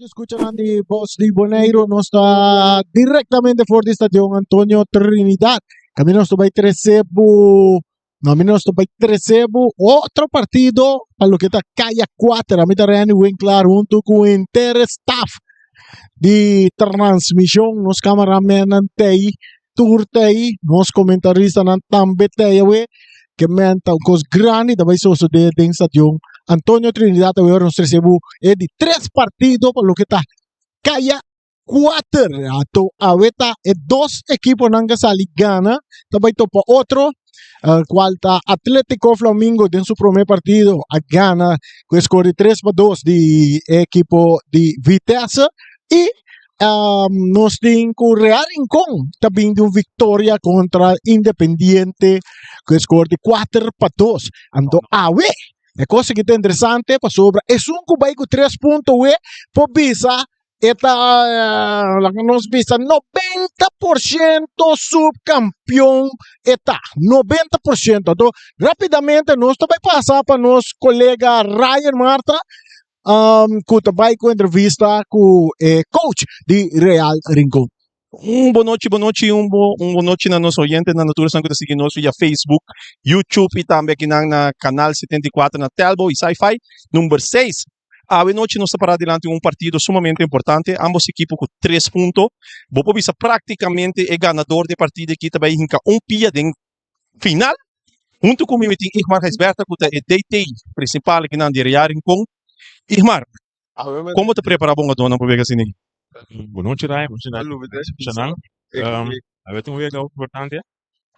Escuchanan di Bos di Boneiro, nos ta directamente for di Stadion Antonio Trinidad. Camino nos ta bay trece bu, no, mi nos ta bay trece bu otro partido pa loke ta Kaya 4. Ami ta Randy Winklar hunto cu henter staff di transmision. Nos cameramennan tey, tur tey, nos comentaristanan tambe tey awe. Ke men ta un kos grandi ta bai sosodé den Stadion Antonio Trinidad awe ora nos trese bo e di tres partido pa loke ta kaya kuater. Anto awe ta e dos ekiponan ke sali gana ta bai topa otro, kual ta Atletico Flamingo den su promé partido a gana ku e skor di 3-2 di e ekipo di Vitesse i nos tin ku Real Rincon ta bin di un viktoria kontra Independiente ku e skor di 4-2. Anto awe e kos aki ta interesante pasobra esun ku bai ku tres punto awe por bisa e ta laga nos bisa 90% subkampion e ta, 90%. Anto rapidamente nos ta bai pasa pa nos kolega Ryan Marta ku ta bai ku entrevista ku e coach di Real Rincon. Un bon nochi, bon nochi, un bo, un bon nochi na nos oyentenan, na tur esnan ku ta sigui nos via Facebook, YouTube i tambe akinan na Canal 74 na Telbo i Sci-Fi number 6. Awe nochi nos ta pará dilanti un partido sumamente importante, ambos ekipo ku tres punto. Bo por bisa práktikamente e ganador di e partido aki ta bai hinka un pia den final. Huntu ku mi mi tin Igmar Gijsbertha ku ta e DT prinsipal akinan di Real Rincon. Igmar, kon bo ta prepará bo hungadónan pa wega asina aki? Bon nochi Ray, bon nochi Shanan. Awe ta un wega hopi importante.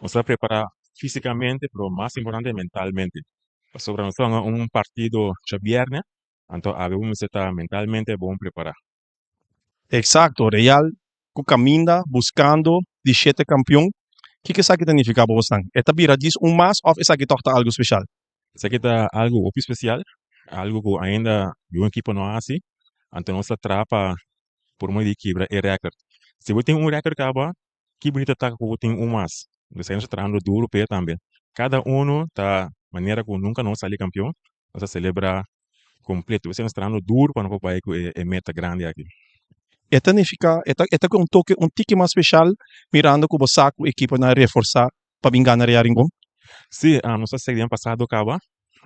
Nos ta prepará físikamente pero mas importante mentalmente. Pasobra nos ta hunga un partido djabièrnè, anto awe bo mester ta mentalmente bon prepará. Exacto, Real cu caminda buscando di shete campeon. Kiko esaki ta nifica pa bosnan? E ta bira djis un mas of esaki toch ta algo special? Esaki ta algo hopi special, algo cu ainda ningun ekipo no a haci, anto nos ta traha pa por medio di kibra e record. Si bo tin un record caba, ki bunita ta cu bo tin un mas. Esaki nos ta trahando duro p'e tambe. Cada uno ta manera cu nunca nos sali campeon, nos ta celebra completo. Esei nos trahando duro pa no por bai cu e meta grandi aki. E ta nifica, e ta e ta cu un toke un tiki mas special mirando cu bo sa cu ekiponan a reforsa pa bin gana Real Rincon? Si, nos a segi den pasado caba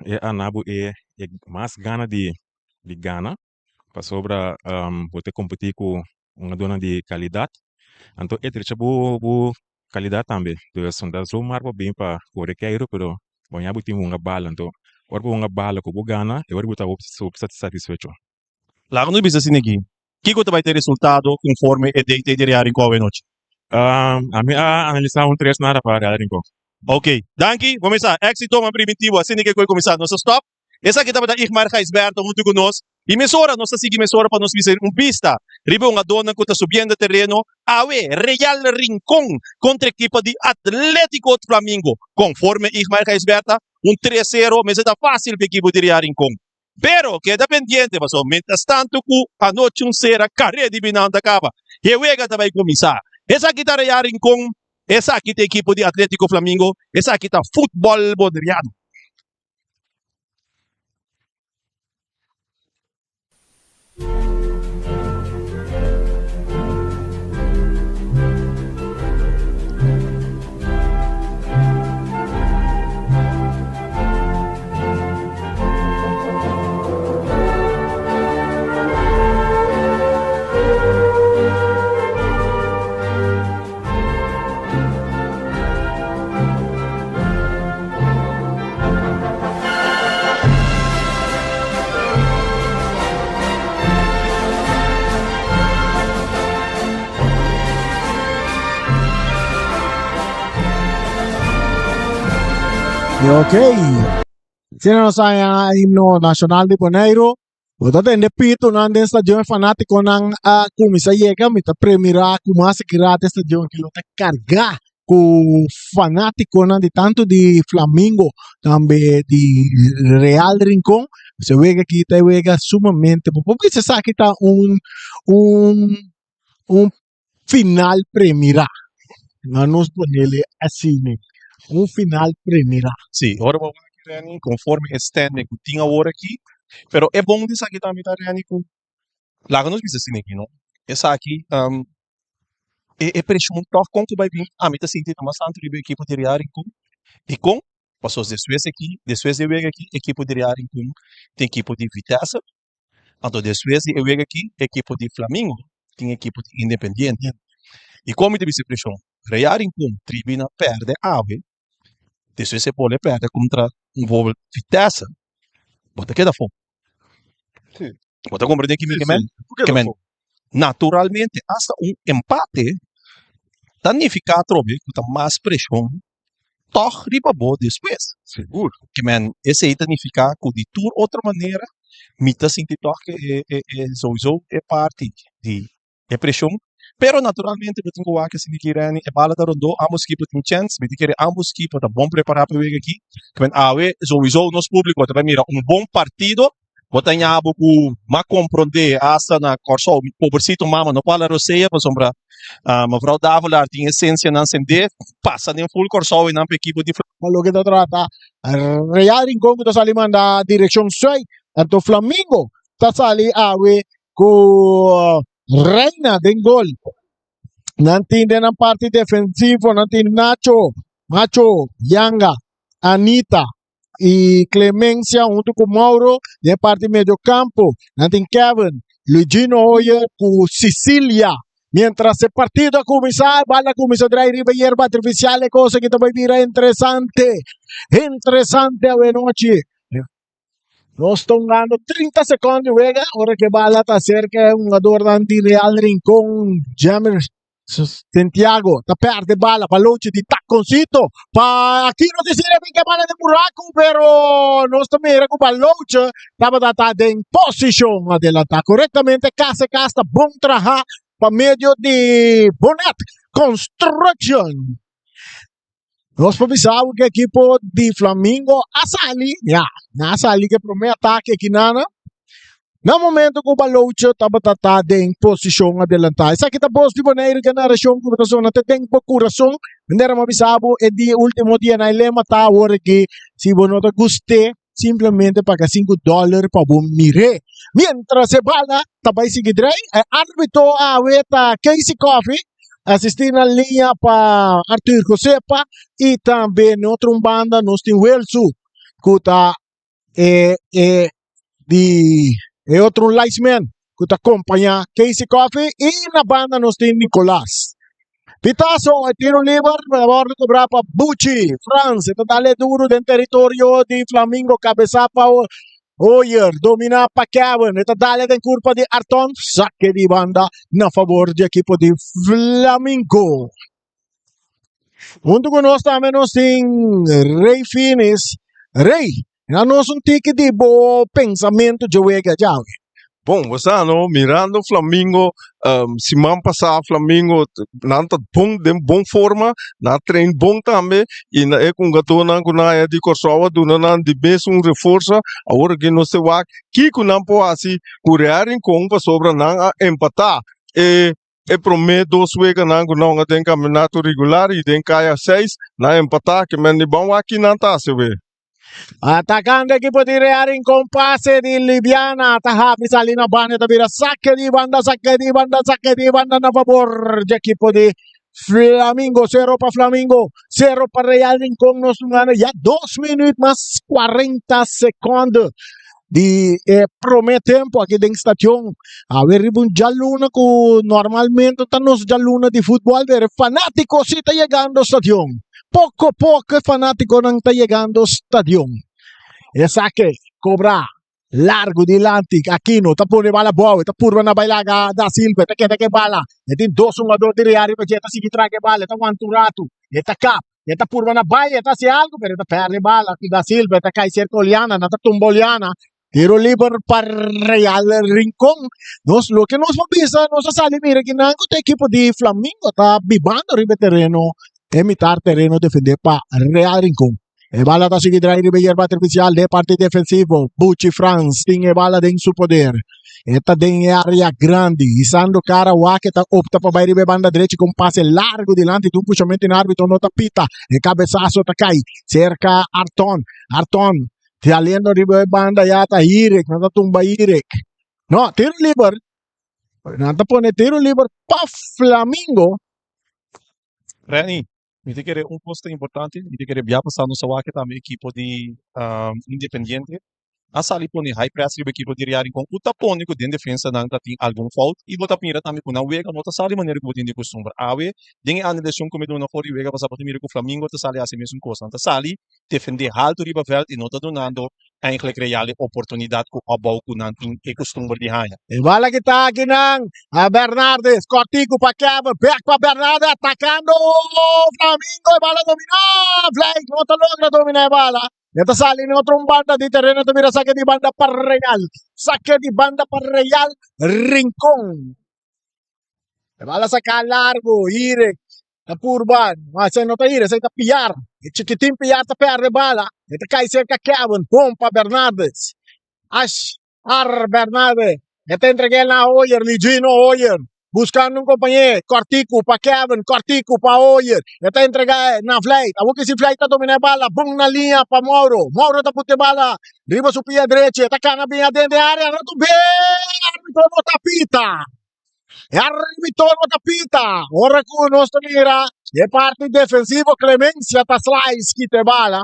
e a na bo e e mas gana di di gana pasobra bo ta competi cu un aduana di calidad anto e drecha bo bo Calidad tambe. Dus no ta zomaar bo bin pa core keiro pero bo ya bo tin hunga bala anto ora bo hunga bala cu bo gana e ora bo ta hopi satisfecho. Laga nos bisa asina aki, kiko ta bai ta e resultado conforme e DT di Real Rincon awenochi? Ami a analisa un tres nada pa Real Rincon. Ok, danki. Bo mesa, exito man primitivo. Asina ke koe kuminsá. Nos a stop. Esaki tabata Igmar Gijsberto huntu ku nos i mesora nos ta sigui mesora pa nos bisa un bista riba e hungadónan ku ta subiendo tereno awe, Real Rincon kontra ekipo di Atletico Flamingo. Konforme Igmar Gijsberta, un tres sero mester ta fásil pa ekipo di Real Rincon. Pero keda pendiente pasobra mientras tanto ku anochi un sera kare di binan ta kaba e wega ta bai kuminsá. Esaki ta Real Rincon, esaki ta ekipo di Atletico Flamingo, esaki ta futbòl boneriano. Ok. Asina nos haña himno nacional di Boneiru. Bo ta tende pitonan den stadion e fanatikonan a kuminsá yega. Mi ta premirá ku mas aki rato e stadion aki lo ta kargá ku fanatikonan di tantu di Flamingo tambe di Real Rincon. Pues e wega aki ta e wega sumamente bo por bisa esaki ta un un un final premirá. Na nos ponele asina, un final premirá. Sí, ora bo wak Renny, conforme e standing ku tin awor aki, pero e bon di esaki tambe ta Renny ku Laga nos bisa asina aki no, esaki e preshon tòg kon ku bai bin ami ta sinti ta mas tantu riba e ekipo di Real Rincon. Dikon? Pasobra despues aki, despues di e wega aki ekipo di Real Rincon tin ekipo di Vitesse, anto despues di e wega aki ekipo di Flamingo tin ekipo di Independiente. I kon mi ta bisa e preshon? Real Rincon tribi na pèrdè awe, despues e pone pèrdè kontra bijvoorbeeld Vitesse, bo ta keda afó. Bo ta komprendé ki mi ke men? Ke men naturalmente asta un empate ta nifiká atrobe ku ta mas preshon tòg riba bo despues. Sigur. Ke men esei ta nifiká ku di tur otro manera mi ta sinti tòg ke e souiso e parti di e preshon. Pero naturalmente bo tin ku wak esaki ki Renny, e bala ta rondó, ambos ekipo tin chèns, mi ta kere ambos ekipo ta bon prepará pa e wega aki. Ke men awe souiso nos públiko ta bai mira un bon partido, bo ta ña bo ku m'a komprondé asta na Kòrsou, mi pobresitu mama no por hala rosea pasobra mevrouw Davelaar tin e sensianan sendé pasa den ful Kòrsou einan pa ekipo di. Pa loke ta trata Real Rincon ku ta sali manda direkshon sùit, anto Flamingo ta sali awe ku Reina den gol. Nan tin den nan parti defensivo, nan tin Nacho, Macho, Yanga, Anita y Clemencia hunto ku Mauro. Den parti medio campo, nan tin Kevin, Luigino Hoyer ku Cecilia. Mientras e partido a kuminsá, e bal a kuminsá drai riba yerba artificial, e cosa ki ta bai bira interesante. Interesante awenochi. Nos ta hungando 30 secondo di wega ora que bala ta cerca e hungadornan di Real Rincon. Jammer Santiago ta perde bala pa Loche di taconcito pa Aquino que sirve que bala de buraco pero nos ta mira cu Baloche tabata ta den posicion adelanta correctamente. Casa Casta bon traha pa medio di Bonet Construction. Nos por bisa ku ekipo di Flamingo a sali, ya, nan a sali ku e promé atake aki nana. Na momento ku Baloche tabata ta den posishon adelantá. Esaki ta bos di Boneiru generashon ku ta sona te den bo kurason. Manera mi a bisa bo e dia último dia nan e lema ta awor aki si bo no ta gust'é simplemente paga sinku dòler pa bo mir'é. Miéntras e bala ta bai sigui drei, e árbitro awe ta Casey Coffey. Asistí na liña pa Arthur Josepa y tambe na otro un banda nos tin Wilsu ku ta e e di e otro un linesman ku ta kompañá Casey Coffey y na banda nos tin Nicolas. Pitazo e tiro liber ta wòrdu kobrá pa Buchi Frans e ta dale duru den teritorio di Flamingo kabesá pa Hoyer domina pa Kevin, e ta dale den kurpa di Arton, sake di banda na favor di ekipo di Flamingo. Hunto ku nos tambe nos tin Rey Finis. Rey, na nos un tiki di bo pensamentu dje wega djawe. Bon, bo sa no, mirando Flamingo, siman pasá Flamingo nan ta bon den bon forma, nan a train bon tambe i na e hungadónan ku nan a haya di Kòrsou a duna nan di mes un reforsa. Awor aki nos ta wak kiko nan por hasi ku Real Rincon pasobra nan a empatá e e promé dos weganan ku nan hunga den kampionato regular i den kaya seis nan a empatá ke men di ban wak ki nan ta hasi awe. Atacando equipo di Real Rincon, pase di Libiana, ta habri sali na banda, ta bira saque di banda, saque di banda, saque di banda na favor di equipo di Flamingo, 0 pa Flamingo, 0 pa Real Rincon, nos gana ya 2 minuut mas 40 secondo di e prome tempo aki den stadion. A ver riba un djaluna ku normalmente ta nos djaluna di futbol, pero fanatico si ta yegando stadion. Poko poko e fanatikonan ta yegando stadion. Esaki kobra largu dilanti. Aquino ta pone bala abou. E ta purba na bai laga Da Silva. E ta keda ku e bala. E tin dos hungador di Real riba dje. E ta sigui traga e bala. E ta wanta un ratu. E ta kap. E ta purba na bai. E ta hasi algu pero e ta pèrdè e bala. Da Silva e ta kai serka Oliana. Nan ta tumba Oliana. Tiro liber pa Real Rincon. Nos loke nos por bisa, nos a sali mira kinan ku ta ekipo di Flamingo ta bibando riba e tereno, e mitar tereno defende pa Real Rincon. E bala ta sigui drai riba e yerba artificial den parti defensivo. Buchi Frans tin e bala den su poder. E ta den e area grandi. Hisando cara wak e ta opta pa bai riba e banda drechi ku un pase largo dilanti di un pushamento in arbitro no ta pita. E cabezazo ta kai cerca Arton. Arton Saliendo riba e banda ya ta Hirik, nan ta tumba Hirik. No, tiro liber. Nan ta pone tiro liber pa Flamingo. Renny, mi ta kere un kos ta importante, mi ta kere bia pasá nos a wak tambe ekipo di Independiente a sali pone high press riba ekipo di Real Rincon ku ta pone ku den defensa nan ta tin algun fout i bo ta mira tambe ku nan wega no ta sali manera ku bo tin di kustumber. Awe den e analisacion ku mi duna for di wega pasá bo ta mira ku Flamingo ta sali hasi mesun kos, nan ta sali defende haltu riba vèlt i no ta dunando Eigenlijk Real e oportunidad cu abou cu nan tin e custumber di haña. E bala ki ta aki nan a Bernardes, cortico pa Kevin, bek pa Bernardes atacando Flamingo, e bala domina, Vlijt no ta logra domina e bala, e ta sali na otro un banda di terreno, ta bira sake di banda pa Real, sake di banda pa Real Rincon. E bala saca largo, Irek ta purba, ma esei no ta Irek, esei ta Piar. E chikitin Piar ta perde bala, e ta kai serka Kevin, bon pa Bernardes. Ash, ar Bernardes, e ta entrega el na Hoyer, Ligino Hoyer, buscando un compañero, cortico pa Kevin, cortico pa Hoyer, e ta entrega na Vlijt, awor ki si Vlijt ta domina e bala, bon na liña pa Mauro, Mauro ta puta e bala riba su pia drechi, e ta cana bin aden den area, rato be, arbitro no ta pita. E arbitro no ta pita. Ora cu nos ta mira e parti defensivo Clemencia ta slice kita e bala.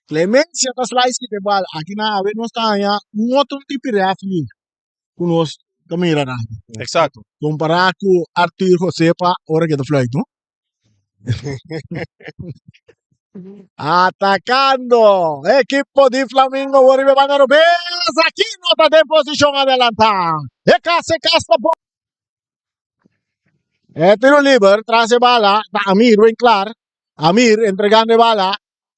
Clemencia ta slice kita e bala. Aki na awe nos ta haña un otro tipo di referee ku nos ta mira na. Exacto. Compará ku Arthur Josepa ora ke ta fluit, no? Atacando equipo di Flamingo Oribe banda robes aquí no ta den posicion adelantá. E cas e cas ta bon. E tiro liber tras e bala ta Amir Winklar. Amir entregando e bala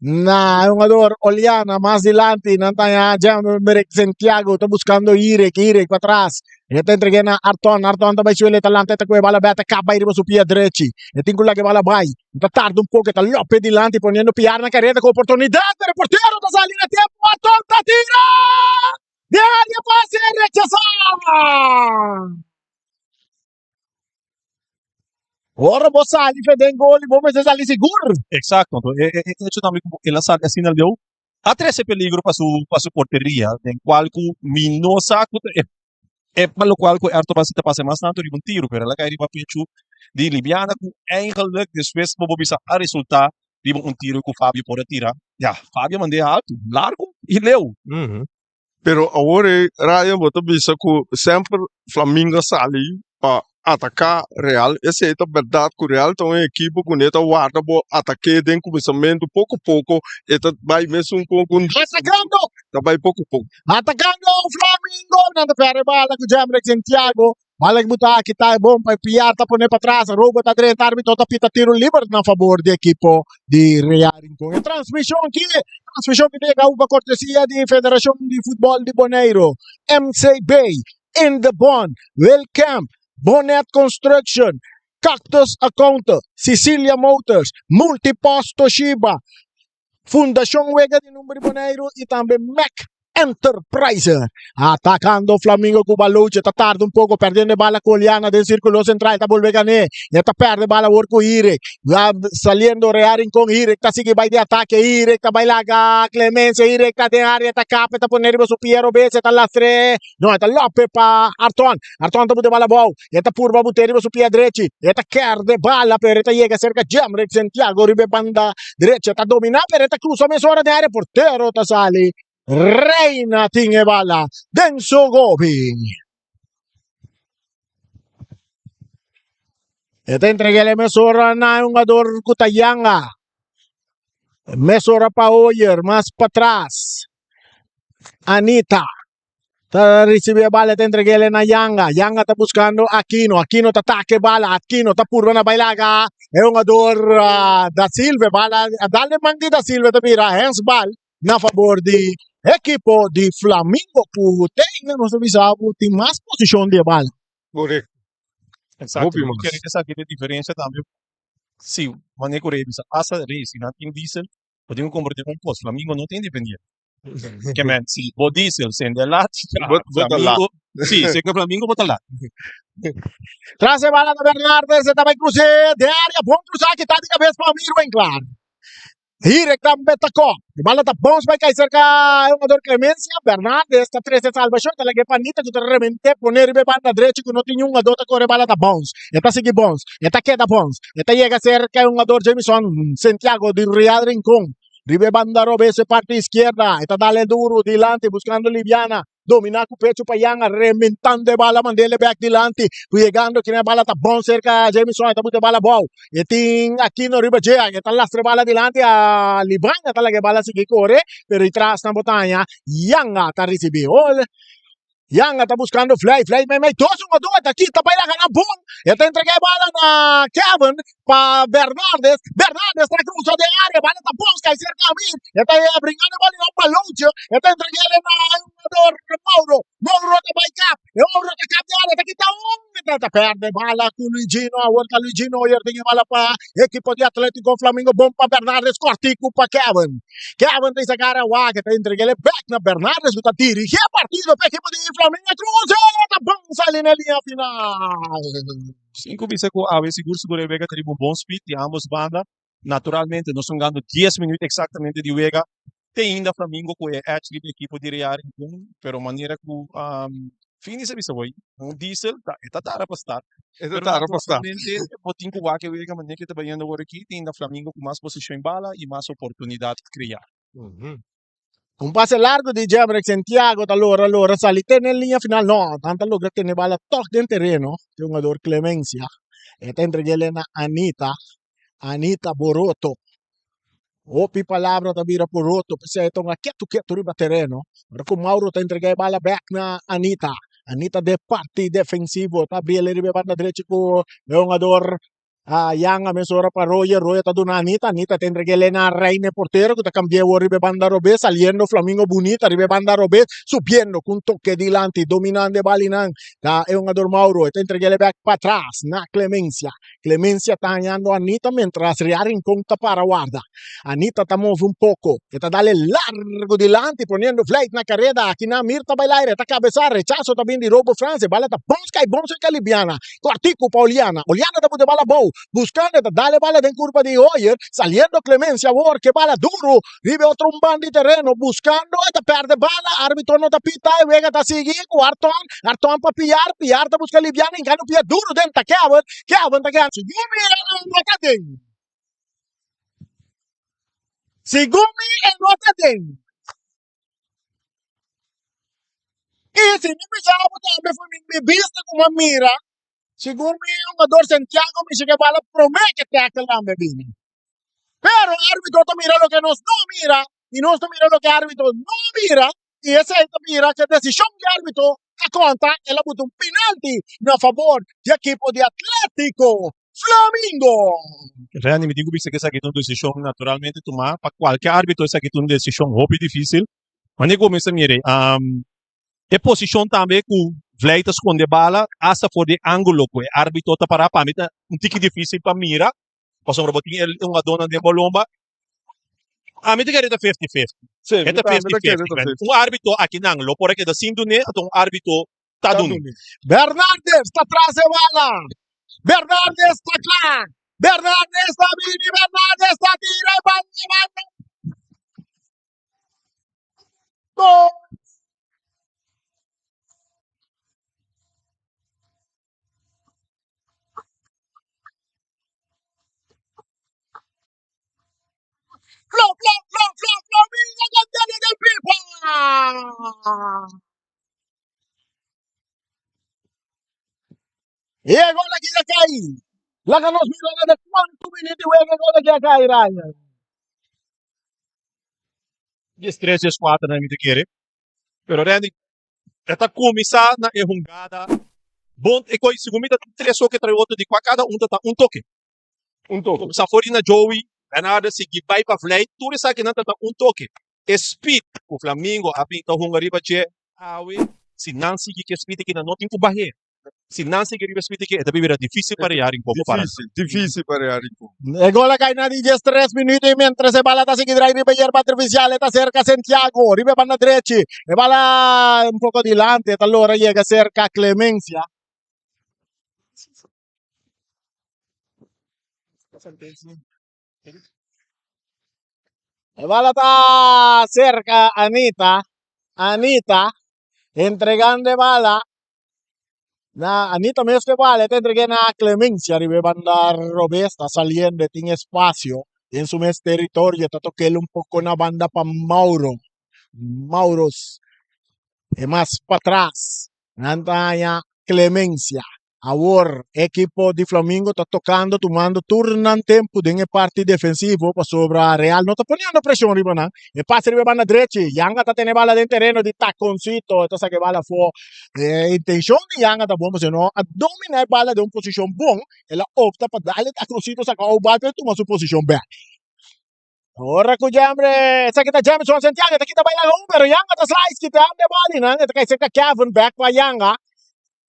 Na hungador Oliana mas dilanti nan ta ya Jemerick Santiago ta buscando Irek, Irek pa tras. E ta entrega na Arton, Arton ta bai suele ta lanta ta kue bala beta kap bai riba su pia drechi. E tin ku laga e bala bai. Ta tarda un poko e ta lope dilanti poniendo Piar na kareda ku oportunidad pero e portero ta sali na tempo. Arton ta tira! De área pase rechasa! Ora bo sali fe den gol bo mester sali sigur. Exacto, anto e e hecho tambe cu el a sali asina leu a trece peligro pa su pa su porteria den cual cu mi no sa cu ta e e pa locual cu Ayrton Bassey ta pasa mas tanto riba un tiro pero el a cay riba pecho di Libiana cu eigenlijk despues bo por bisa a resulta riba un tiro cu Fabio por a tira. Ya, Fabio a mand'e alto, largo y leu. Pero awor e Ryan bo ta bisa ku semper Flamingo a sali pa ataká Real. Esei ta bèrdat ku Real ta un ekipo ku ne ta warda bo atak'é den kuminsamentu poko poko e ta bai mesun kon ku Atacando! ta bai poko poko. Atacando Flamingo! Nan ta perde bala ku Jemreck Santiago. Bala ku ta kita e bon pa e Piar ta pone patras. Robert ta drenta arbitro ta pita tiro liber na fabor di ekipo di Real Rincon. E transmishon aki, transmishon ki ta yega pa kortesia di Federashon di Futbòl di Boneiru, MCB, In The Bond, Will Camp, Bonet Construction, Cactus Accountant, Cecilia Motors, Multipost Toshiba, Fundashon Wega di Number di Boneiru i tambe Mac Enterprise. Atacando Flamingo cu Baluche ta tarda un poco perdiendo e bala cu Oliana den circulo central ta bolbe gané. E ta perde bala awor cu Irek. Saliendo Real Rincon Irek ta sigui bai di atake Irek ta bai laga Clemencia Irek ta den area ta kapa ta pone riba su pia robes e ta lastre no e ta lope pa Arton. Arton ta bute bala abou e ta purba bute riba su pia drechi e ta kerde bala pero e ta yega cerca Jemrick Santiago riba e banda Derecha ta domina pero e ta cruza mesora den area portero ta sali Reina tin e bala den su gobi. E ta entreg'el mesora na e hungador cu ta yanga. Mesora pa Hoyer mas patras. Anita. Ta ricibi e bala ta entreg'el na Yanga. Yanga ta buscando Aquino. Aquino ta ataca e bala. Aquino ta purba na bailaga. E hungador Da Silva. E bala a dal den man di Da Silva ta bira handsbal na fabor di ekipo di Flamingo cu te ainda nos ta bisa bo tin mas posicion di e bala. Correcto. Exacto. Hopi mas. Kere esaki ta e diferencia tambe. Si manera cu Rey bisa pasa Rey si nan tin diesel bo tin cu compra den un cos. Flamingo no ta independiente. Ke men, si bo diesel sende lat, Bo bo ta lat. Flamingo, si, si ke Flamingo bo ta lat. Tras e bala ta Bernardes, e ta bai cruce de area, bon cruza kita di cabeza pa Amir Winklar. Hirek tambe ta kò. E bala ta bons bai kai serka e hungador Clemencia. Bernardes ta trese salbashon. Ta laga e panita ku ta remente pone riba e banda drechi ku no tin hungador ta kore. E bala ta bons. E ta sigui bons. E ta keda bons. E ta yega serka e hungador Jamison Santiago di Real Rincon. Riba e banda robes e parti iskierda. E ta dale duru dilanti buskando Liviana. Dominá ku pechu pa Yanga, rementando e bala mand'el bek dilanti. Ku yegando kina e bala ta bon serka Jamison, e ta buta e bala abou. E tin Aquino riba dje, e ta lastra e bala dilanti a Libana, ta laga e bala sigui kore, pero i tras nan bo ta haña Yanga ta risibí. Hol, Yanga ta buskando Vlei, Vlei meimei dos hungadó, e ta kita pa e laga nan bon. E ta entrega e bala na Kevin pa Bernardes, Bernardes ta cruza den area, bala ta bons cai cerca Amir, e ta bringando e bala na un balootje, e ta entregele na jugador Mauro, Mauro ta bai kap, e Mauro ta kap den area, ta kita un, e ta perde bala cu Luigino, awor ta Luigino Hoyer tin e bala pa ekipo di Atletico Flamingo, bon pa Bernardes, cortico pa Kevin, Kevin ta saca wak, e ta entregele back na Bernardes cu ta dirigi e partido pa ekipo di Flamingo, e cruza, e ta bon sali na linea final. Sin cu bisa cu awe sigur sigur e wega ta riba un bon speed di ambos banda. Naturalmente nos ta hungando dies minuut exactamente di wega. Te ainda Flamingo cu e edge riba e ekipo di Real Rincon, pero manera cu Fini sa bisa hoy, un diesel ta e ta tara pa start. E ta Pero tara pa start. naturalmente bo tin cu wak e wega manera cu e ta bayendo awor aki, te ainda Flamingo cu mas posicion bala y mas oportunidad crea. Un pase largo di Jemreck Santiago ta lora lora sali te den liña final. No, nan ta logra tene bala tòg den tereno. E hungador Clemencia. E ta entreg'é na Anita. Anita Boroto. Hopi palabra ta bira poroto, p'esei e ta hunga ketu ketu riba tereno. Ora ku Mauro ta entregá e bala bèk na Anita. Anita den parti defensivo ta abriel riba e banda drechi ku e hungador A Yanga mesora pa Royer, Royer ta duna Anita, Anita ta entrega el na Reine portero ku ta kambia awor riba e banda robes, saliendo Flamingo bunita riba e banda robes, subiendo ku un toke dilanti, dominando e balinan ta e hungador Mauro, e ta entrega el bek patras na Clemencia, Clemencia ta hañando Anita mientras Ria Rincon ta para warda, Anita ta move un poko, e ta dale largo dilanti poniendo Vlijt na kareda, akinan Mirta Bailaire ta kabesa, rechaso ta bin di Robo Frans, e bala ta bons kai bons kai Libiana. Kòrtiku pa Oliana. Oliana ta put e bala abou, buskando e ta dal e bala den kurpa di Hoyer, saliendo Clemencia awor ke bala duru riba e otro un ban di tereno, buskando e ta pèrdè bala, arbitro no ta pita, e wega ta sigui ku Arton, Arton pa Piar, Piar ta buska Libiana, hinkando pia duru den ta Kevin, Kevin ta keda. Segun mi e no ta den. Segun mi e no ta den. I si mi bisa bo tambe for mi mi bista ku mi a mira, segun mi hungador Santiago mishi ke bala promé ke tackle tambe bini. Pero arbitro ta mira loke nos no mira i nos ta mira loke arbitro no mira i esei ta bira ke desishon di arbitro ta konta, el a buta un penalti na fabor di ekipo di Atletico Flamingo. Randy, mi tin ku bisa ku esaki ta un desishon naturalmente tumá pa kualke árbitro, esaki ta un desishon hopi difísil. Wanneer ku bo mester mira e posishon tambe ku Vlei ta skonde bala asta for di e ángulo ku e árbitro ta pará, pa mi ta un tiki difísil pa mira pasobra bo tin e hungadónan den bo lomba. Ami ta kere ta fifty fifty. Sí, E mi ta tambe fifty ta kere fifty. ta fifty. Un árbitro akinan lo por a keda sin dun'é, anto un árbitro ta Ta dun'é. dun'é. Bernardes ta tras e bala. Bernardes ta kla. Bernardes ta bini. Bernardes ta tira e bala e bala. Gol! Flo, flo, flo, flo, Flamingo campeones del Pipa! E e gol aki a kai. Laga nos mira na de kuantu minuut di wega e gol aki a kai, Ryan. 13, 14 na mi ta kere. Pero Randy, e ta kuminsá na e hungada bon. E koi, segun mi ta tin tres toke tras otro di kua kada un ta ta un toke. Un toke. Kuminsá for di na Joey, Bernardo sigui bai pa Vlei, tur esakinan ta ta un toke. E speed ku Flamingo a bin ta hunga riba dje awe, si nan sigui ku e speed aki nan no tin ku bah'é. Si nan sigui riba e speed aki e ta bira difísil pa Real Rincon pa para. Difísil, difísil pa Real Rincon. E gol a kai na di 13 minuut i mientras e bala ta sigui drai riba yerba artificial e ta serka Santiago riba e banda drechi. E bala un poko dilanti e ta lora yega serka Clemencia. E bala ta cerca Anita. Anita entregando e bala na Anita mes e bala ta entregue na Clemencia riba e banda robes ta saliendo tin espacio den su mes territorio ta tokel un poco na banda pa Mauro. Mauros e mas patras nan ta haña Clemencia. Awor ekipo di Flamingo ta tokando, tumando tur nan tempu den e parti defensivo pasobra Real no ta poniendo presion riba nan. E pase riba e banda drechi, Yanga ta tene bala den tereno di Taconcito, e ta saka e bala afó. E intencion di Yanga ta bon pasobra no a domina e bala den un posicion bon, el a opta pa dale Taconcito saka ou bal pa e tuma su posicion bek. Ora ku Jembre, esaki ta Jemison Santiago, ta kita bai laga un, pero Yanga ta slice, kita de bali nan, e ta kai serka Kevin, back pa Yanga.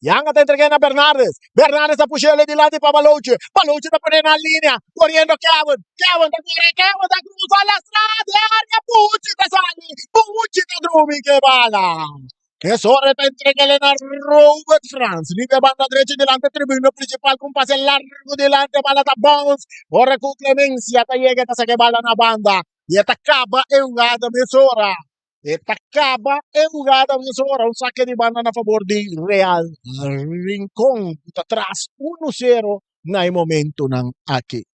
Yanga ta entrega na Bernardes, Bernardes ta pushele dilanti pa Baloche, Baloche ta pone na linea, corriendo Kevin, Kevin ta corre, Kevin ta cruza la strada, área, Pucci ta sali, Pucci ta drumi ke bala. Es ora ta entregele na Robert Frans. Riba e banda drechi dilanti tribuna principal cu un pase largo dilanti e bala ta bounce. Ora cu Clemencia ta yega e ta saca e bala na banda y e ta caba e hugada mesora. E ta caba e hugada mesora. Un saque di banda na favor di Real Rincon cu ta tras uno cero na e momentonan aki.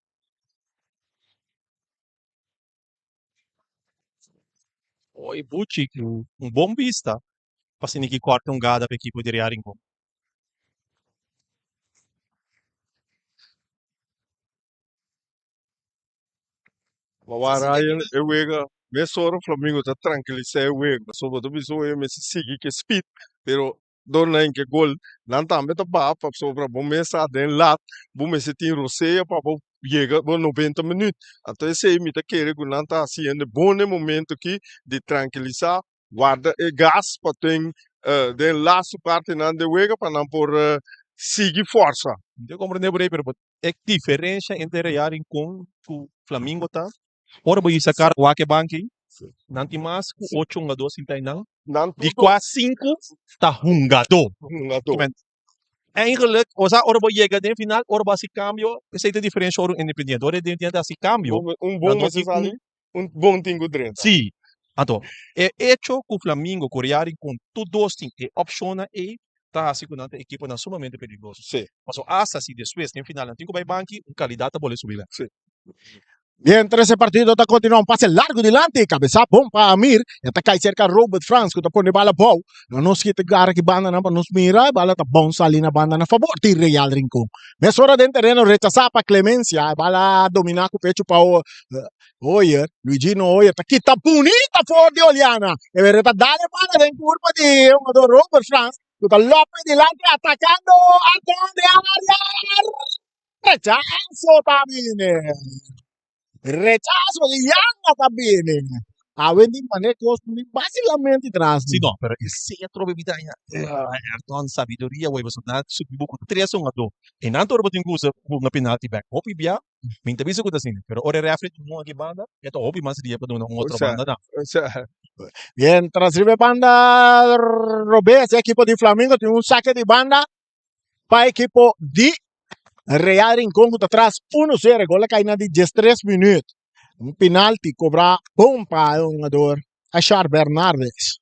Oi Buchi, un bon bista pa asina ki kòrta un gada pa ekipo di Real Rincon. Wawa Ryan e wega mesora Flamingo ta trankilisá e wega pasobra bo ta bisa oye mester sigui ku e speed pero dor nan ke gol nan tambe ta baha pasobra bo mes sa den lat bo mester tin rosea pa bo yega bo 90 minuut anto esei mi ta kere ku nan ta hasiendo bon den momento aki di trankilisá warda e gas pa tin den laatste partinan den wega pa nan por sigui forsa. Mi ta komprende por ei pero e diferencia entre Real Rincon cu Flamingo ta ora bo hisa cara wak e banki nan tin mas cu ocho hungador sinta einan di cua cinco ta hungador. Eigenlijk osea ora bo yega den final ora bo haci cambio esey ta e diferencia ora un Independiente ora Independiente haci cambio Un bon mester sali un bon tin cu drenta. Si anto e hecho cu Flamingo cu Real Rincon tur dos tin e opcionnan ey ta haci cu nan ta ekiponan sumamente peligroso. Sí. Pasobra hasta si despues den final nan tin cu bay banki, un calidad ta bolbe subi bek. Sí. Mientras e partido ta continua un pase largo dilanti, cabeza bon pa Amir, e ta cay cerca Robert Frans cu ta pone bala bou. No nos kita gara ki bandanan pa nos mira, e bala ta bon sali na banda na favor di Real Rincon. Mesora den tereno rechasa pa Clemencia, e bala domina cu pecho pa Hoyer, Luigino Hoyer ta kita bunita for di Oliana. E bere ta dale bala den curpa di hungador Robert Frans cu ta lope dilanti atacando Anton de area. Rechazo ta bini. Rechazo di Yanga ta bini. Awe di mane cos ni básicamente tras. Si no, pero esey atrobe mi ta haña Ayrton sabiduria wey pasobra nan subi bo cu tres hungador. E nan tur bo tin cu usa hunga penalti bek. Hopi bia Mi ta bisa ku ta asina, pero ora e refri duna un aki banda, e ta hopi mas ria pa duna un otro banda tambe. Mientras riba e banda robes e ekipo di Flamingo tin un sake di banda pa ekipo di Real Rincon ku ta tras 1-0. Gol a kai na di 13 minuut. Un penalti kobra bon pa e hungador Ashar Bernardes.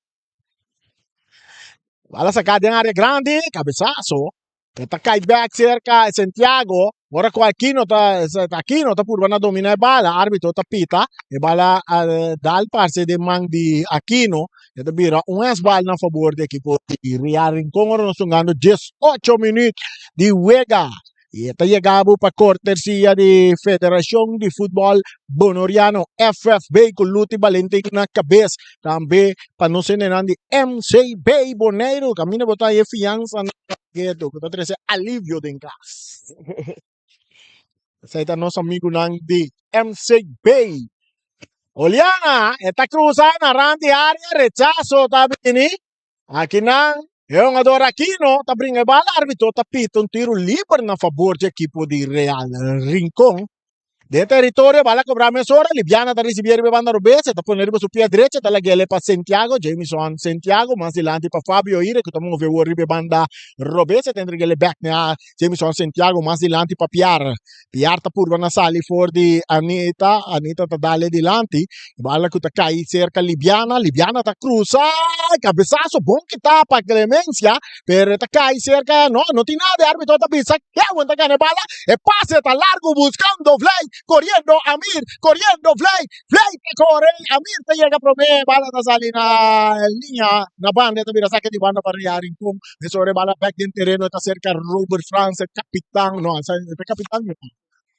Bala saca den área grandi, cabezazo. E ta kai back cerca Santiago. Ora cu Aquino ta Aquino ta purba na domina e bala, arbitro ta pita. E bala a dal parce den man di Aquino. E ta bira un esbal na favor di ekipo di Real Rincon. Ora nos jugando 18 minuut di wega. Y e ta yega bo pa cortesia di Federacion di Futbol Bonoriano, FFB, cu Luti Valentin na cabes. Tambe pa nos hendenan di MCB Boneiru, caminda bo ta e fiansa na geto, cu ta trece alivio den cas. Esey ta nos amigunan di MCB. Oliana, e ta cruza na rand di area, rechazo ta bini. Akinan e hungador Aquino ta bringa e bala, arbitro ta pita un tiro liber na fabor di ekipo di Real Rincon. Den teritorio, bala kobra mesora, Libiana ta risibí riba e banda robes, e ta pone riba su pia drecha, ta lag'é pa Santiago, Jamison Santiago, mas dilanti pa Fabio Ire ku ta move awor riba e banda robes, e ta entreg'é bèk na Jamison Santiago, mas dilanti pa Piar. Piar ta purba na sali for di Anita, Anita ta dale dilanti, bala ku ta kai serka Libiana, Libiana ta krusa, kabesaso bon kitá pa Clemencia, Pero e ta kai cerca, no, no tin nada, e arbitro ta bisa, Kevin ta gana e bala, e pase ta largo buscando Vlei, coriendo Amir, coriendo Vlei, Vlei ta core, Amir ta yega prome, bala ta sali na liña, na banda, e ta bira saque di banda pa Real Rincon, mesora e bala bek den tereno, e ta cerca Robert Frans, e capitan, no, e ta capitan, no,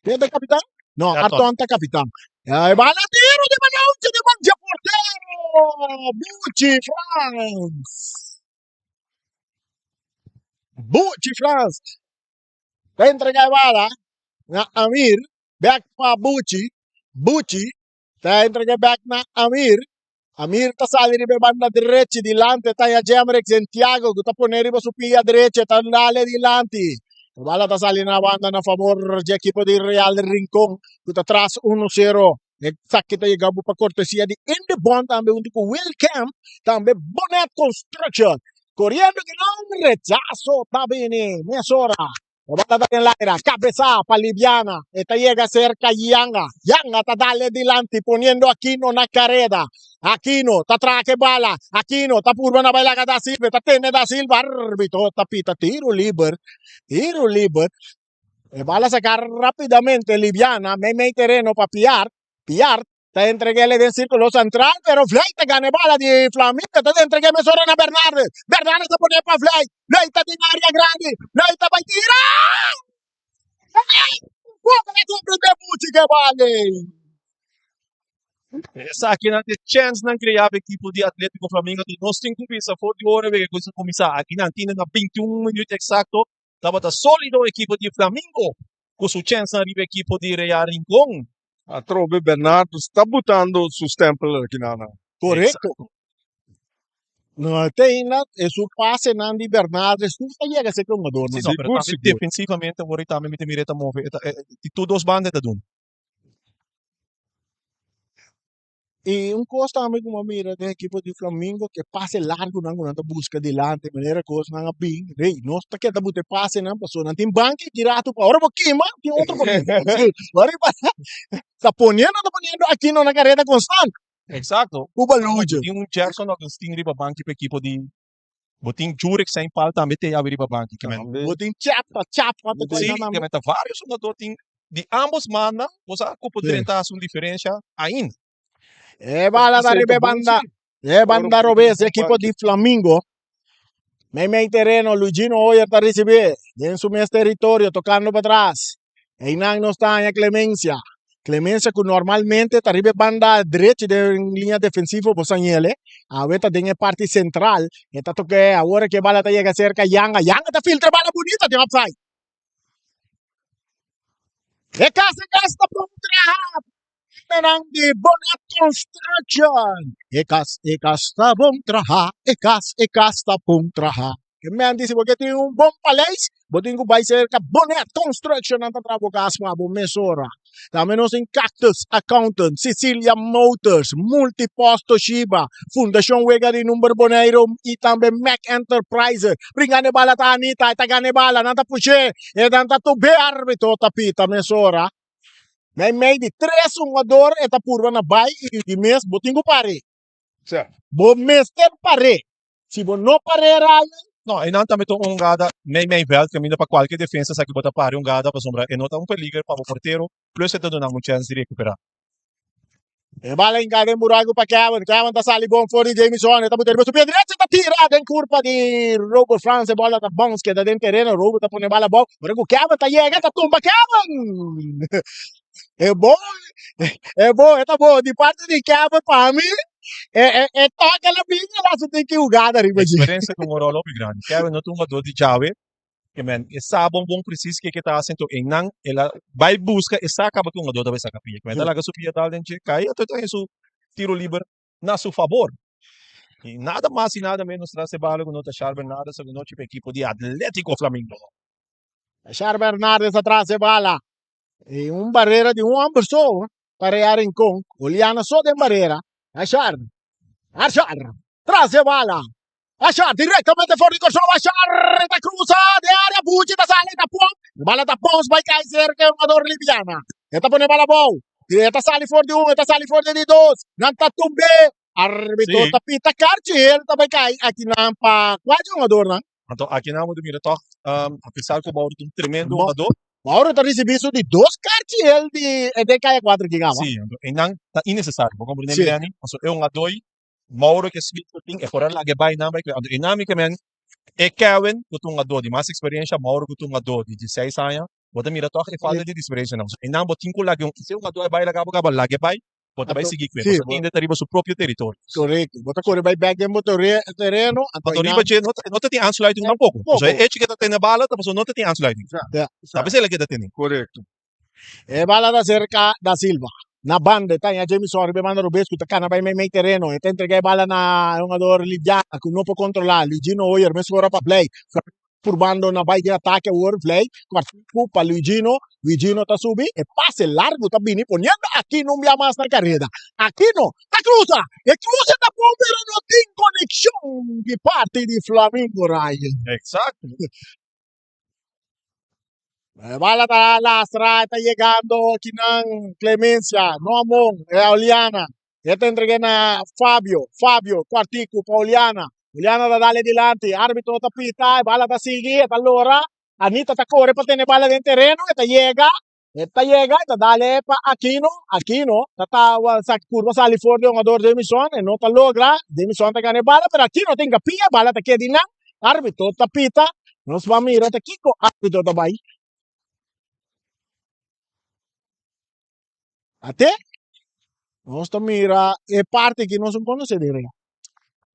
e ta capitan? No, Arton ta capitan. E bala tiro di Manauche, di man dje portero, Buchi Frans. Buchi Frans ta entrega e bala na Amir, bek pa Buchi, Buchi ta entrega bek na Amir, Amir ta sali riba e banda drechi dilanti ta ya Jemrick Santiago ku ta pone riba su pia drechi ta dale dilanti. E bala ta sali na banda na favor dje ekipo di Real Rincon ku ta tras 1-0. Esaki ta yega bo pa kortesia di Indebon tambe huntu ku Will Camp, tambe Bonet Construction. Koriendo ki nan rechaso ta bini mesora. E bala ta den laira, kabesa pa Libiana. E ta yega serka Yanga. Yanga ta dale dilanti poniendo Aquino na kareda. Aquino ta traha ke bala. Aquino ta purba na bai laga Da Silva. E ta tene Da Silva. Arbitro ta pita tiro liber. Tiro liber. E bala saca rapidamente Libiana, meimei tereno pa Piart. Piart ta entreg'ele den circulo central, pero Vlei ta gana e bala di Flamingo, ta entreg'e mesora na Bernardes. Bernardes ta pone pa Vlei, Vlei ta den area grandi, Vlei ta bai tira! Fogo ta comprende Buchi ke bala! Esakinan ta e chènsnan kreá pa ekipo di Atlético Flamingo. Nos tin ku bisa for di ora wega ku kuminsá akinan tin na 21 minüt eksakto Tabata solido ekipo di Flamingo ku su chènsnan riba ekipo di Real Rincon. Atrobe Bernardo sta butando su stempel akinan. Korekto. No te ainda e su pasenan di Bernardo esun ta yega ser hungadornan. Si no, pero tambe defensivamente awor tambe mi ta mira e ta move e ta di tur dos banda e ta duna. I un kos tambe ku mi a mira den ekipo di Flamingo ke pase largunan ku nan ta buska dilanti manera kosnan a bin rei nos ta keda buta e pasenan pasobra nan tin banki di ratu pa ora bo kima tin otro ku ora i pasa ta poniendo ta poniendo Aquino na kareda konstant Exacto. ku balujo. Tin un Gerson Augustin riba banki pa ekipo di Bo tin Jurek Saint Paul tambe te yabi riba banki ke men. Bo tin Chapa, Chapa ta Sí, ke men ta varios hungador tin di ambos banda bo sa ku por drenta hasi un diferencia ainda. E bala ta riba e banda, e banda robes ekipo di Flamingo. Meimei tereno Luigino Hoyer ta risibi den su mes teritorio tokando patras. Einan nos ta haña Clemencia. Clemencia ku normalmente ta riba e banda drechi den liña defensivo bo Sanyele. Awe ta den e parti sentral. E ta toke awor ke bala ta yega serka Yanga. Yanga ta filtra bala bunita den offside. E kas e kas ta bon traha. Nan di Bonet Construction. E kas e kas ta bon traha. E kas e kas ta bon traha. E men di si bo ke tin un bon paleis, bo tin ku bai serka Bonet Construction nan ta traha bo kas pa bo mesora. Tambe nos tin Cactus Accountant, Cecilia Motors, Multipost Toshiba, Fundashon Wega di Number Boneiru i tambe Mac Enterprises. Bringa ne bala ta Anita, e ta gana e bala, nan ta push'é, e nan ta tub'é, arbitro ta pita mesora. Meimei di tres hungador e ta purba na bai i di mes bo tin ku par'é. Bo mester par'é. Si bo no par'é Ryan. No, einan tambe ta un hungada mei mei veld kaminda pa kualke defensa sa ki bo ta pari un hungada pasobra e no ta un peliger pa bo portero plus e ta duna un chèns di rekuperá. E bala hinká den buraku pa Kevin. Kevin ta sali bon for di Jamison. E ta buta riba su pia drechi ta tira den kurpa di Robert Frans. E bola ta bounce keda den tereno. Robert ta pone bala abou. Ora ku Kevin ta yega ta tumba Kevin. E bon, e bon, e ta bon. Di parti di Kevin pa mi e e e toka la bini la su tin ki hugada riba dje. Experiencia ta un rol hopi grandi. Kevin no ta un hungador di djawe. Ke men e sa bon bon precies ke ke ta hasi, enton einan el a bai buska e sa kaba ku hungador ta bai saka pia. Ke men ta laga su pia dal den dje kai anto e ta haña su tiro liber na su fabor. I nada mas i nada menos tras e bala ku no ta Char Bernardes agunochi pa ekipo di Atletico Flamingo. Char Bernardes atras e bala. E un barera di un homber so pa Real Rincon. Oliana so den barera. Ashar. Ashar. Tras e bala. Ashar directamente for di Kòrsou. Ashar ta cruza de área. Buchi ta sali ta pon. E bala ta pons bai kai cerca e hungador Libiana. E ta pone bala bou. E ta sali for di un, e ta sali for di di dos. Nan ta tumbe. Arbitro ta pita karchi. El ta bai kai akinan pa kua di hungadornan? Anto akinan bo ta mira tòg apesar ku Mauro ta un tremendo hungadó. Mauro ta risibí su di dos karchi el di e den kaya kuater ki gaba. Sí, anto einan ta inesesario. Bo komprendé mi, Danny? Pasobra e hungadó ei, Mauro ke spit ku tin, e por a laga e bai nan bai ku e. Anto einan mi ke men e Kevin ku ta un hungadó di mas eksperensha, Mauro ku ta un hungadó di dieseis aña, bo ta mira tòg e falta di eksperensha nan. Pasobra einan bo tin ku laga e un, si e hungadó a bai laga bo kaba, laga e bai. Bo ta bai sigui kue, pasobra tin hende ta riba su propio teritorio. Korekto. Bo ta kore bai bèk den bo tereno, anto Anto riba dje no ta no ta tin aansluiting tampoco. Pasobra e echo ke ta tene bala ta pasobra no ta tin aansluiting. Ta p'esei el a keda tene. Korekto. E bala ta serka Da Silva. Na banda e ta haña Jamison riba e banda robes ku ta kana bai meimei tereno. E ta entrega e bala na e hungador Lidiana ku no por kontrolá. Luigino Hoyer mesora pa Bley. Purbando na bai den atake awor Vlei kwartiku pa Luigino. Luigino ta subi e pase largu ta bini poniendo Aquino un bia mas na kareda. Aquino ta krusa! E kruse ta bon pero no tin konekshon di parti di Flamingo Ryan. Exacto. E bala ta lastra, ta yegando kinan Clemencia, no Amon, e Oliana. E ta entrega na Fabio, Fabio, kwartiku pa Oliana. Oliana ta dale dilanti, arbitro ta pita, e bala ta sigui, e ta lora. Anita ta kore pa tene bala den tereno, e ta yega, e ta yega, e ta dale pa Aquino, Aquino ta ta sa kurba sali for di hungador Jamison, e no ta logra, Jamison ta gana e bala, pero Aquino tin kapia, e bala ta keda di nan, arbitro ta pita, nos ban mira ta kiko arbitro ta bai. Ate nos ta mira e parti aki nos no conoce den Real.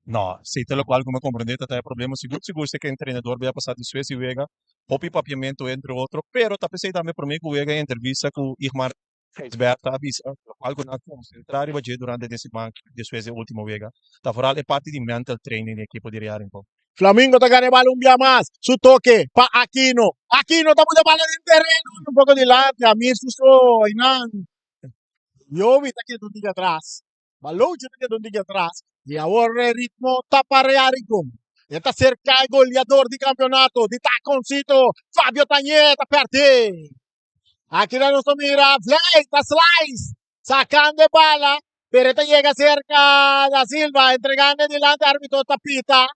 No, si ta locual cu mi a comprende ta ta e problema sigur sigur si cu e entrenador bay a pasa despues di wega hopi papiamento entre otro pero ta pesey tambe prome cu wega e entrevista cu Igmar Gijsbertha a bisa locual cu nan a concentra riba dje durante den siman despues di e ultimo wega ta vooral e parti di mental training di e ekipo di Real Rincon. Flamingo ta gana e bala un bia mas. Su toke pa Aquino. Aquino ta pone bala den tereno. Un poko dilanti. Amir su so. Einan. Yobi ta keda un tiki atras. Balochi ta keda un tiki atras. I awor e ritmo ta pa Real Rincon. E ta serka e goleador di kampeonato di Taconcito. Fabio Tañé ta pèrdè. Aki nos ta mira Vlei ta slice. Sacando e bala, pero e ta yega cerca Da Silva, entregando dilanti, arbitro ta pita.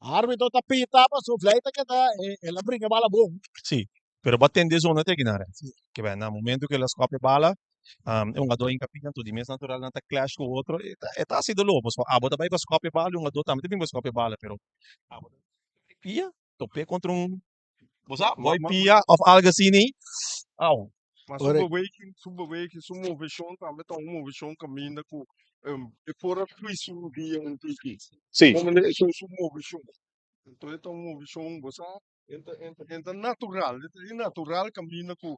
Arbitro ta pita, paso Vlei ta keda, el a bringa e bala bon. Sí, pero bo a tende zona te akinan, Renz. Ke ben, na momento ku el a skòp e bala, e hungadó hinka pia, anto di mes natural nan ta clash ku otro, e ta e ta hasi doló, pasobra abo ta bai pa skòp e bala, e hungadó tambe ta bin pa skòp e bala, pero abo ta pia, top'é kontra un Bo sa, boy pia of algo así ni. Au. Ma su beweging, su beweging, su moveshon tambe ta un moveshon kaminda ku e por a twist su rudia un tiki. Sí. Como ne su su moveshon. Enton e ta un moveshon, bo sa, e ta e ta e ta natural, e ta natural kaminda ku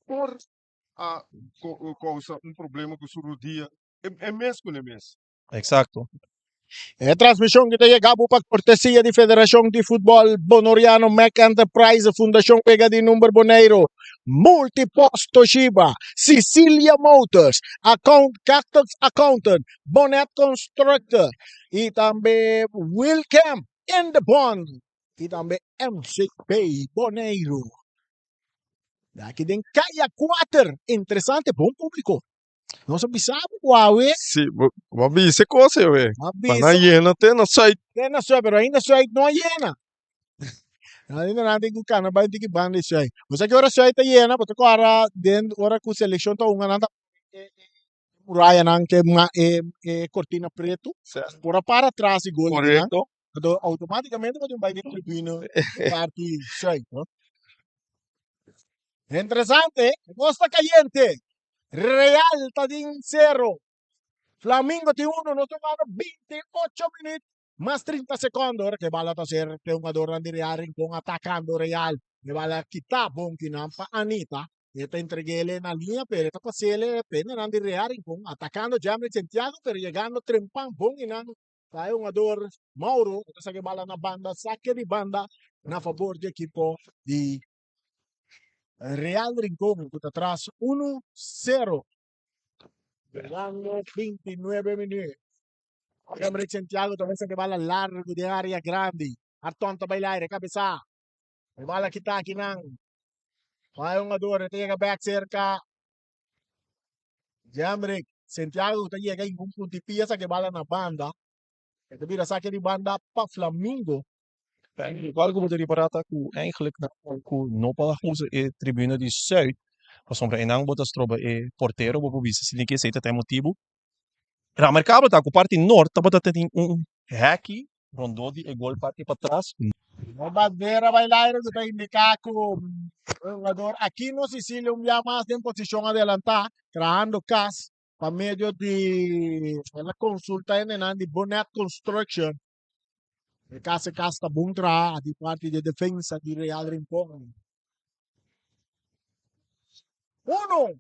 por a kousa un problema ku su rudia e mes ku ne mes. Exacto. E transmishon ki ta yega bo pa kortesia di Federashon di Futbòl Bonoriano, Mac Enterprise, Fundashon Wega di Number Boneiro, Multipost Toshiba, Sicilia Motors, Account Cactus Accountant, Bonet Constructor i tambe Wilcam In The Bond i tambe MCB Boneiru. Aki den Kaya 4, interesante, bon públiko. Nos a bisa bo ku awe. Si, bo a bisa e kos ei awe. A Pa bisa. nan yena te na sùit. Te na sùit, pero ainda sùit no a yena. Ainda nan tin ku kana bai tiki banda di sùit. Bo sa ki ora sùit ta yena, bo ta kòrda den ora ku selekshon ta hunga nan ta e murayanan ke e e kortina pretu. Por a para tras di gol di nan. Korekto. Anto outomátikamente bo tin bai den tribune parti sùit, no? Interesante, kos ta kayente. Real ta den sero, Flamingo tin uno, nos ta jugando 28 minuut mas 30 secondo. Ora ke bala ta ser ke hungadornan di Real Rincon atakando Real. E bala kita bon kinan pa Anita. E ta entreg'ele na liña pero e ta pas'ele pendenan di Real Rincon atakando Jamrick Santiago pero yegando trempan bon kinan pa e hungador Mauro. E ta saka e bala na banda, sake di banda na fabor di ekipo di. Real Rincon ku ta tras uno sero. Durando 29 minuut. Emerick Santiago ta mester bala largo den area grandi. Arton ta bai laire kabesa. E bala kita aki nan. Bai hungador e ta yega bek serka Jemrick Santiago ta yega ingun punti pia sa ke bala na banda. E ta bira sake di banda pa Flamingo. Lokual ku bo ta ripará ta ku eigenlijk nan ku no por usa e tribuna di Zuid pasobra einan bo ta stroba e portero bo por bisa si ke esei ta ta e motibu. Remarkabel ta ku parti nort tabata tin un hèki rondó di e gol parti patras. E bandera bai laire ku ta indiká ku e hungador Aquino Cecilio un bia mas den posishon adelantá trahando kas pa medio di el a konsulta hendenan di Bonet Construction. E kas e kas ta bon traha di parti di defensa di Real Rincon. Uno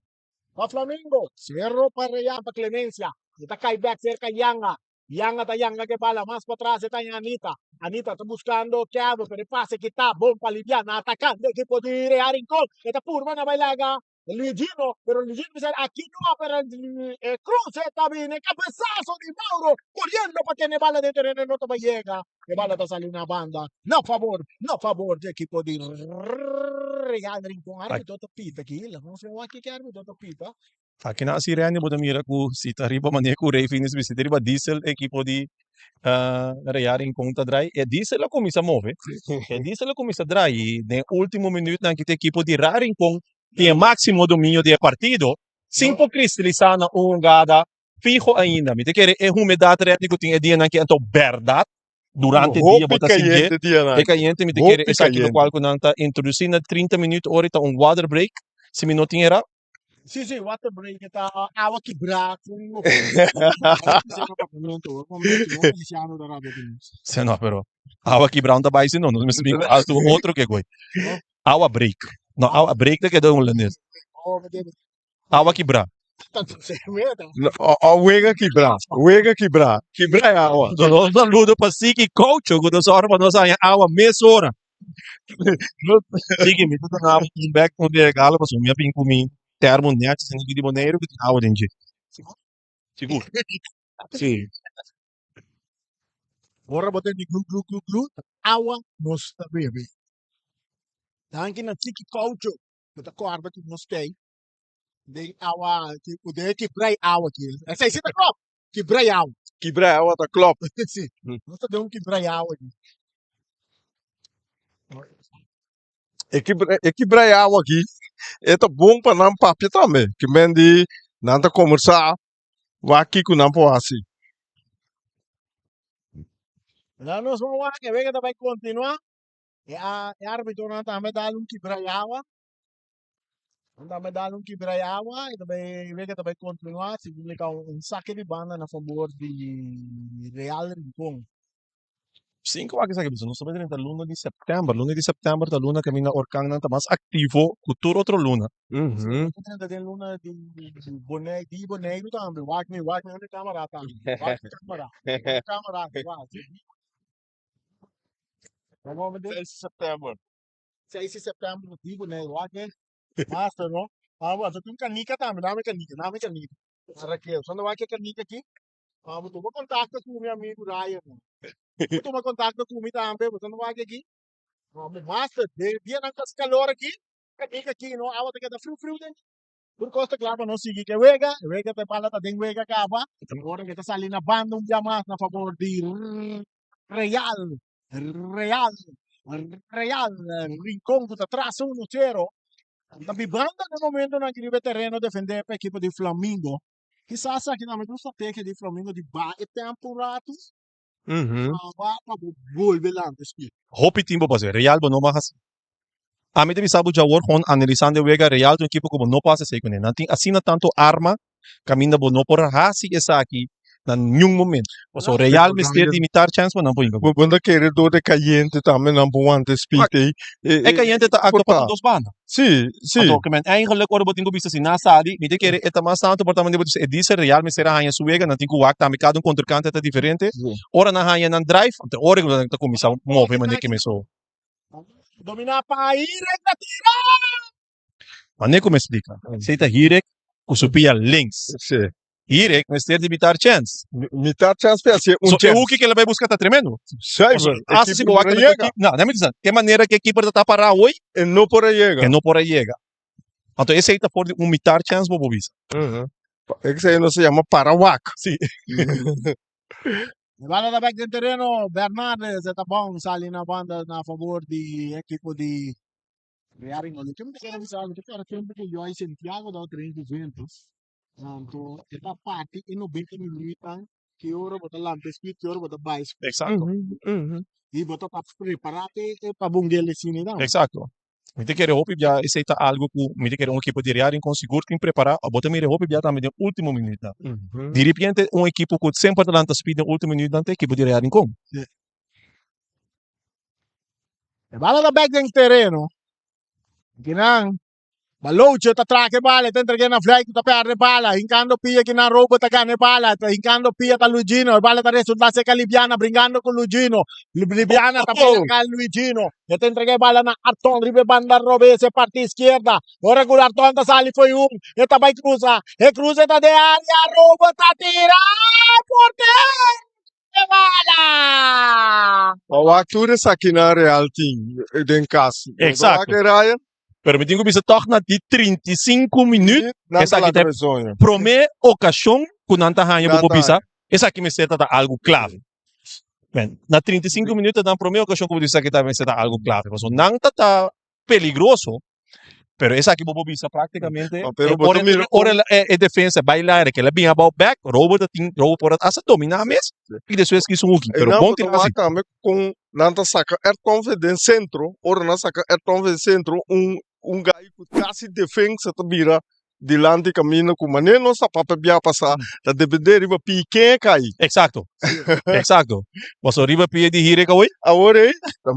pa Flamingo, sero pa Real pa Clemencia. E ta kai bek serka Yanga. Yanga ta yanga ke bala mas patras e ta haña Anita. Anita ta buskando Kevin pero e pase kita bon pa Libiana atakando ekipo di Real Rincon. E ta purba na bai laga Luigino, pero Luigino bisa aki no, pero e cruce ta bini, e cabezazo di Mauro coriendo pa tene bala den tereno no ta bay yega, e bala ta sali na banda na favor, na favor di ekipo di Real Rincon. Arbitro ta pita aki, laga nos wak kiko arbitro ta pita. Aki na Sirene bo ta mira ku si ta riba manera ku Rey Finis bisti ta riba diesel ekipo di Real Rincon ta drai e diesel a kuminsá move e diesel a kuminsá drai i den ultimo minuutnan ki ta ekipo di Real Rincon tin e máksimo dominio di e partido sin por kristalisá na un hungada fiho ainda. Mi ta kere e humedat rèt ku tin e dianan ki anto bèrdat durante dia bo Hopi ta sintié kayente dianan e kayente mi ta kere hopi esaki kayente. lokual ku nan ta introdusí na 30 minuut ora ta un water break si mi no tin erá. Sí, sí, water break ta awa kibrá ku Sí, no, pero awa kibrá no ta bai si no, nos mester bin ku altu otro ke goy. Awa break. No, awa break ta keda hulandes. Awa kibrá. No, o wega kibrá, wega kibrá, kibrá e awa. Nos saludo pa Siki Coucho ku ta sòru pa nos haña awa mesora. Siki, mi ta duna bo un bek un regalo pasobra mi a bin ku mi termo nèchi esaki di Boneiru ku tin awa den dje. Sigur. Sí. Ora bo tende glu glu glu glu, ta awa nos ta bebe. Danki na Siki Coucho ku ta kòrda ku nos tei den awa, ku den e kibra e awa aki. Esei si ta klòp. Kibra e awa. Kibra e awa ta klòp. Sí. Nos ta den un kibra e awa aki. E kibra, e kibra e awa aki, e ta bon pa nan papia tambe. Ke men di nan ta kombersá wak kiko nan por hasi. Laat nos ban wak, e wega ta bai kontinuá. E, a, e árbitonan tambe dal un kibra e awa. Nan tambe dal un kibra e awa, e ta bai, wega ta bai kontinuá. Si publiká un, un sake di banda na fabor di Real Rincon. Sin ku wak esaki bisa nos ta bai drenta luna di sèptèmber. Luna di sèptèmber ta luna kaminda orkannan ta mas aktivo ku tur otro luna. Nos ta drenta den luna di Bonei di Boneiru tambe. Wak mi, wak mi unda kamera ta. Wak mi kamera. Unda kamera ta, wak. Seis di sèptèmber. 6 di sèptèmber di Boneiru. Wak e. Master no. Abo, tin kanika tambe. Dame kanika, dame kanika. Raquel, so anda wak e kanika aki. Ah, bo tuma kontakto ku mi amigu Ryan. Bo tuma kontakto ku mi tambe, bo ta no wak aki. No, mi master, de dianan kas kalor aki, kanika aki, no, awa ta keda friu friu den. Tur kos ta kla pa nos sigui ke wega, e wega ta bala ta den wega kaba. Ora ke ta sali na banda un bia mas na fabor di Real, Real, Real, Rincon ku ta tras uno sero. Ta bibando na momentonan aki riba e tereno defende pa ekipo di Flamingo. Kisas aki tambe ta un strategia di Flamingo di baha e tempo un ratu pa pa bo bolbe lanta spil. Hopi tin bo pasa, Real bo no mag hasi. Ami ta bisa bo djawor gewoon analisando e wega, Real ta un ekipo ku bo no por hasi esei kuné. Nan tin asina tantu arma kaminda bo no por hasi esaki na niun momento. Pasobra Real mester di mitar chèns pa nan por hinka gol. Bo ta kere dor de kayente tambe nan por wanta e speed ei. E kayente ta aktua pa tur dos banda. Sí, sí. Anto ke men eigenlijk ora bo tin ku bisa si nan sali, mi ta kere e ta mas tantu por ta manera bo ta bisa e dice Real mester a haña su wega, nan tin ku wak tambe kada un kontrinkante ta diferente. Ora nan haña nan drive, anto e ora ku nan ta kuminsá move manera ke men so. Dominá pa Aire ta tira! Mane ku mi splika. Esei ta Hirek ku su pia links. Sí. Hirek mester di mitar chèns. Mitar chèns pe hasié un So e chèns. huki ku el a bai buska ta tremendo. Zuiver. E Hasta si keeper bo no wak por a tambe ku e yega. keeper, no, mi ta bisa, e manera ku e keeper ta ta pará awor. E no por a yega. E no por a yega. Anto esei ta for di un mitar chèns bo por bisa. Esei nos ta yama para wak. Sí. E bala ta bek den tereno, Bernardes e ta bon sali na banda na favor di ekipo di Real Rincon. Loke mi ta kere bisa mi ta kere tempo ku Joy Santiago tabata train Juventus, anto e ta parti e 90 minuutnan ki ora bo ta lanta e speed, ki ora bo ta bai speed. Exacto. I bo ta prepara te pa bo un gel asina tambe. Exacto. Mi ta kere hopi bia esei ta algo ku mi ta kere un ekipo di Real Rincon sigur tin prepara o bo ta mira hopi bia tambe den ultimo minuutnan. Di ripiente un ekipo ku semper ta lanta speed den ultimo minuutnan ta ekipo di Real Rincon. E bala ta bek den tereno. Kinan Baloche ta traka e bala, e ta entreg'é na Vlei ku ta pèrdè e bala. Hinkando pia kinan Robert ta gana e bala. Hinkando pia ta Luigino. E bala ta resultá serka Libiana bringando ku Luigino. Libiana ta pega ka Luigino. E ta entregá e bala na Arton riba e banda robes e parti iskierda. Ora ku Arton ta sali fo'i un, e ta bai krusa. E krusa ta den área. Robert ta tira. Portero! E bala! Pa wak tur esaki nan Real tin den kas. Exacto. Wak e Ryan. Pero mi tin ku bisa tòg na di 35 minüt Nan ta esaki laga ta e besoño. promé okashon ku nan ta haña Nan bo por ta bisa haña. esaki mester ta ta algu klave. Men, na 35 minüt ta nan promé okashon ku bo bisa esaki ta mester ta algu klave. Pasobra nan ta ta peligroso, pero esaki bo por bisa práktikamente Ma pero e bo ta ora mira ora kon e defensa bai laire ke el a bin abou bèk, Robert ta tin Robert por a hasta dominá mes i despues kiso un huki. E Pero nan bon bo ta tira asi. wak tambe kon nan ta saka Ertonve den sentro, ora nan saka Ertonve den sentro un un gai ku kasi defensa ta bira dilanti kaminda ku manera nos ta papia bia pasá ta depende riba pie ken e kai. Eksakto, eksakto. Pasobra riba pie di Hirek awor. Awor ei ta.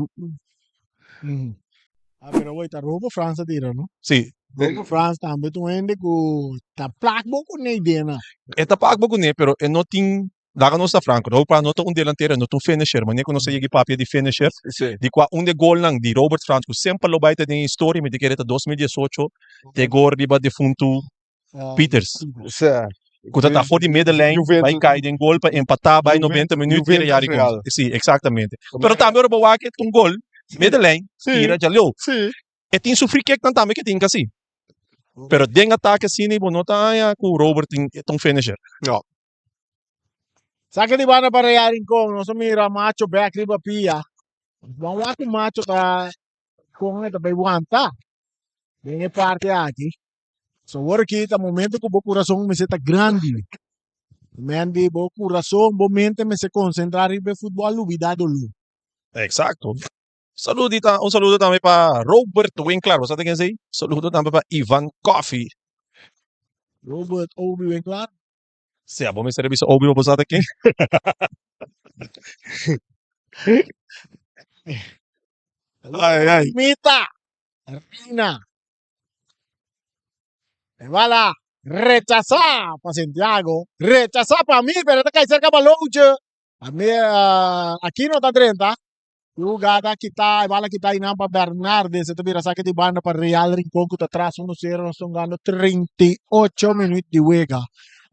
Ah, pero awor ta Robo Frans a tira, no? Sí. Robo Frans tambe ta un hende ku ta plak bo kuné idea. E ta plak bo kuné, pero e no tin Laga nos ta franco, Robert Frans no ta un delantero, e no ta un finisher. Manera cu nos a yega e papia di finisher, di cua un de golnan di Robert Frans cu semper lo bay ta den historia, mi ta kere ta 2018, te gol riba defuntu Pieters. Cu ta ta for di middenlijn, bay cay den gol pa empata, bay 90 minuut, tira yari gol. Si, exactamente. Pero tambe ora bo wak e ta un gol, middenlijn, tira djaleu. E tin su free kicknan tambe ke tin kasi. Pero den atake asina bo no ta haña cu Robert tin ta un finisher. No. Saka di banda pa Real Rincon. Nos a mira Macho bek riba pia. Ban wak ku Macho ta kon e ta bai wanta den e parti aki. So awor aki ta momento ku bo kurason mester ta grandi. Men di bo kurason, bo mente mester konsentrá riba e futbòl, lubidá doló. Exacto. Saludita, un saludo tambe pa Robert Winklar, bo sa ta ken esei? Saludo tambe pa Ivan Coffee. Robert Obi Winklar. Sea, bo mester a bisa Obi, bo sa ta ken? Ai, ai. Mita, Reina. E bala rechasá pa Santiago, rechasá pa mi, pero ta kai serka Baloche. A mi, Aquino ta drenta. Jugada kita, e bala kita einan pa Bernardes. E ta bira saki di banda pa Real Rincon ku ta tras 1-0. Nos ta hungando 38 minuut di wega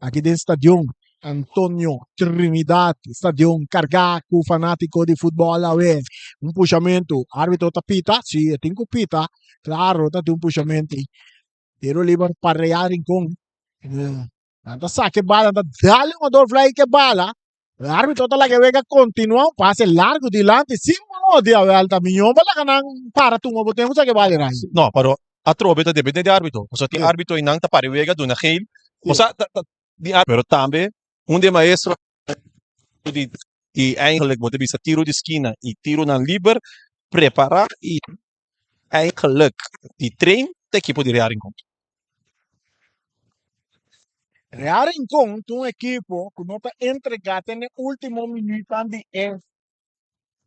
aki den stadion Antonio Trinidad. Stadion kargá ku fanátiko di futbòl awe. Un pushamentu. Árbitro ta pita. Si, e tin ku pita. Klaro ta tin un pushamentu. Tiro liber pa Real Rincon. Nan ta saka e bala, nan ta dal e hungador vlei ku e bala. E arbitro ta laga e wega kontinuá un pase largu dilanti sin mano di awèlta. Miñó bo laga nan para tuma bo tempu saka e bala erai. No, pero atrobe ta depende di arbitro. Pasobra tin arbitro ei nan ta para e wega duna geel. Osea, ta ta di arbitro. Pero tambe un di e maestro di di eigenlijk bo ta bisa tiro di skina i tironan liber prepará i Eigenlijk di train ta ekipo di Real Rincon. Real Rincon ta un ekipo ku no ta entregá te n'e último minuutnan di e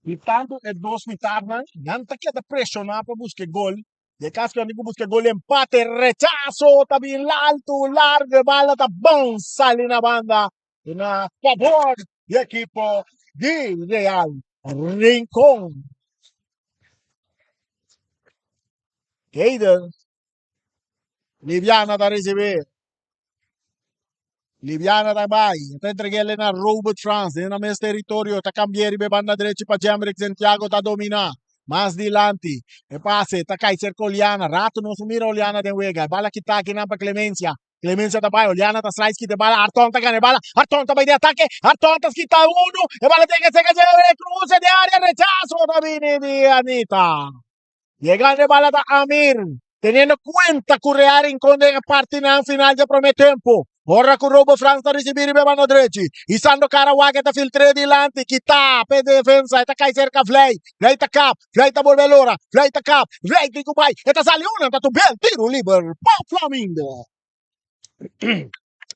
di tantu e dos mitarnan. Nan ta keda preshoná pa buska e gol. Den e kas ku nan tin ku buska e gol empate, rechaso ta bin altu, largu, e bala ta bon sali na banda na fabor di ekipo di Real Rincon. Gator. Libiana ta risibí. Libiana ta bai. E ta entreg'é na Robert Frans den nan mes teritorio. Ta kambi'é riba e banda drechi pa Jemrick Santiago ta dominá. Mas dilanti. E pase ta kai serka Oliana. Rato nos no mira Oliana den wega. E bala kita akinan pa Clemencia. Clemencia ta bai. Oliana ta slice kita e bala. Arton ta gana e bala. Arton ta bai den atake. Arton ta kita unu. E bala ta yega serka Jemrick. Cruce den area. Rechaso ta bini di Anita. Yegando e bala ta Amir, teniendo cuenta cu Real Rincon den e partinan final dje prome tempo. Ora cu Robo Frans ta ricibi riba e banda drechi, hisando cara wak e ta filtr'e dilanti, kita p'e defensa, e ta cay cerca Vlei, Vlei ta kap, Vlei ta bolbe lora, Vlei ta kap, Vlei tin cu bay, e ta sali una, ta tubel, tiro liber pa Flamingo.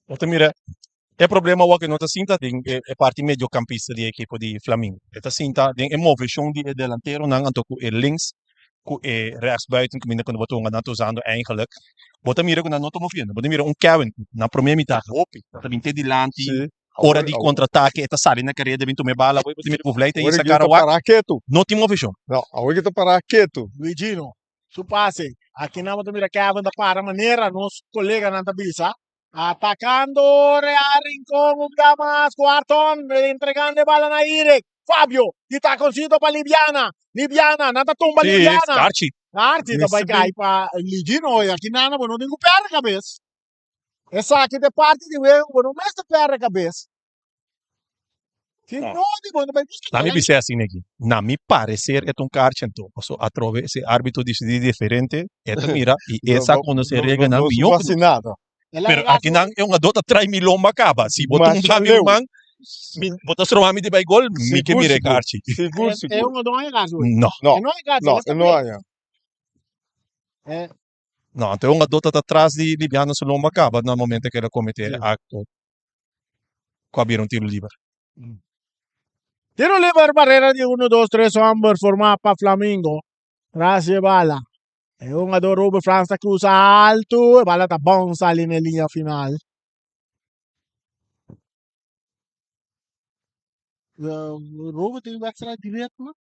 Bo ta mira e problema awor ke no ta sinta den e parti mediocampista di e ekipo di Flamingo. E ta sinta den e moveshon di e delanteronan anto ku e links ku e rechtsbuiten kaminda ku bo ta hunga nan ta usando eigenlijk. Bo ta mira ku nan no ta moviendo. Bo ta mira un Kevin na prome mitad hopi ta bin te dilanti ora di contraatake e ta sali na kareda bin tuma e bala. Bo ta mira ku Vlei ta Awor hisa ke ta kara wak para ketu. no tin moveshon. No, awor ke ta para ketu. Luigino Su pase. Aki nan bo ta mira Kevin ta para manera nos koleganan ta bisa. Atakando Real Rincon un bia mas ku Arton entregando e bala na Eric. Fabio di takoncito pa Libiana. Libiana, nan ta tumba Sí, Libiana. Archie. Archie ta bai kai pa Ligino. Oye, aki nan bo no tin ku perde kabes. Esaki ta e parti di wega ku bo no mester perde kabes. Si No. no di bo no bai buska Na mi kaya. bisa asina aki, na mi parecer e ta un karchi anto, paso atrobe si arbitro disidi diferente, e ta mira y e No, sa no, conoce no, no, reglanan no mihor su ku hasi nos. nada. El a Pero laga aki nan e hungador ta trai mi lomba kaba, si bo ta Masha hunga mi leu. ruman, mi, bo ta stroba mi di bai gol, mi ke Sigur, mira e sigur. karchi. Sigur, E, e sigur. hungador no a karchi hoy. No. No, E no a karchi, no, el a e no stap'é. haña. E, No, anto e hungador ta ta tras di Libiano su lomba kaba na momento ku el a komete e Sí. akto. ku a bira un tiro liber. Tiro liber barrera di 1, 2, 3 homber formá pa Flamingo. Tras e bala. E hungador Robert Frans ta cruza alto. E bala ta bounce sali na e linea final. Robert tin wedstrijd di ritmo.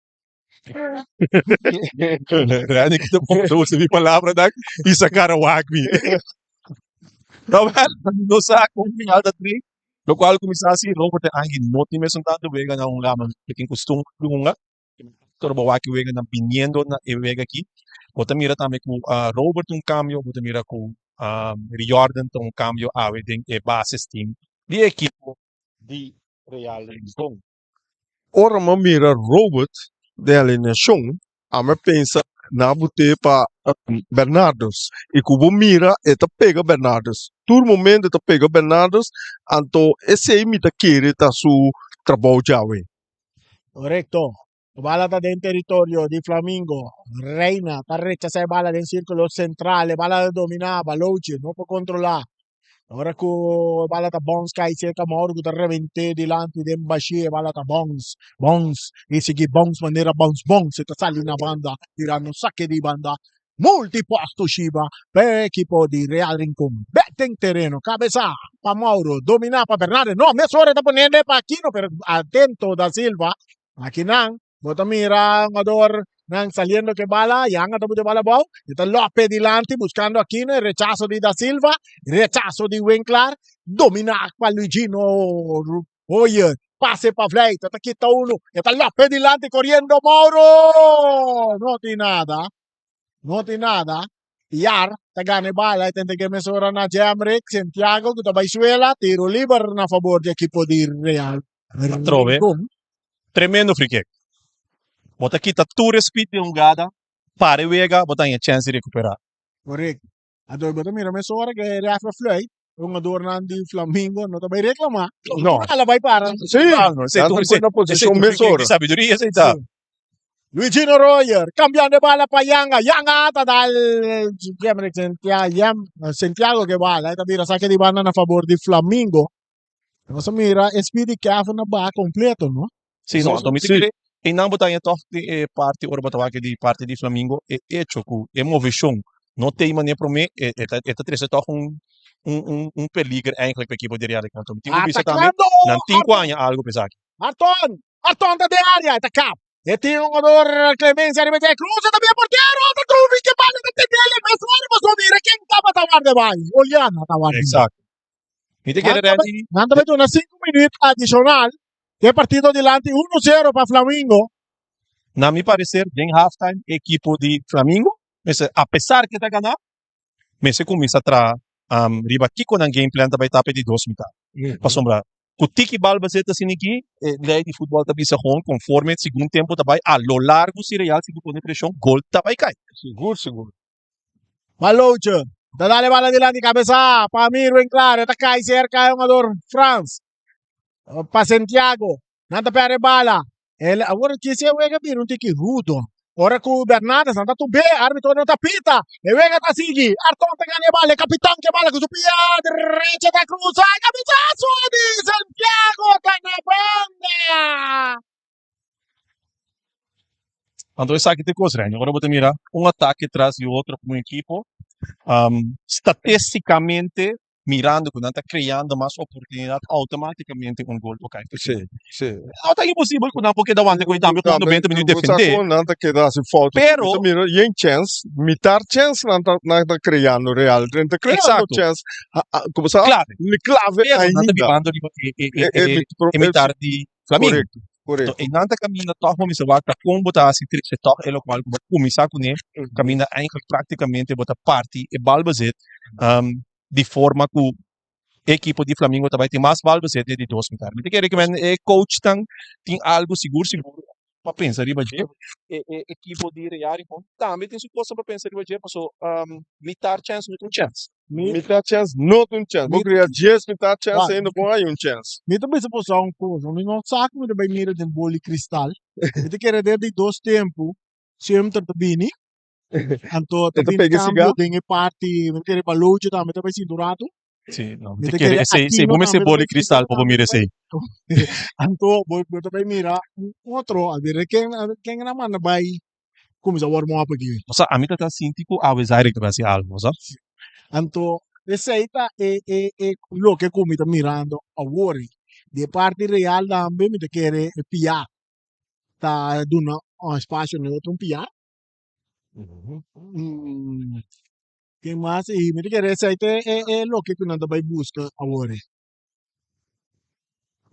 Randy kita pon usa mi palabra dak y sacar a wak mi. Robert, no sa con final ta tri, lo cual cuminsa así, Robert e angi no tin mesun tanto wega na hunga, ma e tin costumber di hunga. Ora bo wak e wega nan biniendo na e wega aki, bo ta mira tambe cu Robert un cambio, bo ta mira cu Riordan ta un cambio awe den e basis team di e ekipo di Real Rincon. Ora mi a mira Robert den alineashon, ami a pensa na bot'é pa Bernardus. I ku bo mira e ta pega Bernardus. Tur momento e ta pega Bernardus, anto esei mi ta kere ta su trabou djawe. Korekto. E bala ta den teritorio di Flamingo. Reina ta rechasá e bala den sírkulo sentral. E bala ta dominá. Balochi no por kontrolá. Ora ku e bala ta bons kai serka Mauro ku ta rebent'é dilanti den bashí. E bala ta bons, bons i sigui bons manera bons bons. E ta sali na banda tirando sake di banda. Multiposto Shiba pa e ekipo di Real Rincon. Bek den tereno, kabesa pa Mauro, dominá pa Bernardes. No, mesora e ta poniendo pa Aquino, pero atento Da Silva. Akinan bo ta mira hungador nan saliendo ke bala, Yanga ta pone bala abou, e ta Lope dilanti buscando Aquino, e rechazo di Da Silva, rechazo di Winklar, domina pa Luigino Hoyer, pase pa Vlei, ta kita uno, e ta Lope dilanti coriendo Mauro, no tin nada, no tin nada, Yar ta gana e bala, e ta entrega mesora na Jemrick Santiago cu ta bay suela, tiro liber na favor di ekipo di Real Atrobe. Rincon. Tremendo free kick. Bo ta kita tur e speed di hungada, para e wega, bo ta haña chance di recupera. Correcto. Anto bo ta mira mesora cu e ref a fluit, e hungadornan di Flamingo no ta bay reclama. No. Tur ala bay para. Sí, No, esey nan tur ta esey pone na esey posicion tur free kick mesora. di sabiduria esey ta. Sí. Luigino Royer cambiando e bala pa Yanga. Yanga ta dal Jemrick Santiago, Santiago ke bala. E ta bira saque di banda na favor di Flamingo. Nos a mira e speed di Kevin a baha completo, no? Sí, no, anto mi ta Sí. kere einan bo ta haña tòg den e parti ora bo ta wak di parti di Flamingo e echo ku e moveshon no ta ei manera promé e e ta e ta trese tòg un un un un peliger eigenlijk pa ekipo di Real Rincon. Mi tin ku bisa tambe Atacando nan tin ku Arton. haña algu pa esaki. Arton! Arton ta den área, e ta kap. E tin un jugador Clemencia riba dje, cruza ta bia portero, ta trufi ke bala ta tenele, mesora paso mira ken tabata wak. warda bai? Oliana ta warda. Exacto. Mi te kere Randy. Nan ta bai duna 5 minuut adicional. E partido dilanti 1-0 pa Flamingo. Na mi parecer den halftime ekipo di Flamingo mester apesar ke ta gana mester kuminsá traha riba kiko nan game plan ta bai ta pa e di dos mitad. Pasobra ku tiki bal basé ta asina aki, e lei di futbòl ta bisa gewoon konforme segun tempu ta bai a lo largu si Real sigui pone preshon gol ta bai kai. Sigur sigur. Maloche ta dal e bala dilanti kabesa pa Mirwin Claro e ta kai serka e hungador Frans pa Santiago nan ta perde e bala El awor kisi e wega bira un tiki rudo. Ora ku Bernardes nan ta tub'é, arbitro no ta pita. E wega ta sigui. Arton ta gana e bala, e kapitan ke bala ku su pia derecha ta krusa. E kabisaso di Santiago ta na banda. Anto esaki ta e kos, Reni. Ora bo ta mira un atake tras di otro ku un ekipo, statisticamente mirando ku nan ta kreando mas oportunidat outomátikamente un gol por kai. Sí, sí. No ta imposibel ku nan por keda wanta ku e tambe ku 90 minuut defendé. Nan ta keda hasi fout. Pero mira yen chèns, mitar chèns nan ta nan ta kreando Real. Nan ta kreando chèns. Komo sa? Klave. Klave ainda. Nan ta bibando riba e mitar di Flamingo. Korekto, korekto. E nan ta kaminda tòg bo mester wak ta kon bo ta hasi trese tòg e lokual ku bo kuminsá kuné, kaminda eigenlijk praktikamente bo ta parti e balbezit di forma ku e ekipo di Flamingo ta bai tin mas balbezit den di dos mitar. Mi ta kere ku men e coachnan tin algu sigur sigur pa pensa riba dje. E e ekipo di Real Rincon tambe tin su kosnan pa pensa riba dje paso mitar chèns no ta un chèns. Mitar chèns no ta un chèns. Bo kria djes mitar chèns ainda por hay un chèns. Mi ta bisa boso un cosa, mi no sa ku mi ta bai mira den boli kristal. Mi ta kere den di dos tempu Sumter ta bini, anto ta E ta bini pega e kambio siga. den e parti, mi ta kere Balochi tambe ta bai sinti un ratu. Sí, no, mi Mi ta ta kere kere esei, esei, Aquino bo mester tambe ta boli bai sinti kristal pa bo tambe mira ta bai. esei. Anto bo bo ta bai mira un otro, a bira ken ken nan manda bai kuminsá warm up aki. Osea, ami ta ta sinti ku awe Zaire ta bai hasi algu, sa. Anto esei ta e e e loke ku mi ta mirando awor. Di e parti Real tambe mi ta kere e piar ta duna un espasio na e otro un piar. Ken mas? I mi ta kere esei ta e e loke ku nan ta bai buska awor.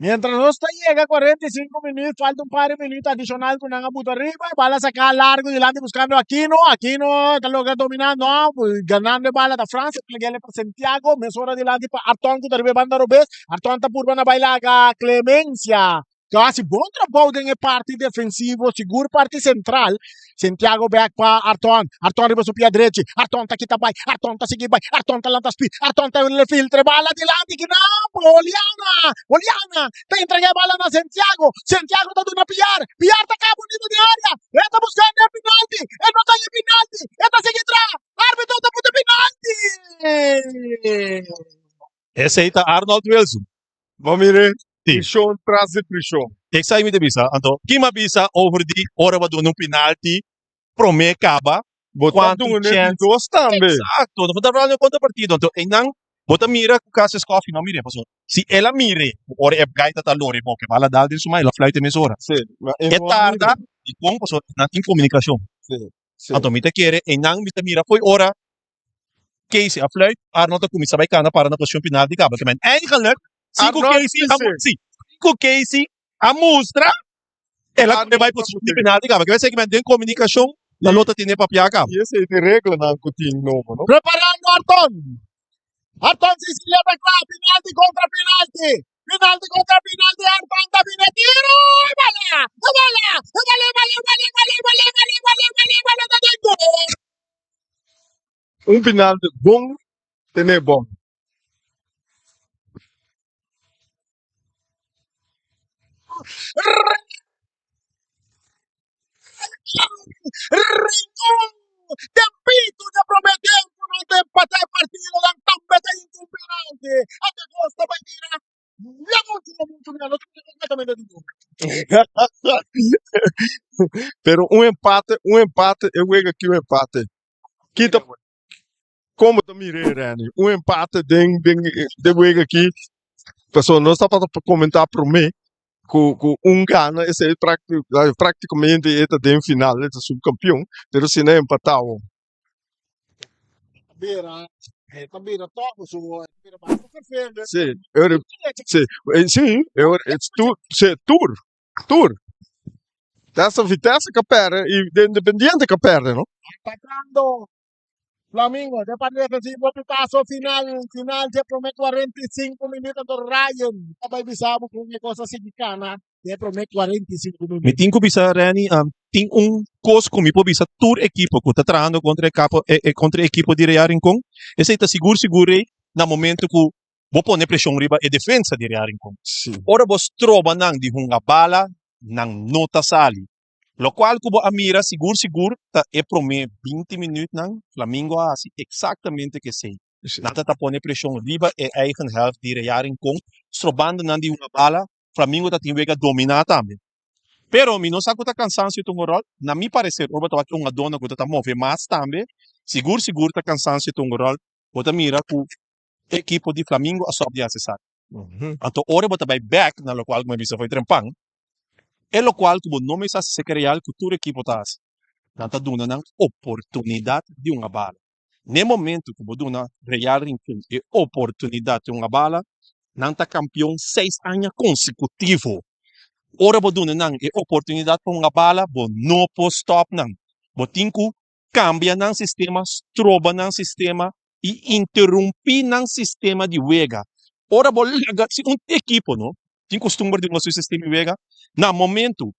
Mientras nos ta yega 45 minuut, falta un par di minuut adicional cu nan a buta riba. E bala saca largo dilanti buscando Aquino. Aquino ta logra domina, no, ganando e bala ta Frans. Entregele pa Santiago, mesora dilanti pa Arton cu ta riba e banda robes. Arton ta purba na bai laga Clemencia. Ta hasi bon trabou den e parti defensivo, sigur parti sentral. Santiago bek pa Arton. Arton riba su pia drechi. Arton ta kita bai. Arton ta sigui bai. Arton ta lanta speed. Arton ta filtra e bala dilanti kinan. Oliana. Oliana ta entrega e bala na Santiago. Santiago ta duna Piar. Piar ta kaba bonito den area. E ta buscando e penalti. E no ta e penalti. E ta sigui tra. Arbitro ta puta penalti. Esei ta Arnold Wilson. Bo mire Sí. prishon tras di prishon. Esei mi ta bisa. Anto, kin a bisa over di ora bo a duna un penalti prome kaba? Bo ta Kuantu duna di chèns? dos tambe. Eksakto. No ta hablando kontra partido. Anto, einan bo ta mira ku Cassius Coffie no mir'é. Pasobra si el a mir'é ku ora e gaita ta lori bo ke bala dal den su man, el a fluit e mesora. Sí, ma e E no a tarda, mir'é. dikon? Pasobra nan tin komunikashon. Sí, sí. Anto mi ta kere einan mi ta mira fo'i ora Casey a fluit, Arnold a cuminsa bay cana para na posicion penalti caba. Ke men eigenlijk, si cu Arnold Casey a, dice. si, cu Casey a mustra, el a Arnold bay a posicion di mustra. penalti caba. Ke men den comunicacion, la lo ta tene papia caba. Y esey ta e reglanan cu tin nobo, no? Preparando Arton. Arton Cecilia ta cla, penalti contra penalti. Penalti contra penalti, Arton ta bini tiro, e bala, e bala, e bala, e bala, e bala, e bala, e bala, e bala, e bala, e bala, e bala, ta den gol. Un penalti bon tene bon. Rincon Tempito de prome tempo nan ta empata e partido nan tambe ta hinca un penalti ate gos ta bai bira ya mucho no mucho mira no ta completamente di gol. Pero un empate, un empate, e wega aki un empate. Kita como ta mire Renny? Un empate den den den wega aki. Pasobra nos tabata comenta prome cu cu un gana esey practicamente e ta den final, e ta subcampeon, pero si nan empata awor. Bira, e ta bira tòg su, e ta bira basta ferfende. Sí, e sí, sí, e tur, sí, tur, tur. Tessa Vitesse ka perde i de Independiente ka perde, no? Atacando Flamingo de parte defensivo pitazo final final dje prome 45 minuut anto Ryan ta bai bisa bo con e cos a sigui cana den e prome 45 Mi minuut. tin ku bisa Renny, tin un kos ku mi por bisa tur ekipo ku ta trahando kontra e kapo e e kontra e ekipo di Real Rincon, esei ta sigur sigur rei na momento ku bo pone preshon riba e defensa di Real Rincon. Sí. Ora bo stroba nan di hunga bala, nan no ta sali. Lokual ku bo a mira sigur sigur ta e promé 20 minütnan Flamingo a hasi eksaktamente kesei. Nan ta ta pone preshon riba e eigen hèlft di Real Rincon, strobando nan di hunga bala. Flamingo ta tin wega dominá tambe. Pero mi no sa ku ta kansansio ta un ròl. Na mi pareser ora bo ta wak e hungadónan ku ta ta move mas tambe, sigur sigur ta kansansio ta un ròl. Bo ta mira ku e ekipo di Flamingo a stòp di hasi esaki. Anto ora bo ta bai bèk na lokual ku mi a bisa for trempan, e lokual ku bo no mester hasi seke real ku tur ekipo ta hasi, nan ta duna nan oportunidat di hunga bala. N'e momento ku bo duna Real Rincon e oportunidat di hunga bala, nan ta kampion seis aña konsekutivo. Ora bo duna nan e oportunidat pa hunga bala, bo no por stòp nan. Bo tin ku kambia nan sistema, stroba nan sistema i interumpí nan sistema di wega. Ora bo laga, si un ekipo no tin kustumber di hunga su sistema di wega, na momentu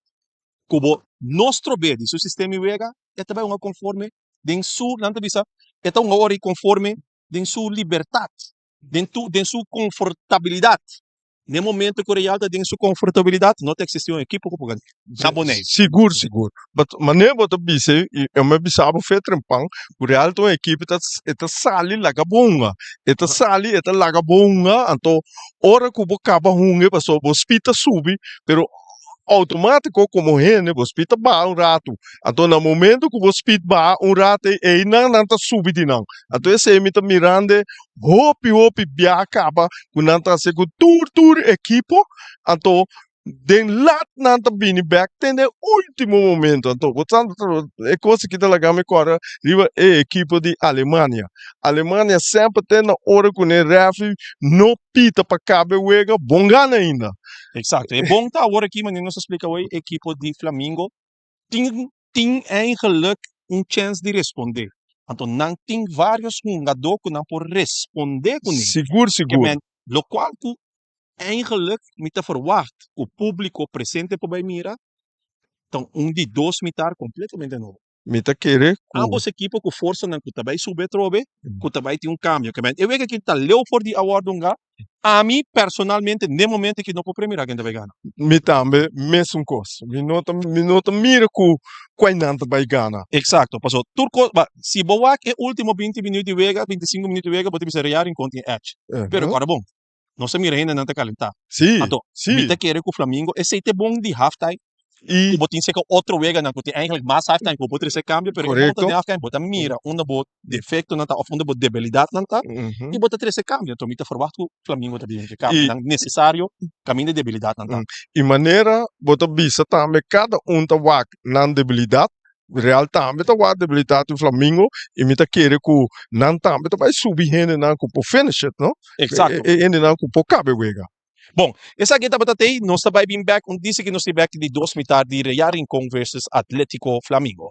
ku bo no strob'é di su sistema di wega, e ta bai hunga konforme den su, nan ta bisa, e ta hunga ora i konforme den su libertat, den tu, den su konfortabilidat. Na e momento ku Real ta den su konfortabilidat, no ta eksistí un ekipo ku por gana na Boneiru. Sigur, sigur. But manera bo ta bisa i mi a bisa bo fe trempan ku Real ta un ekipo ta e ta sali laga bo hunga. E ta sali e ta laga bo hunga anto ora ku bo kaba hunga pasobra bo speed ta subi pero outomatiko komo hende bo speed ta baha un ratu. Anto na momento ku bo speed baha un ratu einan nan ta subi di nan. Anto esei mi ta mirando Hopi hopi bia kaba ku nan ta hasi ku tur tur ekipo anto den lat nan ta bini bek te den ultimo momento anto bo sa e kos aki ta laga mi kòrda riba e ekipo di Alemania. Alemania semper te na ora ku e rèfri no pita pa kaba e wega bon gana ainda. Eksakto e bon ta awor aki manera nos a splika awor e ekipo di Flamingo tin tin eigenlijk un chèns di respondé. Anto nan tin vários hungadó ku nan por respondé kuné. Sigur, Ke sigur. men, lokual ku eigenlijk mi ta ferwagt ku públiko presente por bai mira, ta un di dos mitar kompletamente nobo. Mi ta kere ku. Ambos ekipo ku forsanan ku ta bai subi atrobe, ku ta bai tin un kambio. Ke men, e wega aki ta leu for di awor dungá, Ami personalmente n'e momento aki no por premira ken ta bai gana. Mi tambe mesun kos. Mi no ta mi no ta mira ku kuai nan ta bai gana. Eksakto, paso tur kos, ba, si bo wak e ultimo binti minuut di wega, 25 minuut di wega, bo ta bisa Real Rincon tin edge. Pero kòrda bon, nos a mira hendenan ta kalentá. Sí, Anto, sí. mi ta kere ku Flamingo esei ta e bon di halftime. I Ku bo tin seka otro weganan ku tin eigenlijk mas halftime ku bo por trese kambio, pero e bon ta Korekto. den halftime bo ta mira unda bo defektonan ta òf unda bo debilidatnan ta i bo ta trese kambio. Anto mi ta ferwagt ku Flamingo ta bini ku e kambionan nesesario kaminda e debilidatnan ta. I manera bo ta bisa tambe kada un ta wak nan debilidat, Real tambe ta wak debilidat di Flamingo i mi ta kere ku nan tambe ta bai subi hendenan ku por finish it, no? Eksakto. E hendenan ku por kaba e wega. Bon, esaki tabata tei, nos ta bai bin bek un disi ki nos tin bek di dos mitar di Real Rincon versus Atletico Flamingo.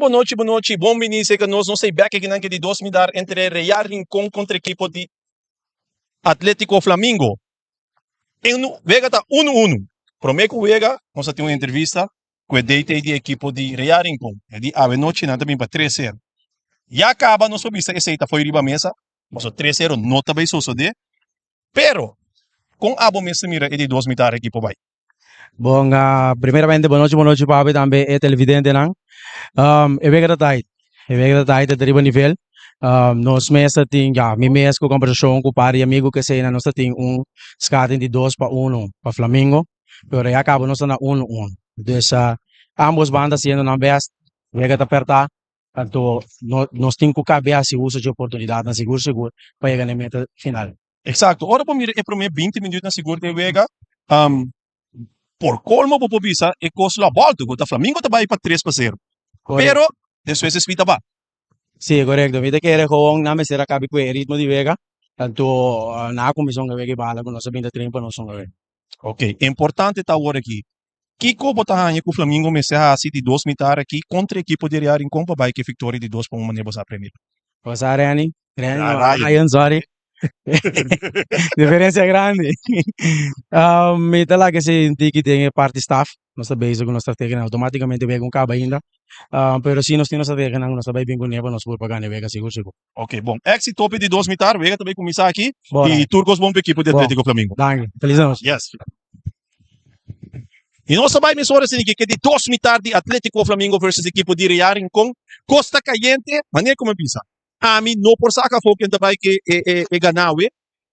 bon nochi, bon nochi, bon bini serka nos. Nos ta bek akinan ke di dos midar entre Real Rincon kontra ekipo di Atletico Flamingo. E wega ta unu unu. Prome ku wega nos a tin un entrevista ku e DT di ekipo di Real Rincon. E di awe nochi nan ta bin pa tres sero. Ya kaba nos por bisa esei ta fo'i riba mesa, pasobra tres sero no ta bai sosode. Pero kon abo mes ta mira e di dos mitar ekipo bai? Bon, primeramente bon nochi, bon nochi papi tambe e televidentenan. E wega ta tight, e wega ta tight, e ta riba nivel. Nos mes ta tin, ya, mi mes ku kombersashon ku par di amigu kesei nan nos ta tin un skating di dos pa uno pa Flamingo, pero ya kaba nos ta na uno uno. Dus ambos banda hasiendo nan best, wega ta pèrtá, anto nos tin ku kab'é hasi uso dje oportunidatnan sigur sigur pa yega na e meta final. Exacto. Ora bo mira e prome binti minuutnan sigur den wega, por colmo bo por bisa e cos lo a bolto, cu ta Flamingo ta bay pa 3-0. Pero despues e spita ba. Si, corecto. Mi ta kere gewoon nan mester a cabi cu e ritmo di wega, tanto nan a cuminsa hunga wega y bala cu nos a binta train pa nos hunga wega. Ok, importante ta awor aki, kico bo ta haña cu Flamingo mester haci di dos mitar aki contra ekipo di Real Rincon pa bay cu e victoria di 2-1 manera bo sa premira? Bo sa Renny? Renny no, Ryan, sorry. Diferencia grandi. Mi ta laga esei un tiki den e parti staf. Nos ta bezig ku nos strategianan. Automaticamente wega un kaba ainda. Pero si nos tin nos strategianan nos ta bai bin kuné pa nos por pa gana e wega sigur sigur. Ok, bon. Exito p'e di dos mitar. Wega ta bai kuminsá aki. I tur kos bon p'e ekipo di Atletico Flamingo. Danki. Feliz nochi. Yes. I nos ta bai mesora esei ke di dos mitar di Atletico Flamingo versus ekipo di Real Rincon. Kos ta kayente, manera ku mi a bisa. Ami no por saca afo ken ta bay ke e ganawe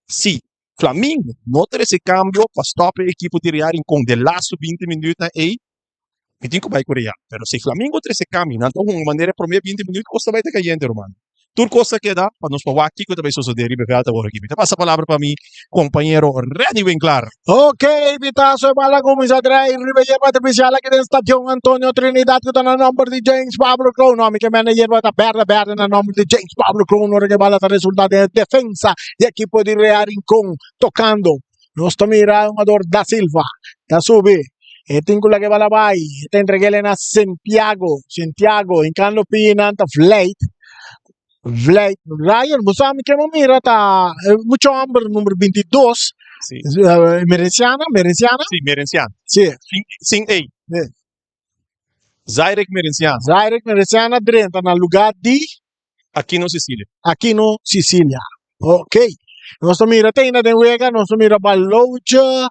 si Flamingo no trece cambio pa stop e ekipo di Real Rincon den laatste 20 minuutnan ey mi tin cu bay cu Real pero si Flamingo trece cambio nan ta hunga manera e prome 20 minuut cos ta bay ta cayente ruman tur cos ta keda pa nos pa wak kico ta bay sosode riba e veld awor aki mi ta pasa palabra pa mi compañero Renny Winklaar. Ok, pitazo e bala cuminsa draai riba yerba artificial aki den Stadion Antonio Trinidad cu ta na nomber di James Pablo Kroon. No, mi ke mende yerba ta berde berde na nomber di James Pablo Kroon ora cu e bala ta resulta den e defensa di ekipo di Real Rincon tocando. Nos ta mira e hungador Da Silva ta subi e tin cu laga e bala bay e ta entreg'el na Santiago. Santiago hincando pinan ta vleit. Vlei, Ryan, bo sa mi ke mo mira ta mucho homber numero 22. Sí. Merenciana, Merenciana? Sí, Merenciana. Sí. Sin, sin E. Sí. Zairek Merenciana. Zairek Merenciana drenta na lugar di Aquino Sicilia. Aquino Sicilia. Ok. Nos ta mira te ainda den wega, nos ta mira Baloche.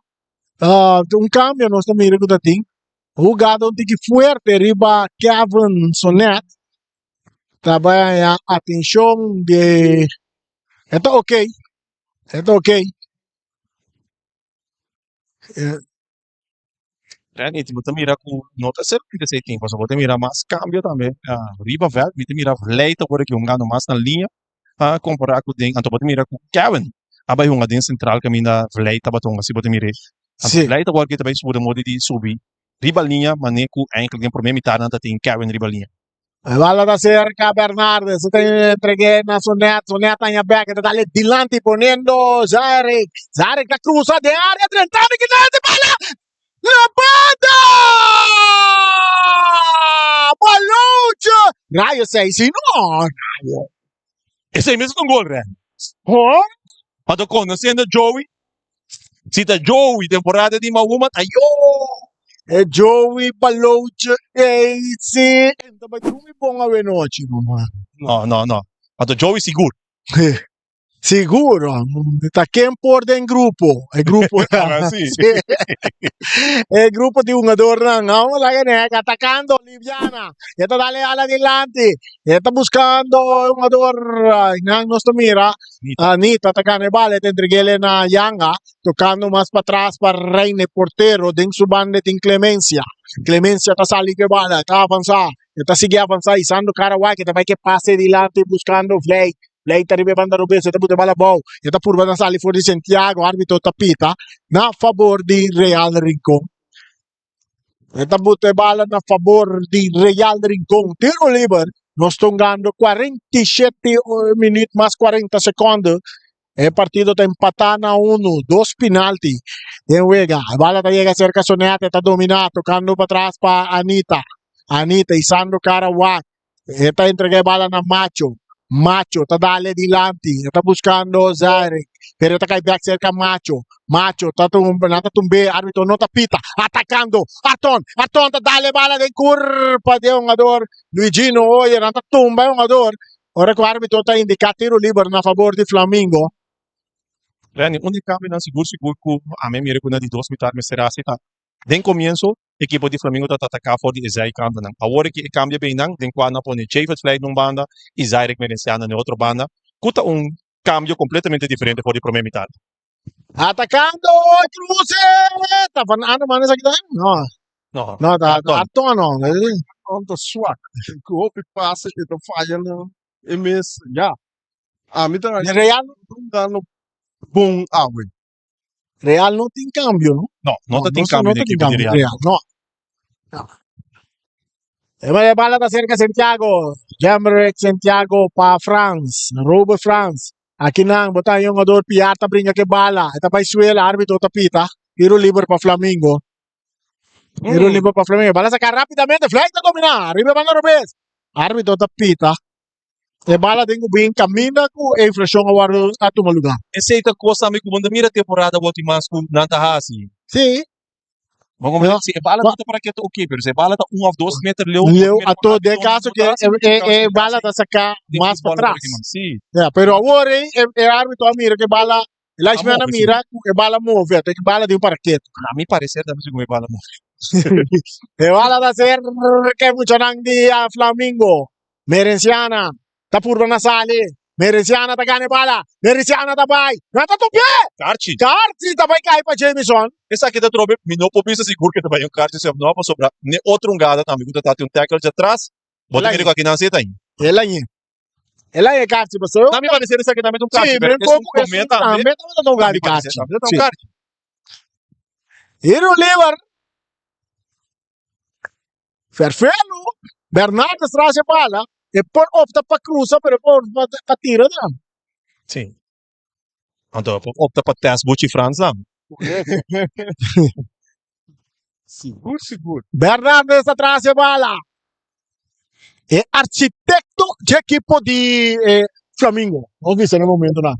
Uh, un cambio nos ta mira ku ta tin. Hugado un tiki fuerte riba Kevin Sonet. Ta bai haña atenshon di e ta ok e ta ok. Renny, bo ta mira ku no ta solamente esei tin, pasobra bo ta mira mas kambio tambe riba vèlt. Mi ta mira Vlei ta wòrdu ki hungando mas na liña kompará ku den, anto bo ta mira ku Kevin a bai hunga den sentral kaminda Vlei tabata hunga, si bo ta mira ei. Anto Vlei ta wòrdu ki ta bai subi den modo di subi riba liña manera ku eindelijk den promé mitar nan ta tin Kevin riba liña. E bala ta cerca Bernardes, e ta entregué na Sonet, Sonet haña bek, e ta dale dilanti poniendo Zarek, Zarek ta cruza den area, drentando kinan e bala na banda! Balootje! Rayo sei si no, rayo. Esei mes ta un gol, Ren. Hoor? Pato conociendo Joey, si ta Joey temporada di Mahuma, ayo! E Joey Balootje ei si. Ta bai drumi bon awe nochi, mama. No, no, no. Pato Joey sigur. Sigur, ta ken por den grupo. E grupo. Ah, sí. E grupo di hungadornan. Vamos laga nek atacando Liviana. E ta dale ala dilanti. E ta buscando e hungador. Nan nos ta mira. Anita ta gana e bala. E ta entreg'ele na Yanga. Tocando mas pa tras pa Reine portero. Den su banda tin Clemencia. Clemencia ta sali ku e bala. Ta avansa. E ta sigui avansa isando cara wak. E ta bai ke pase dilanti buscando Vlei. Lei ta riba e banda robes, e ta buta e bala abou, e ta purba na sali for di Santiago, arbitro ta pita na fabor di Real Rincon. E ta buta e bala na fabor di Real Rincon. Tiro liber, nos ta hungando 47 minuut mas 40 secondo. E partido ta empatá na unu, dos penalti den wega. E bala ta yega cerca Sonet, e ta domina, tocando patras pa Anita. Anita isando cara wak. E ta entrega e bala na Macho. Macho ta dale dilanti. E ta buscando Zaire. Pero e ta kai back cerca Macho. Macho ta tumba, nan ta tumbe, arbitro no ta pita. Atacando Arton. Arton ta dale bala den curpa di e hungador Luigino Oye. Nan ta tumba e hungador. Ora cu arbitro ta indica tiro liber na favor di Flamingo. Renny, un di cambionan sigur sigur cu ami a mira cu na di dos mitar mester haci ta den comienso Ekipo di Flamingo ta ataká for di e zijkantonan. Awor aki e kambia beinan den kua nan pone Javed Vlijt na un banda i Zairek Merenciana na e otro banda, ku ta un kambio kompletamente diferente for di promé mitar. Atakando Cruze! Ta van Anderman esaki ta? No. No. No, ta Arton. Arton no. Arton ta swak. Ku hopi pase e ta faya na e mes. Ya. Ami ta Real dando bon awe. Real no tin cambio, no? No, no ta tin no, cambio no den ta tin ekipo di cambio Real. Real, no. No. E ba- e bala ta cerca Santiago. Jamrick Santiago pa Frans. Robert Frans. Aki nan, bota un jugador Piar ta brinca ke bala. E ta bai suela, arbitro ta pita. Tiro liber pa Flamingo. Tiro liber pa Flamingo. Bala saca rapidamente. Flag ta domina. Riba banda robes. Arbitro ta pita. E bala den ku bin kaminda ku e infraccion a wòrdu a tuma lugá. Esei ta kos tambe ku bo no ta mira temporada awor tin mas ku nan ta hasi. Sí. Bo komprende? Si e bala no ta para ketu oke, pero si e bala ta un òf dos meter leu, Leu, ato den kaso ke e e bala ta saká mas patras. Sí. Ya, pero awor ei e e arbitro a mira ku e bala, e linesman a mira ku e bala move, ato e bala den para ketu. Na mi parecer tambe segun e bala move. E bala ta ser ke muchanan di Flamingo. Merenciana ta purba na sali. Merenciana ta gana e bala. Merenciana ta bai. Nan ta topi'é! Karchi. Karchi ta bai kai pa Jamison. Esaki ta trobe, mi no por bisa sigur ke ta bai un karchi si of no, pasobra n'e otro hungada tambe ku ta tati un tackle djatras, bo ta mira ku akinan si e ta ain. El a ñe. El a ñe karchi pasobra. Na mi parecer esaki tambe ta un karchi, Sí, pero men esun poco prome esun tambe, tambe tabata ta un na hungada mi di parecer karchi. tambe ta un Sí. karchi. Hero Lever Ferfelu, Bernardes tras e bala, e por opta pa cruza pero e por opta pa tira tambe. Sí. Anto e por opta pa test Buchi Frans tambe. Sigur, sigur. Bernardes ta tras e bala. E architecto dje ekipo di eh, Flamingo. Nos bisa na e momentonan.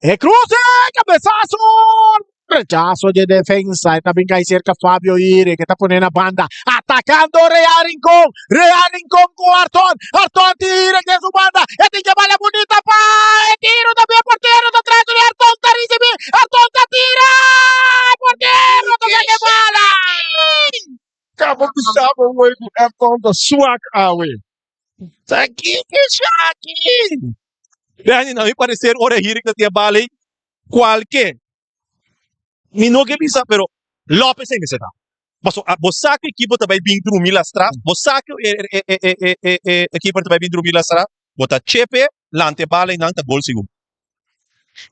E cruce, cabezazo! Rechazo de defensa. E ta bin cai cerca Fabio Ire, que ta pone na banda. Atacando Real Rincón. Real Rincón cu Arton. Arton tira de su banda. E tin que bala bonita pa. E tiro también portero ta atrás de Arton ta recibi. Arton ta tira. Portero ta saca bala. Kaba bisaba wey ku Ayrton ta swak awe. Ta kiko esaki? Benny, na mi parecer ora Hirik ta tin e bala ei, kualke, mi no ke bisa, pero Lopez ei mester ta. Paso bo sa ku ekipo ta bai bin drumi lastra, bo sa ku e e e e e e e ekipo ta bai bin drumi lastra, bo ta chepe, lanta e bala ei nan ta gol sigur.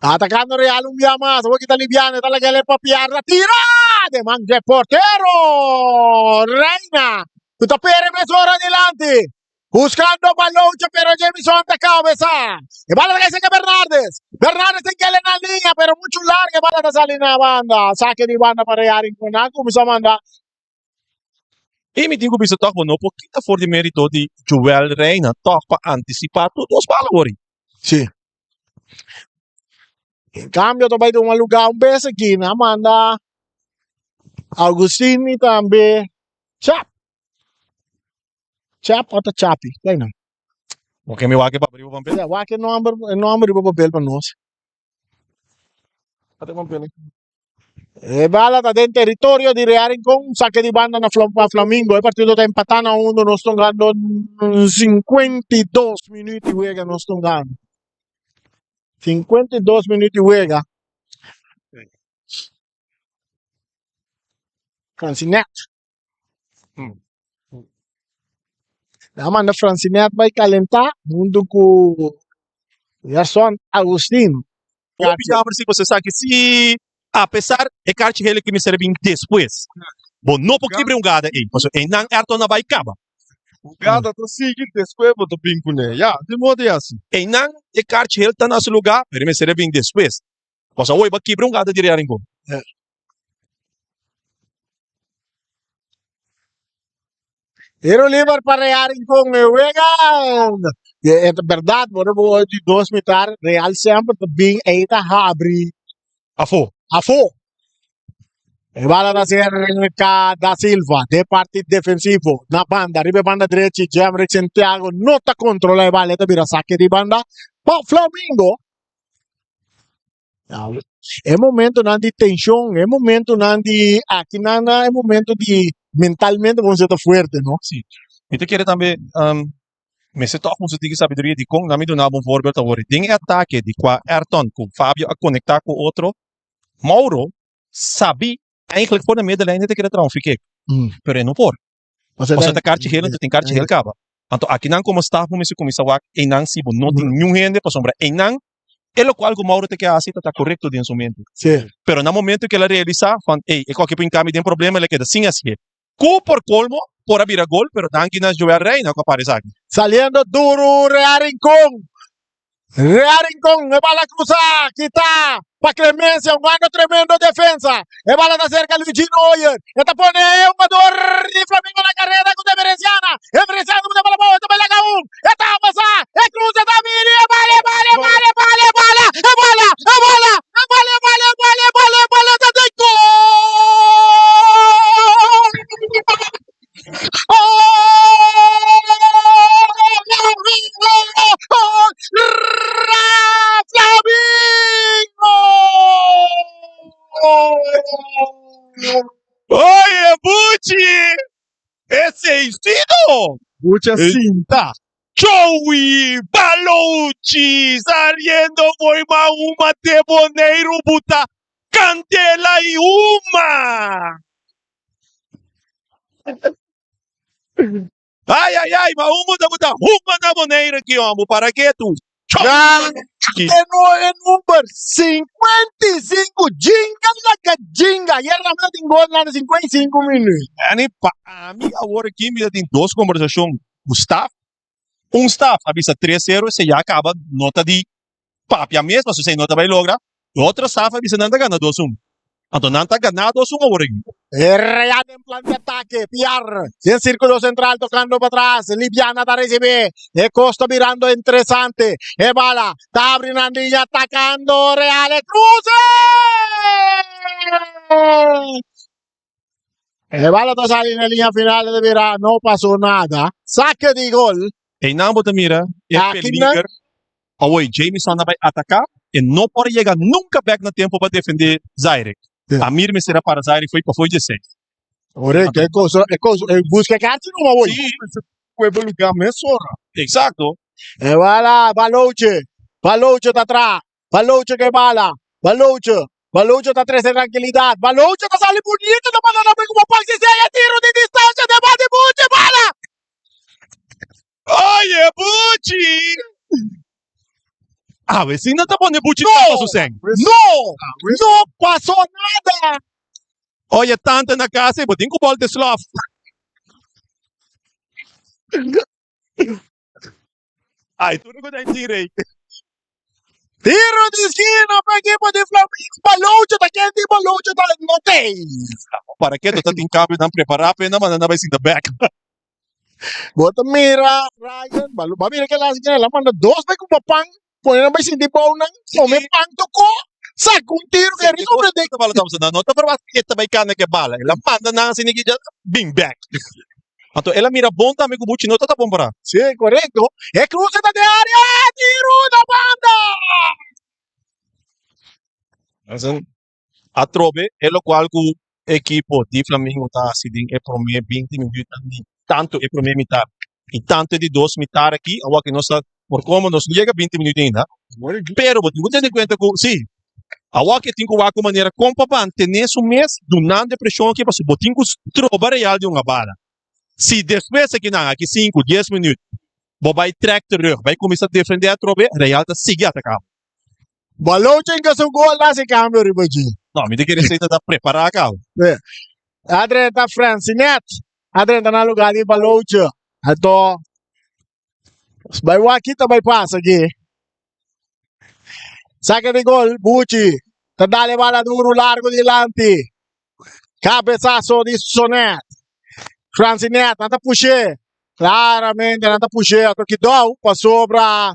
Atacando Real un bia mas. Awor kita Libiano ta laga el pa pierna. Tira! De man dje portero! Reina! Ku ta pere mesora dilanti. Buscando Balocha pero Jamison ta cabeza. E bala ta cae cerca Bernardes. Bernardes tin kele na linea pero mucho larga e bala ta sali na banda. Saque di banda pa Real Rincon. Nan cuminsa manda. I mi tin ku bisa tòg bo no por kita for di merito di Joel Reina tòg pa antisipá tur dos bala wori. Sí. En cambio ta bai tuma lugar un bes aki. Nan manda Augustin y tambe Chap. Chap o ta Chapi? Kei nan? Bo ke mi wak e papel riba papel? Ja, wak e nomber, e nomber riba papel pa nos. E bala ta den teritorio di Real Rincon, saque di banda na Flam pa Flamingo. E partido ta empatá na uno, nos tongando 52 minuut di wega nos tongando. 52 minuut di wega. Francinet. A manda Francinet bai calentá hunto cu Gerson Agustin. Hopi jammer si boso sa ki si apesar e karchi hel ki mester a bin despues bo no por kibra e hungada ei pasobra einan Ayrton a bai kaba. Hungada ta sigui despues bo ta bin kuné ya di modo e asi. Einan e karchi hel ta na su lugar pero e mester a bin despues pasobra awor bo a kibra e hungada di Real Rincon. Tiro liber pa Real Rincon e wega. E ta berdad, bo bo di dos mitar Real semper ta bin ei ta habri Afó. afó. E bala ta cerca da Silva de parti defensivo na banda riba e banda drechi Jemrick Santiago no ta controla e bala e ta bira sake di banda pa Flamingo. E momentonan di tension, e momentonan di aki nan na e momento di mentalmente bo mester ta fuerte, no? Si. Mi ta kere tambe mester tòg un tiki sabiduria dikon nan mi duna bo un voorbeeld awor. Den e atake di kua Ayrton ku Fabio a konektá ku otro, Mauro sabi eigenlijk for na middenlijn e ta kere traha un free kick, pero e no por. Pasobra ta karchi hel anto tin karchi hel kaba. Anto akinan komo staf bo mester kuminsá wak einan si bo no tin niun hende pasobra einan e lokual ku Mauro ta ke hasi ta ta korekto den su mente. Pero na momento ku el a realisá van ey e koki por hinkami den problema el a keda sin hasié. Ku por kolmo por a bira gol pero danki na Joel Reina ku a para esaki. Saliendo duru Real Rincon. Real Rincon, e bala cruza, kita pa Clemencia, un mano tremendo defensa. E bala ta cerca Luigino Oyer. E ta pone e jugador di Flamengo na carrera cu Emerenciana. Emerenciana cu bala boa, e ta bala un. E ta avanza, e cruza ta bini, e bala, e bala, e bala, e bala, e bala, e bala, e bala, e bala, e bala, e bala, e bala, e bala, ta den gol! Oye Buchi! Esei sido! Buchi a sinta. Joey Balouchi saliendo foi ma uma te Boneiru buta candela y huma! Ai, ai, ai, ma un ta buta huma na Bonaire aki, homo, para ke tu? Chi. E no e number 55 Jinga laga jinga Ayer na mira tin gol na 55 minuut. Anny, pa ami awor aki mi ta tin dos kombersashon ku staf. Un staf a bisa tres sero, esei ya kaba, no ta di papia mes, pasobra esei no ta bai logra. E otro staf a bisa nan ta gana dos un. Anto nan ta gana dos un awor aki. Real den plan di atake, Piar den sirkulo sentral tokando patras, Libiana ta risibí, e kos ta birando interesante, e bala ta abri nan liña atakando Real, e kruse! E bala ta sali na liña final e ta bira no pasó nada. Sake di gol. Einan bo ta mira e Aki nan. peliger. Awor Jamison a bai ataká e no por a yega nunka bek na tempo pa defendé Zaire. Amir mester a para Zaire foi pafó dje seis. Correcto, e cosa, e cosa, e busca kaartje numa hoy. Sí. Pueblo lugar mesora. Exacto. E bala, Baloche, Baloche ta tra, Baloche ke bala, Baloche, Balocho ta trece tranquilidad. Balocho ta sali bunito ta manda na como Paxi Sey tiro di distancia de bate Buchi bala. Oye Buchi! Awe si no ta pone Buchi No! tapa su seng. No! No pasó nada. Oye tante na casa bo tin cu bol de slof. Ay, tur ku ta tire. Tiro di esquina pa equipo di Flamengo. Balocho ta ken di Balocho ta no tei. Para ke ta tin cambio nan prepara pe nan manda nan bai sinta back. Bo ta mira Ryan, ba mira ke la haci la manda dos bai ku pan pone nan bai sinti bou nan come pan toko saca un tiro ke ri sobre de. Bala ta no ta verwacht e ta bai kana ke bala. El a manda nan asina ki ja bin back. Anto el a mira bon tambe ku Buchi no ta ta bon pará. Sí, korekto. E kruse ta den área, tiru na banda! Atrobe e lokual ku ekipo di Flamingo ta hasi den e promé binti minütnan di tantu e promé mitar i tantu e di dos mitar aki, awor ku nos ta por komo nos no yega binti minüt ainda, pero bo tin ku tene kuenta ku si awor ke tin ku wak un manera kon pa mantené su mes dunando e preshon aki pasobra bo tin ku stroba Real di hunga bala. Si despues akinan aki sinku, dies minüt bo bai trèk terug bai kuminsá defendé atrobe, Real ta sigui ataká bo. Balocha inca su gol ta haci cambio riba dje. No, mi ta kere esey ta ta prepara cabo. Sí. A drenta Francinet. A drenta na lugar di Balocha. Anto, bai wak kita bai pasa aki. Saque di gol, Buchi. Ta dale bala duro largo dilanti. Cabezazo di Sonet. Francinet, nan ta push'é. Claramente nan ta push'é ato kidou pasobra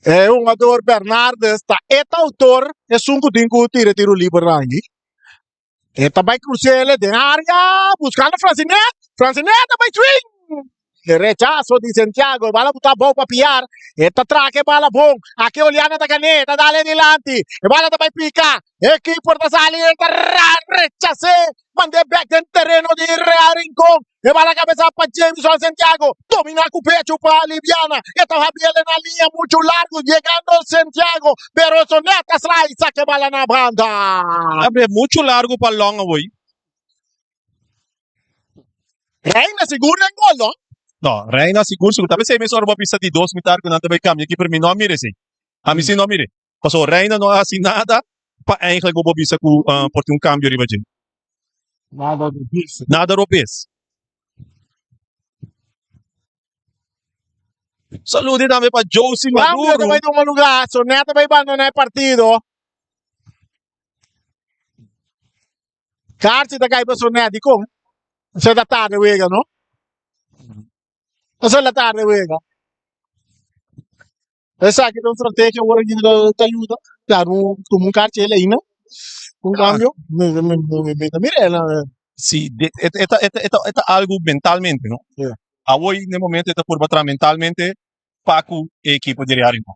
e hungador Bernardes ta e ta autor esun ku tin ku tira e tiro liber nan aki. E ta bai cruzele den area buscando Francinet. Francinet ta bai swing. E rechazo di Santiago. E bala buta abou pa Piar. E ta traha e bala bon. Aki Oliana ta gané. Ta dale dilanti. E bala ta bai pica. E keeper ta sali. E ta rechazé. Mandé bek den tereno di Real Rincon. E bala cabeza pa Jameson Santiago. Domina cu pecho pa Liviana. E ta habiele na linha mucho largo. Llegando Santiago. Pero Sonet ta slai. Saca e bala na banda. Abre mucho largo pa Long awoi. Reina sigur den gol no? No, Reina sigur sigur. Ta pesey mes ora bo a bisa di dos mitar cu nan ta bay cambia keeper. Mi no a mira esey. Ami si no a mira. Pasobra Reina no a hasi nada pa eigenlijk bo por bisa ku por tin un kambio riba dje. Nada robes. Nada robes. Saludi tambe pa Josie Cambio Maduro. ta bai tuma lugar, Sonet ta bai bandona e partido. Karchi ta kai pa Sonet, dikon? Esei ta tarde wega, no? Esei ta tarde wega. Esaki ta un strategia ora ki ta yuda. Claro, un tuma un karchi el ainda, un cambio. Mi mi mi mi ta mira el. Si, de, e ta, e ta, e ta, e ta algo mentalmente, no? Yeah. Awor na e momento e ta purba traha mentalmente pa ku e ekipo di Real Rincon.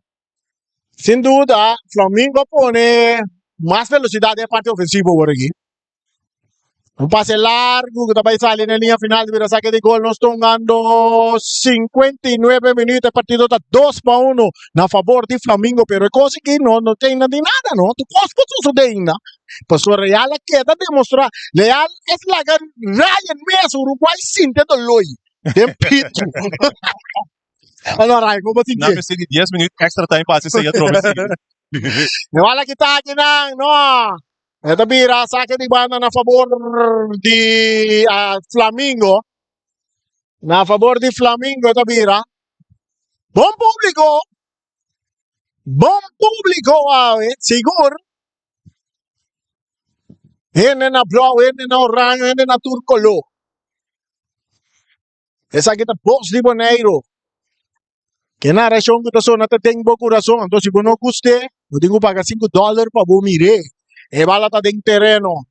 Sin duda, Flamingo a pone mas velocidad den e parti ofensivo awor aki. Un pase largu ku ta bai sali na e liña final di bira sake di gol. Nos ta hungando 59 minuut. E partido ta 2 pa 1 na fabor di Flamingo. Pero e kos aki no no ta ainda di nada no. Tur kos por sosode ainda. Pasobra Real a keda demostra. Real es laga Ryan mes Uruguay sinti e doloi den pitu. Alo Ryan, como sinti? Nan mester di 10 minuut extra time pa hasi esei atrobe. E bala kita akinan, no. E ta bira sake di banda na fabor di ah, Flamingo. Na fabor di Flamingo e ta bira. Bon publico. Bon publico awe, sigur. Hende na blauw, hende na oranje, hende na tur color. Esaki ta bos di Boneiru. Ke narashon ku ta sona ta den bo kurason. Anto si bo no gust'é, bo tin ku paga sinku dòler pa bo mir'é. E bala ta den tereno.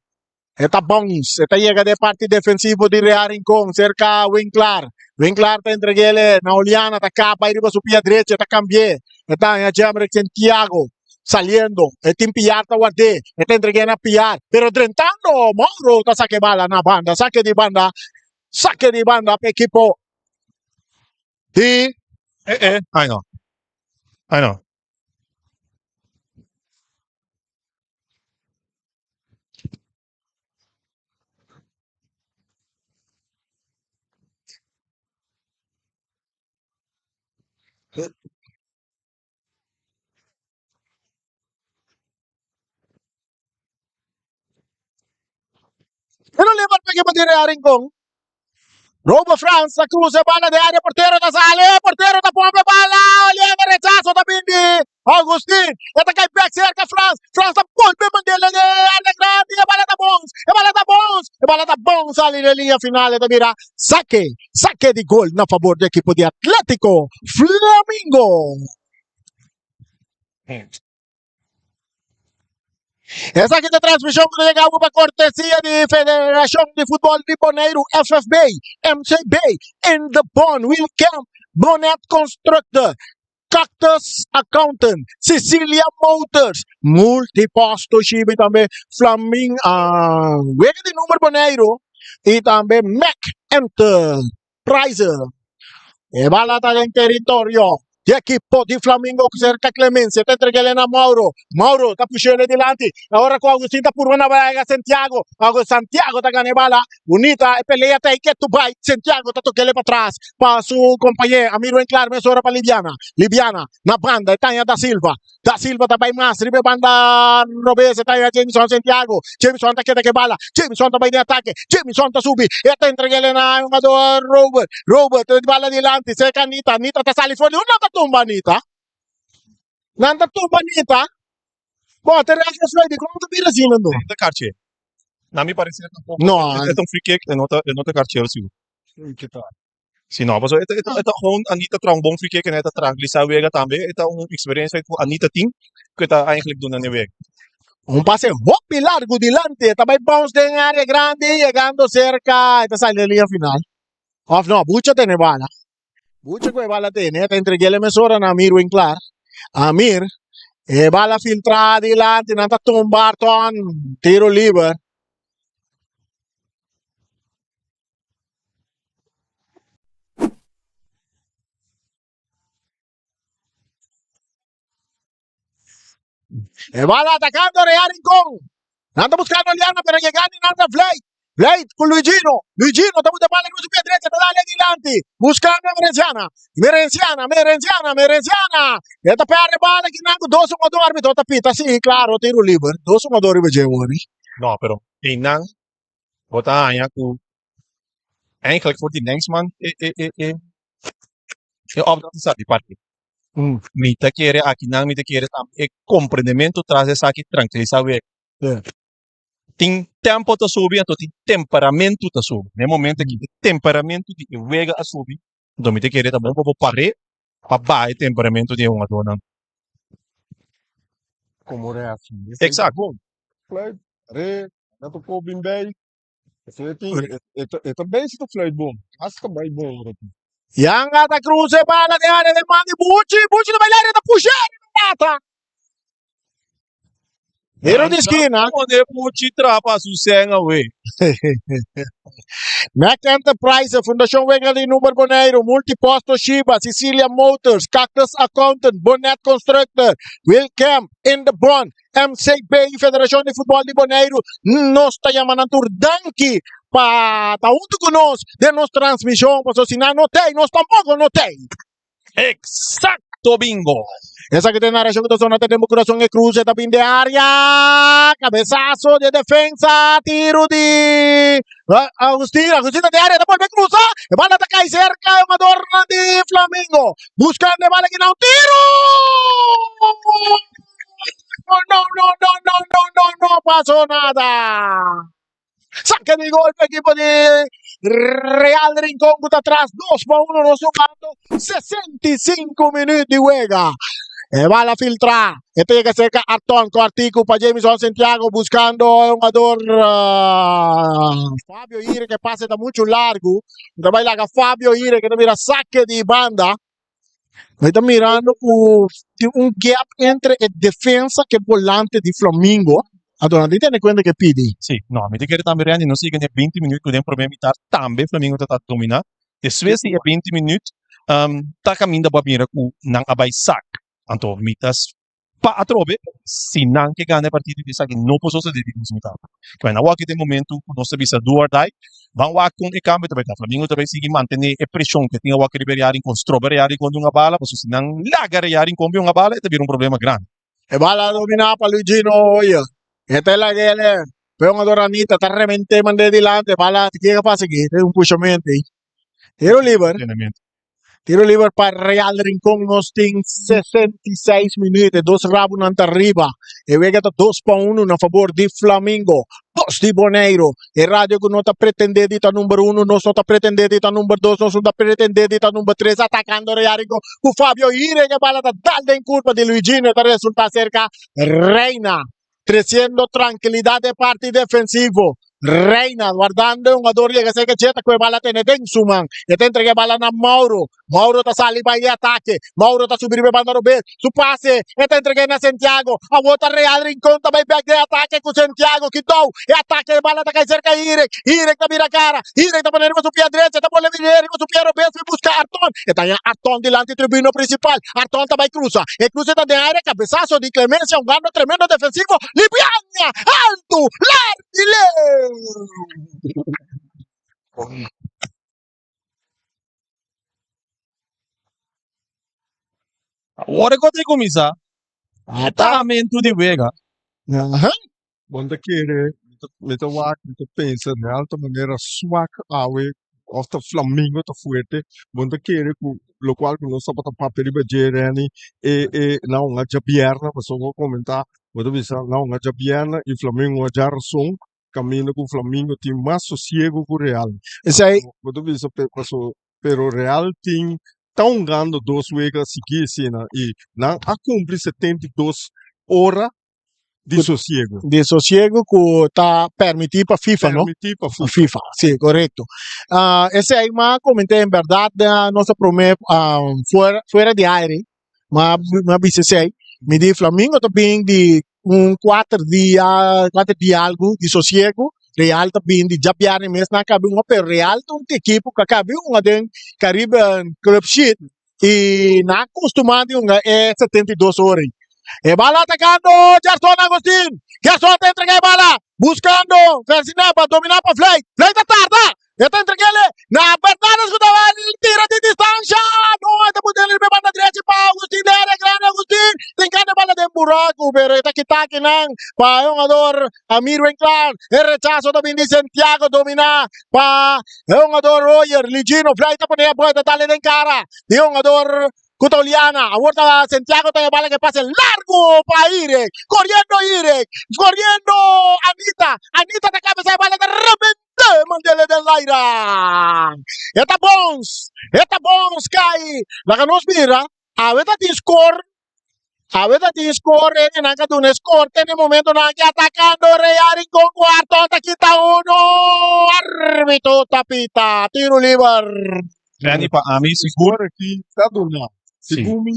E ta bounce. E ta yega den e parti defensivo di Real Rincon, serka Winklaar. Winklaar ta entreg'é na Oliana, ta kaba bai riba su pia drechi, e ta kambi'é. E ta haña Jemrick Santiago saliendo. E tin Piar ta ward'é. E ta entreg'é na Piar. Pero drentando Mauro ta saka e bala na banda. Sake di banda. Sake di banda pa ekipo di. Eh eh, ai no. Ai no. Pero Liverpool pa ekipo di Real Rincon. Robo Frans ta cruza e bala de área, portero ta sale, portero ta pompa e bala, Oliver rechazo ta bin di Augustin, e ta kai bek cerca Frans, Frans ta bolbe mandele de área grandi, e bala ta bons, e bala ta bons, e bala ta bons sali de linea final, e ta bira saque, saque di gol na favor di ekipo di Atletico Flamingo. Esaki ta transmishon ku ta yega awe pa kortesia di Federashon di Futbòl di Boneiru, FFB, MCB, In The Bon, Wielkamp, Bonet Constructor, Cactus Accountant, Cecilia Motors, Multipost Toshiba i tambe Flamin Wega di Number Boneiru i tambe Mac Enterprise. E bala ta den teritorio di ekipo di Flamingo serka Clemencia. Ta entreg'el na Mauro. Mauro ta push'el dilanti. Ora ku Agustin ta purba na baiga Santiago. Ago Santiago ta gana e bala. Bunita e pelea ta ketu bai. Santiago ta tok'el pa tras pa su kompañer. Amir Winklar mesora pa Libiana. Libiana na banda e taña Da Silva. Da Silva ta bai mas riba e banda robes e ta haña Jameson Santiago. Jameson ta keda ku e bala. Jameson ta bai den atake. Jameson ta subi. E ta entreg'el na hungador Robert. Robert e bala dilanti serka Anita. Anita ta sali for di un. Nan ta tumba Anita. Nan ta tumba Anita. Bo te ref reflei di kon ta bira asina no? Ta karchel. Na mi parecer tampoco. No. E ta un free kick, e no ta e no ta karchel sigur. Si no, pasobra e ta, e ta, e ta gewoon Anita traha un bon free kick en e ta tranquilisa wega tambe. E ta un experiencia cu Anita tin cu e ta eigenlijk duna n'e wega. Un pase hopi largu dilanti, e ta bai bounce den area grandi, yegando cerca, e ta sali den liña final. Of no, Bucho tene bala. Bucho cu e bala tene, e ta entreg'el e mesora na Amir Winklaar. Amir, e bala filtra dilanti, nan ta tumba Arton, tiro liber. E bala atacando Real Rincón. Nan ta buscando Liana, pero llegando y nan ta Vleit. Vleit con Luigino. Luigino ta busca bala con su pie derecha, ta dale adelante. Buscando a Merenciana. Merenciana, Merenciana, Merenciana. E ta perde bala aquí nan con dos jugador. Arbitro ta pita, sí, claro, tiro libre. Dos jugador riba dje, wori. No, pero einan Bo ta haña ku eigenlijk for di Lensman e e e e e opdracht ta sa di parti. Mi ta kere akinan mi ta kere tambe e komprendementu tras di esaki trankilisá wek. Tin tempo ta subi anto tin temperamentu ta subi. Na e momento aki e temperamentu di e wega a subi, anto mi ta kere ta bon pa bo par'é pa baha e temperamentu di e hungadónan. Como reaccion. Exacto. Fluit, re, na ta ko bin bij. E tin, e ta, e ta bezig ta fluit bon. Hasta bai bon ora tin. Yanga ta cruza e bala den area den man di Buchi. Buchi ta bai area ta pusha riba lata. Tiro di skina. Pone Buchi trapa su sen awe. Mac Enterprise, Fundacion Wega di Number Boneiru, Multipost Toshiba, Cecilia Motors, Cactus Accountant, Bonet Constructor, Will Camp, In The Bond, MCB i Federashon di Futbòl di Boneiru nos ta yama nan tur danki pa ta huntu ku nos den nos transmishon pasobra si nan no t'ei nos tampoko no t'ei. Exacto bingo! Esaki ta e narashon ku ta sona ta den bo kurason e kruse ta bin den área kabesaso di e defensa tiru di Agustin Agustin ta den área ta bolbe krusa e bala ta kai serka e hungadornan di Flamingo buskando e bala aki nan tiru! No, no, no, no, no, no, no, no pasó nada. Saque de gol pa equipo di Real Rincón ku ta atrás 2-1 nos jugando 65 minuut di wega. E bala filtra. E ta llega cerca Arton Cortico pa Jameson Santiago buscando un jugador uh, Fabio Ire que pase ta mucho largo. Ta bai laga Fabio Ire que ta mira saque di banda. Mi ta mirando ku tin un gap entre e defensa ku e volante di Flamingo. Anto nan tin tene kuenta ku e pidi. Sí, no, mi ta kere tambe Randy no sigui den e binti minuut ku den prome mitar tambe Flamingo ta ta domina. Despues di e binti minuut ta kaminda bo a mira ku nan a bai sak. Anto mi ta Pa atrobe, si nan ke gana e partido di esaki no por sosode di nos mitad. Kibay nan wak den momento ku nos ta bisa do or die, ban wak kon e kambio ta bai ta. Flamingo ta bai sigui mantene e preshon ku e tin awak riba e Real Rincon, stroba Real Rincon di un bala, pasobra si nan laga Real Rincon bin un bala e ta bira un problema grandi. E bala domina pa Luigino Hoyer. E ta lag'el pe un adoranita ta remente mand'e dilanti. E bala kico a pasa aki? Tin un pushamento ei. Tiro liber. Tiro liber pa Real Rincon. Nos tin 66 minuut. E dos rabunan ta riba. E wega ta 2 pa 1 na favor di Flamingo. Dos di Boneiro. E radio ku no ta pretende di ta number 1, nos no ta pretende di ta number 2, nos no ta pretende di ta number 3. Atakando Real Rincon ku Fabio Hire. E bala ta dal den kurpa di Luigino. Ta resulta serka Reina. Treciendo trankilidat den parti defensivo. Reina wardando e hungador yega serka dje ta ku e bala tene den su man. E ta entrega e bala na Mauro. Mauro ta sali bai e atake. Mauro ta subi riba e banda robes. Su pase e ta entreg'é na Santiago. Awor ta Real Rincon ta bai bek den atake ku Santiago. Kitou e atake e bala ta kai serka Hirek. Hirek ta bira kara. Hirek ta pone riba su pia drecha. Ta bolbe bira riba su pia robes bai buska Arton. E ta haña Arton dilanti tribuna principal. Arton ta bai cruza. E cruze ta den aire. Cabezazo di Clemencia. Hungando tremendo defensivo. Libiania! Alto! Largo y leu! Awor e kos a kuminsá. Tratamentu di wega. Aha. Bo ta kere, mi ta wak, mi ta pensa real ta manera swak awe of ta flamingo ta fuerte. Bo ta kere ku lokual ku nos tabata papia riba dje Renny e e nan un a djabièrnè pasobra bo a komentá bo ta bisa nan un a djabièrnè i flamingo a djarason. Kaminda ku Flamingo tin mas sosiego ku Real. Esei. Bo ta bisa paso pero Real tin ta hungando dos wega sigui asina i nan a kumpli 72 ora di sosiego. Di sosiego ku ta permití pa FIFA, no? Permití pa FIFA. FIFA, sí, korekto. Esei m'a koment'é en bèrdat den nos promé fuera fuera di aire m'a m'a bisa esei. Mi di Flamingo ta bin di un kuater dia kuater dia algu di sosiego. Real ta bin di djabièrnè mes nan a kabi un pero Real ta un ekipo ku a kabi un den Caribbean Club Sheet y nan a costuma di hunga e 72 ora ei. E bala atacando Gerson Agustin. Gerson ta entrega e bala buscando Ferdinand pa domina pa Vlei. Vlei ta tarda. E ta entregele na Bernardes cu ta tira di distancia. No, e ta pone riba e banda drechi pa Agustin. De área grande Agustin. Tin cana e bala den buraco pero e ta kita akinan pa e hungador Amir Winklar. E rechazo ta bin di Santiago domina pa e hungador Royer. Ligino Vlei ta pone e buelta dale den cara di e hungador Cutoliana. Awor ta Santiago ta e bala ke pase largo pa Irek. Coriendo Irek. Coriendo Anita. Anita ta cabeza e bala ta rebente mandele den laira. E ta bons. E ta bons kai. Laga nos mira. Awe ta tin score. Awe ta tin score en nan ka duna score te ne momento nan ki atacando Real Rincon ku Arton ta kita uno. Arbitro ta pita. Tiro liber. Randy pa ami sigur. Score aki ta duna. Sí. Segun mi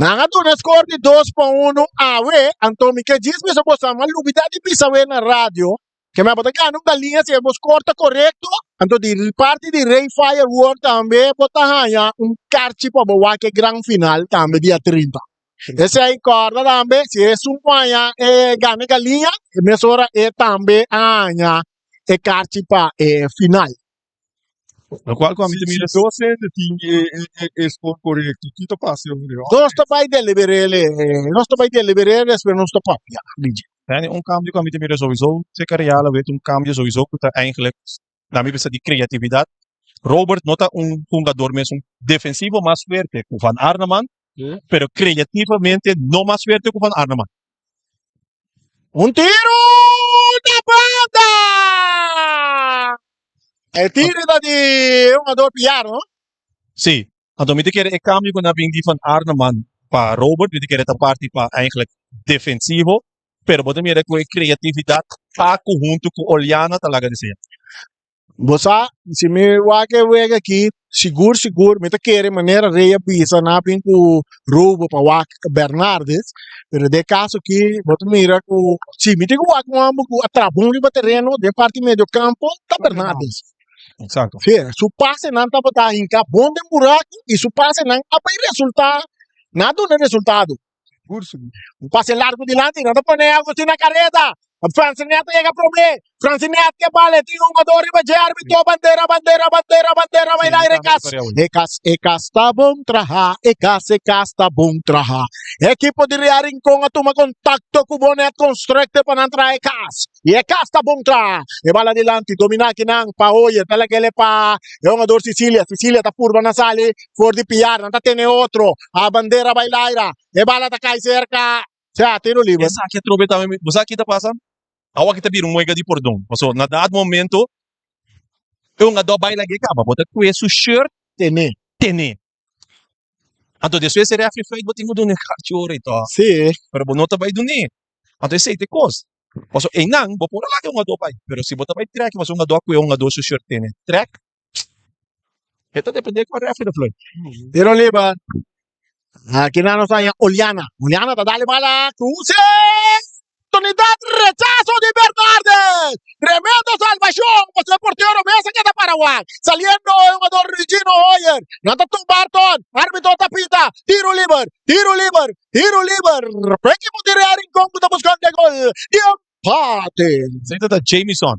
Nan a duna score di 2 pa 1 awe. Anto mi ke djis bisa boso a lubida di bisa awe na radio. Ke mi a bota gana un galiña si e bo score ta korekto. Anto di parti di Rey Firework tambe bo ta haña un karchi pa bo wak e gran final tambe dia 30. Esei kòrda tambe si esun ku haña e gana e galiña e mesora e tambe a haña e karchi pa e final. Lokual ku ami ta Si mira. dos hende tin e e e score korekto, ki ta pasa e ora? Nos ta bai deliber'é, nos ta bai deliber'é despues nos ta papia, DJ. Randy, un cambio cu ami ta mira sowieso, cerca Real a wet un cambio sowieso cu ta eigenlijk, na mi bisa, di creatividad. Robert no ta un hungador mes un defensivo mas fuerte cu Van Arneman, pero creativamente no mas fuerte cu Van Arneman. Un tiro na banda! E tiro ta di hungador Piar, no? Sí, anto mi ta kere e cambio cu nan a bin di Van Arneman pa Robert, mi ta kere ta parti pa eigenlijk defensivo, pero bo ta mira cu e creatividad Paco hunto cu Oliana ta laga desea. Bo sa, si mi wak e wega aki, sigur sigur mi ta kere manera Rey a bisa nan a bin cu Robo pa wak Bernardes, pero den e caso aki bo ta mira cu si mi tin cu wak un homber cu a traha bon riba tereno den parti medio campo ta Bernardes. Exacto. Sí, su pasenan tabata hinká bon den buraku i su pasenan a bai resultá, nan a duna resultado. Un pase largo dilanti, nan ta pone Agustin na kareda. Francinet ta yega promé. Francinet ke bale, tin un jugador riba dje, arbitro, bandera, bandera, bandera, bandera, bai laire kas. E kas, e kas ta bon traha, e kas, e kas ta bon traha. Ekipo di Real Rincon a tuma kontakto ku Bonet Constructe pa nan traha e kas. I e kas ta bon traha. E bala dilanti, dominá kinan pa Hoyer, ta lag'el e pa e hungador Sicilia. Sicilia ta purba na sali for di piar, nan ta tene otro. A bandera bai laira, e bala ta kai serka. Sea, tiro liber. Esaki atrobe tambe, bo sa ki ta pasa? Awa ki ta bira un wega di pordon. Pasobra na dat momento e hungador bai lag'e kaba, bo ta kue su shirt Tene. tene. Anto despues e refri fluit bo tin ku duna e karchi ora i tòg. Sí. Pero bo no ta bai dun'é. Anto esei ta e kos. Pasobra einan bo por a laga e hungador bai, pero si bo ta bai trèk pasobra un hungador a kue un hungador su shirt tene, trèk. E ta depende ku e refri ta fluit. Tiro liber. Aki nan nos haña Oliana. Oliana ta dale bala. Cruce. Oportunidad. Rechazo di Bernardes. Tremendo salvacion. Pasobra e portero mes a keda para wak. Saliendo e jugador Regino Hoyer. Nan ta tumba Arton. Arbitro ta pita. Tiro liber. Tiro liber. Tiro liber. Pa ekipo di Real Rincon ku ta buskando e gol di empate. Esei ta Jamison.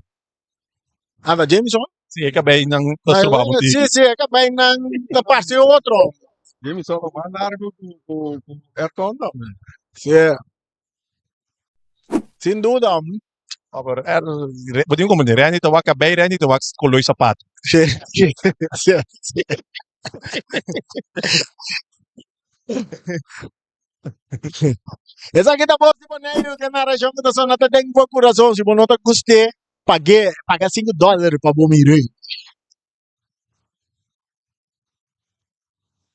Anda Jameson? Sí, e cabei nan ta stroba un tiki. Sí, sí, e cabei nan ta parse otro. Jameson ta mas largo ku ku ku Ayrton tambe. Sí. Sin duda. Aber er, bo tin como Randy ta wak cabei, Randy ta wak color sapato. Sí, sí, sí, sí. Esaki ta bos di Boneiru, ke narashon ku ta sona ta den bo kurason. Si bo no ta gust'é. Pag'é, paga sinku dòler pa bo mir'é.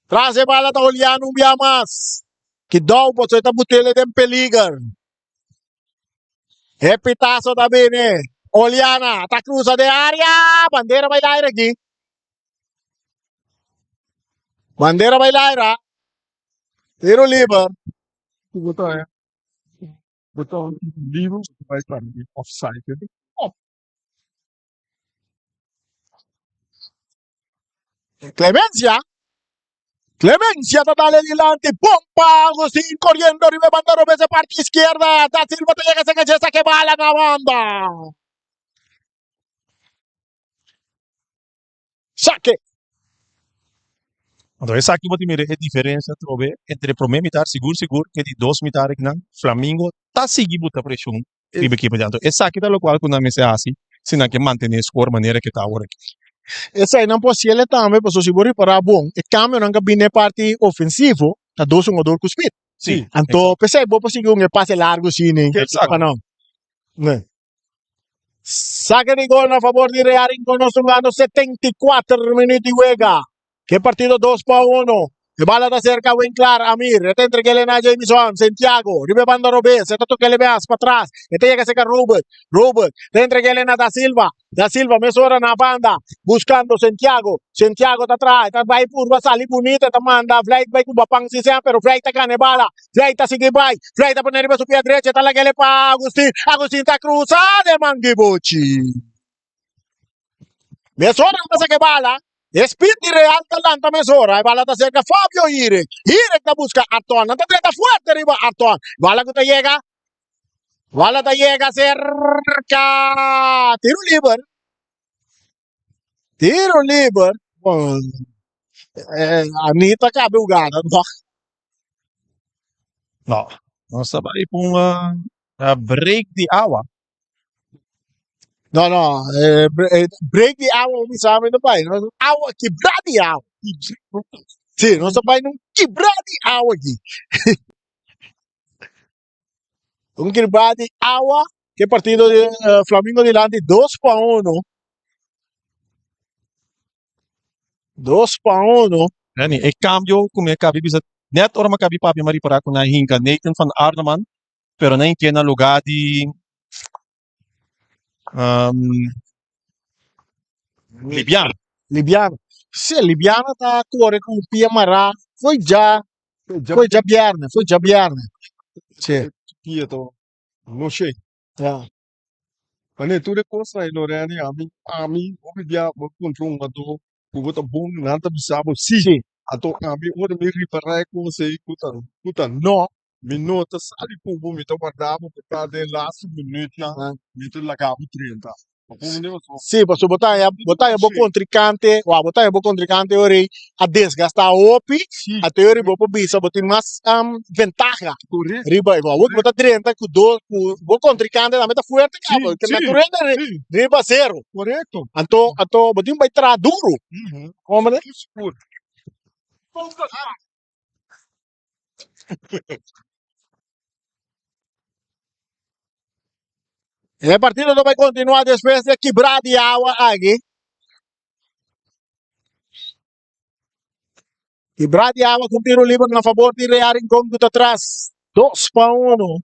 Tras e bala ta Oliano un bia mas. Kidou pasobra e ta but'el den peliger. E pitazo ta bini. Oliana ta cruza den area. Bandera bai laira aki. Bandera bai laira. Tiro liber. Clemencia. Clemencia ta dale dilanti. Bon pa Agustin corriendo riba e banda robes e parti izquierda. Da Silva ta llega cerca dje saque bala na banda. Saque. Anto esaki bo tin mira e diferencia atrobe entre prome mitar sigur sigur ke di dos mitar akinan Flamingo ta sigui buta presion riba ekipo di anto esaki ta locual cu nan mester haci si nan ke mantene e score manera ke ta awor aki. Esei nan por haciele tambe pasobra si bo ripara bon e cambionan ke bini e parti ofensivo ta dos hungador cu speed. Si. Anto pesey bo por sigui un e pase largo asina Exacto. pa nan. Saque di gol na favor di Real Rincon nos jugando 74 minuut di wega. Ke partido 2 pa 1. E bala ta cerca Winklar, Amir, e ta entregele na Jamison, Santiago, riba e banda robes, e ta tokele mes pa tras, e ta yega cerca Robert, Robert, ta entregele na Da Silva, Da Silva mesora na banda, buscando Santiago, Santiago ta traha, e ta bai purba sali bunita, e ta manda Vlijt bai cu Bapan si pero Vlijt ta gana e bala, Vlijt ta sigui bai, Vlijt ta pone riba su pia drecha, e ta lag'ele pa Agustin, Agustin ta cruza den man di Bochi. Mesora ta saka e bala, e speed di Real ta lanta mesora, e bala ta serka Fabio Hirek, Hirek ta buska Arton, nan ta drenta fuerte riba Arton, bala ku ta yega, bala ta yega serka tiro liber, tiro liber, bon, Anita kabe hugada no. No, nos ta bai pa un break di awa. No, no, break di awa mi sa mi no bai. No, awa, kibra di awa. Sí, nos ta bai nun kibra di awa aki. Un kibra di awa, ke partido di Flamingo dilanti 2 pa 1. 2 pa 1. Renny, e cambio cu mi a cabi bisa, net ora mi a cabi papia mi a ripara cu nan a hinca Nathan van Arneman, pero nan hinca na lugar di Libiano. Libiano. Sí, Libiano ta core cu pia mará foi dja, foi djabierne, foi djabierne. Sí. Pia ta no shei. Ja. Wanneer tur e kosnan ei Lorene, ami, ami hopi bia bo kontra un hungadó ku bo ta bon, nan ta bisa bo si. Sí. Anto ami ora mi ripará e kos ei ku ta ku ta no, mi no ta sali ku bo, mi ta warda bo por ta den laatste minütnan, mi ta laga bo drenta. Pa por un Sí, pasobra bo ta haña, bo ta haña bo kontrinkante, wou, bo ta haña bo kontrinkante ora ei a desgastá hopi, Sí. anto ora ei bo por bisa bo tin mas ventaha Korekto. riba e. Awor ku bo ta drenta ku dos, ku bo kontrinkante tambe ta fuerte Sí, kaba, sí, nan tur hende sí. riba sero. Korekto. Anto, anto bo tin bai traha duru. Komprende? Sigur. E partido ta bai kontinuá despues di e kibrá di awa aki. Kibrá di awa ku un tiro liber na fabor di Real Rincon ku ta tras 2 pa 1.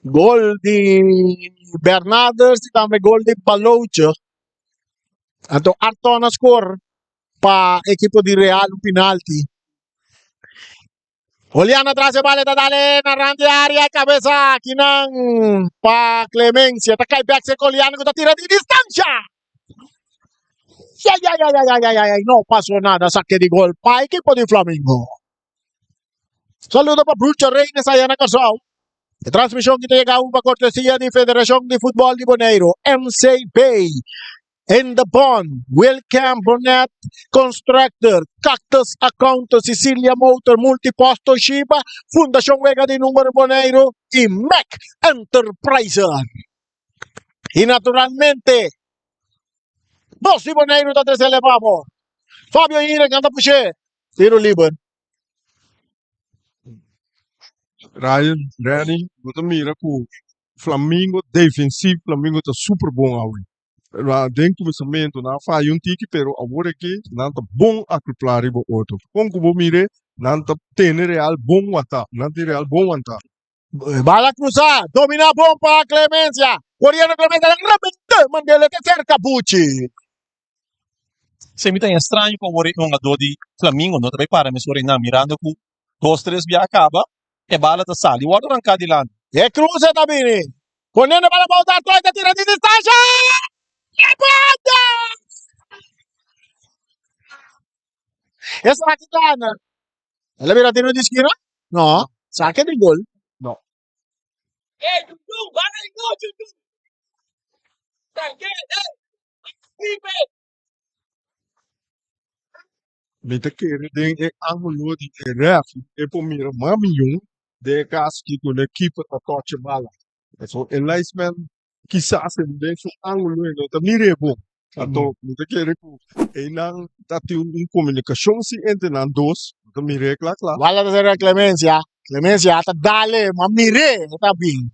Gol di Bernardes i tambe gol di Baloche. Anto Arton a skor pa ekipo di Real un penalti. Julian atras e bala ta dale na rand di area cabeza kinan pa Clemencia ta kai bek se Julian ku ta tira di distancia. Ay, ay, ay, ay, ay, ay, ay, no pasó nada, saque di gol pa equipo di Flamingo. Saludo pa Brucho Reynes allá na Curaçao. E transmisión que te llega pa cortesía di Federación di Fútbol di Bonaire, MCB. In the Bond, Wilcam Bonnet Constructor, Cactus Accountant, Cecilia Motor, Multipost Toshiba, Fundacion Wega di Numero Bonaire y Mac Enterprises. Y naturalmente, Bos di Bonaire ta trece pa bo. Fabio Ire canta puxe. Tiro liber. Ryan, Renny, bo ta mira ku. Flamingo defensief Flamingo ta super bon awe. Den kuminsamentu nan a faya un tiki pero awor aki nan ta bon akopla riba otro. Kon ku bo mire nan ta tene Real bon wantá, nan tin Real bon wantá. Bala cruzá, dominá bon pa Clemencia. Coriendo Clemencia, rebent'é, mand'é te cerca Buchi. Si mi ta haña straño ku awor e hungadó di Flamingo no ta bai para mesora einan mirando ku dos tres bia a kaba e bala ta sali wòrdu ranká dilanti. E cruze ta bini. Poniendo bala bou ta Artoy ta tira di distancia. E banda! Esaki ta na. El a bira tiro di skina? No. Sake di gol. No. Mi ta kere den e angulo di e ref e por mira mas miyon den e caso ki cu e keeper ta tocha e bala. Pasobra e linesman kisas den su angulo e no ta mira e bon. Anto mi ta kere cu eynan ta tin un comunicacion si entre nan dos, bo ta mira e cla cla. Bala ta ser Clemencia. Clemencia ta dale, ma mir'é, e ta bin.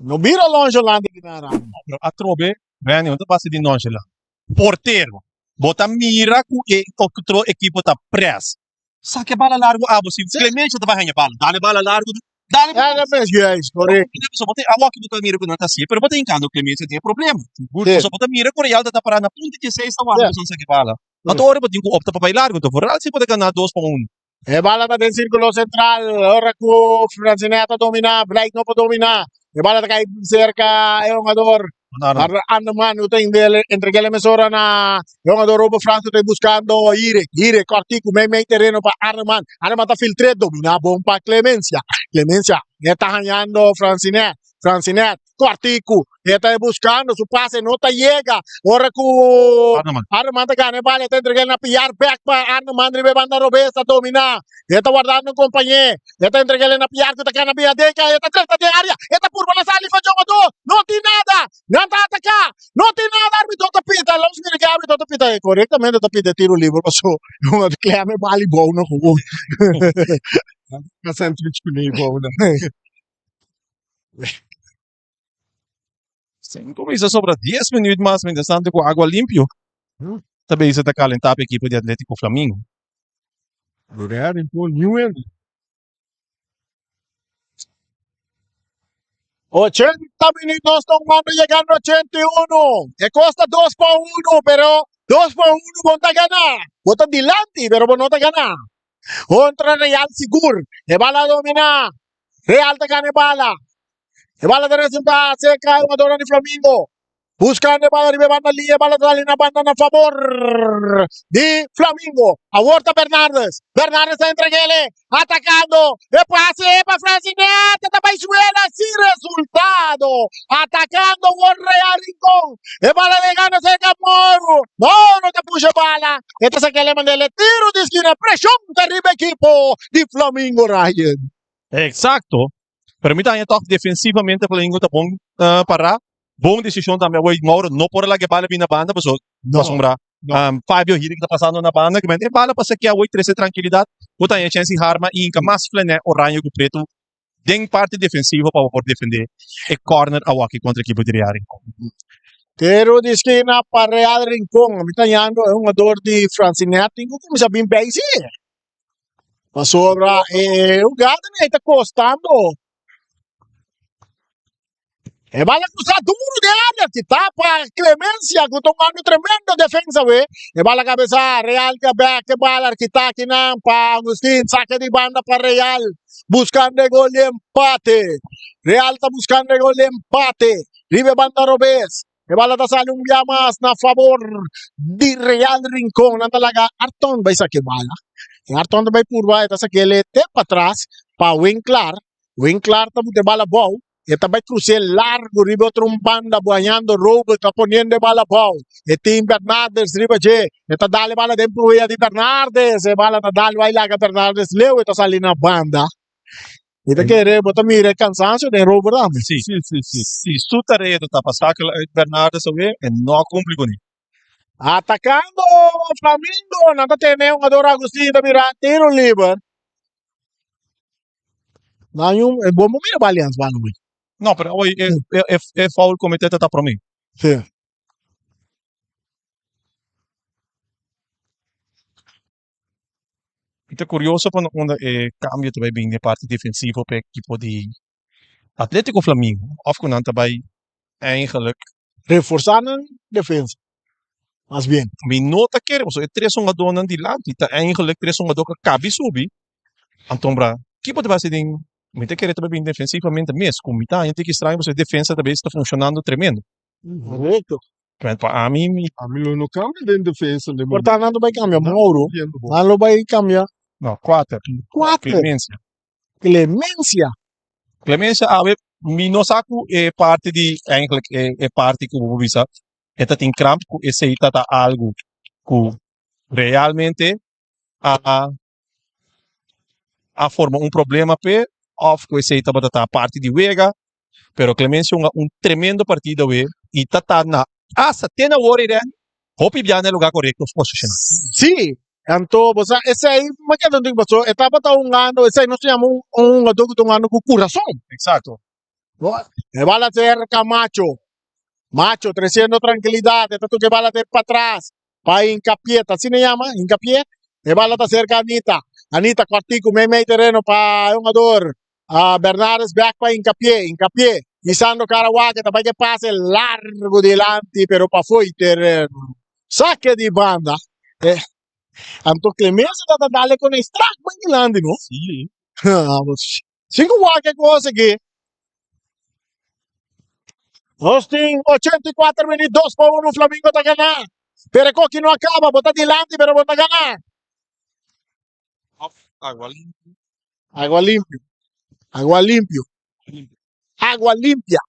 No bira nonchalant di nada. Pero atrobe, Benny, no ta base di nonchalant. Portero, bo ta mira cu e otro ekipo ta press. Saca e bala largo abo. Si Clemencio ta bai haña bala, dale bala largo. Dale Ja, dat is juist, correct. Pasobra bo ta awor ki bo ta mira cu nan ta hacié, pero bo ta hincando Clemencio den e problema. Pasobra bo ta mira cu Real ta ta para na punta dieseis ta wak cu nan saca e bala. Anto ora bo tin cu opta pa bai largo, anto vooral si bo ta gana dos pa uno. E bala ta den sirkulo sentral ora ku Francinet ta dominá, Blake no por dominá. E bala ta kai serka e hungador Anderman ku ta entreg'é mesora na e hungador Robert Frans ku ta buskando Hire. Hire kòrtiku mei mei tereno pa Anderman. Anderman ta filtr'é, dominá bon pa Clemencia. Clemencia e ta hañando Francinet. Francinet kòrtiku e ta buskando su pase no ta yega ora ku Arnoman ta gana e bala e ta entreg'é na Piar bèk pa Arnoman riba e banda robes ta dominá e ta wardando un kompañé e ta entreg'é na Piar ku ta kana bin aden e ta drenta den área e ta purba na sali for djogadó no tin nada nan ta ataká no tin nada arbitro ta pita los mira ke arbitro ta pita korektamente ta pita e tiro liber paso Clem e bali bou no gewoon. Ta sandwich kuné bou nan. Sin cuminsa sobra 10 minuut mas mientras tanto cu Agua Limpio ta bezig ta calenta pa ekipo di Atletico Flamingo. Lorea Rincon New End. 80 minutos tongando llegando 81. E costa 2 pa 1, pero 2 pa 1 bon ta gana. Bo ta dilanti, pero bo no ta gana. Contra Real Sigur. E bala domina. Real ta gana e bala. E bala ta resulta cerca e jugador di Flamingo. Buscando e bala riba e banda liña, e bala ta sali na banda na favor di Flamingo. Awor ta Bernardes. Bernardes ta entregele, atacando. E pase pa Francinet, ta bai suela sin resultado. Atacando awor Real Rincon. E bala llegando cerca Moro. Moro ta pusha bala. E ta sakele mandele tiro di esquina. Presión ta riba equipo di Flamingo Ryan. Exacto. Pero mi ta haña tòg defensivamente Flamingo ta bon pará. Bon desishon tambe awor Mauro no por a laga e bala bin na banda pasobra pasobra Fabio Hirik ta pasando na banda kimen e bala pasa aki awor trese trankilidat bo ta haña chèns di harma i hinka mas flenè oranje ku pretu den parti defensivo pa bo por defendé e kòrner awor aki kontra ekipo di Real Rincon. Tiro di skina pa Real Rincon. Mi ta hañando e hungador di Francinet tin ku kuminsá bin bei si. Pasobra e hugada ei ta kostando. E bala krusa duru den área ti tapa Clemencia ku tomando tremendo defensa we. E bala kabesa Real ta bek e bala kita kinan pa Agustin sake di banda pa Real buskando e gol di empate. Real ta buskando e gol di empate riba e banda robes. E bala ta sali un bia mas na fabor di Real Rincon. Nan ta laga Arton bai saki e bala. E Arton ta bai purba, e ta sakele te patras pa Winklar. Winklar ta buta e bala bou. E ta bai krus'é largu riba otro un banda buañando Robert ta poniendo e bala bou. E tin Bernardes riba dje. E ta dal e bala den pruea di Bernardes. E bala ta dal bai laga Bernardes leu e ta sali na banda. Mi ta kere bo ta mira e cansancio den Robert tambe. Sí, sí, sí, sí. Si su tarea ta pa saca uit Bernardes awe, e no a cumpli cu ne. Atacando Flamingo, nan ta tene hungador Agustin ta mira tiro liber. Nan un e bon bo mira pa Alianza banda wey. No, pero awor e e e foul comete ta ta prome. Sí. Mi ta curioso pa no unda e cambio ta bay bin den parti defensivo pa e ekipo di Atletico Flamingo of cu nan ta bay eigenlijk. Reforsa nan defensa mas bien. Mi no ta kere pasobra e tres hungadornan dilanti ta eigenlijk tres hungador cu a cabi subi anto bra kipo ta bay haci den mi ta kere ta bay bin defensivamente mes cu mi ta haña tiki straño pasobra e defensa ta bay ta funcionando tremendo. Correcto. Pero pa ami mi. Ami lo no cambia den defensa den Por ta nan lo bay cambia Mauro nan lo bay cambia. No cuater. Cuater. Clemencia. Clemencia. Clemencia awe mi no sa cu e parti di eigenlijk e e parti cu bo bisa e ta tin kramp cu esey ta ta algo cu realmente a a forma un problema p'e of cu esey tabata ta parti di wega pero Clemencia hunga un tremendo partido awe y ta ta na hasta te na awor Irene hopi bia na e lugar corecto posiciona. Sí, anto bo sa esey mi keda un paso e tabata hungando esey nos ta yama un hungador cu ta hungando cu curason. Exacto. E bala cerca Macho, Macho treciendo tranquilidad e ta toca e bala te patras pa Hincapié, ta asina e yama? Hincapié? E bala ta cerca Anita, Anita cuartico meimei tereno pa e hungador Bernardes bek pa Hincapié, Hincapié hisando cara wak e ta bai ke pase largo dilanti pero pafó e tereno. Sake di banda. Anto Clemencia ta ta dale con e strak bai dilanti no? Sí. Sin ku wak e kos aki. Nos tin 84 minuut, 2 pa 1, Flamingo ta gana. Pero e koki no a kaba, bo ta dilanti pero bo ta gana. Agua limpio. Agua limpio. Agua limpio. Agua limpia.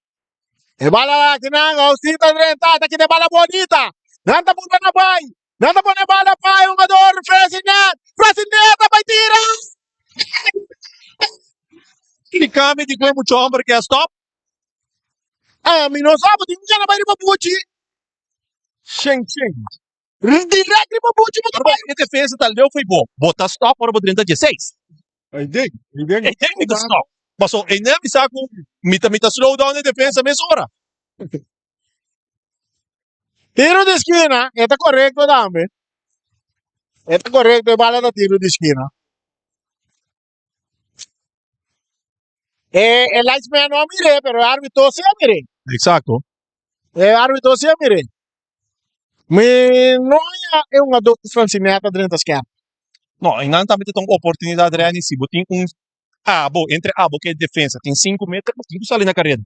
E bala aki nan, Austin ta drenta, ta kita e bala bonita. Nan ta purba na bai. Nan ta pone bala pa e hungador Fresinet. Fresinet ta bai tira. Di cambio di kue mucho homber ke a stop. Ah, mi no sa, bo tin gana bai riba buchi. Shen shen. Direct riba buchi bo ta bai. E defensa ta leu foi bo. Bo ta stop ora bo drenta 16. Ei den, ei den. Ei den mi ta stop. Paso ei ne bisa ku mi ta mi ta slow down e defensa mesora. Tiro di skina, e ta korekto tambe. E ta korekto, e bala ta tiro di skina. E, e linesman no a mir'é, pero e arbitro sí a mir'é. Exacto. E arbitro sí a mir'é. Mi no haña e hungador di Francineta drenta skerp. No, en nan tambe ta un oportunidad, Renny, si bo tin un abo, entre abo ke defensa, tin 5 meter, bo tin ku sali na kareda.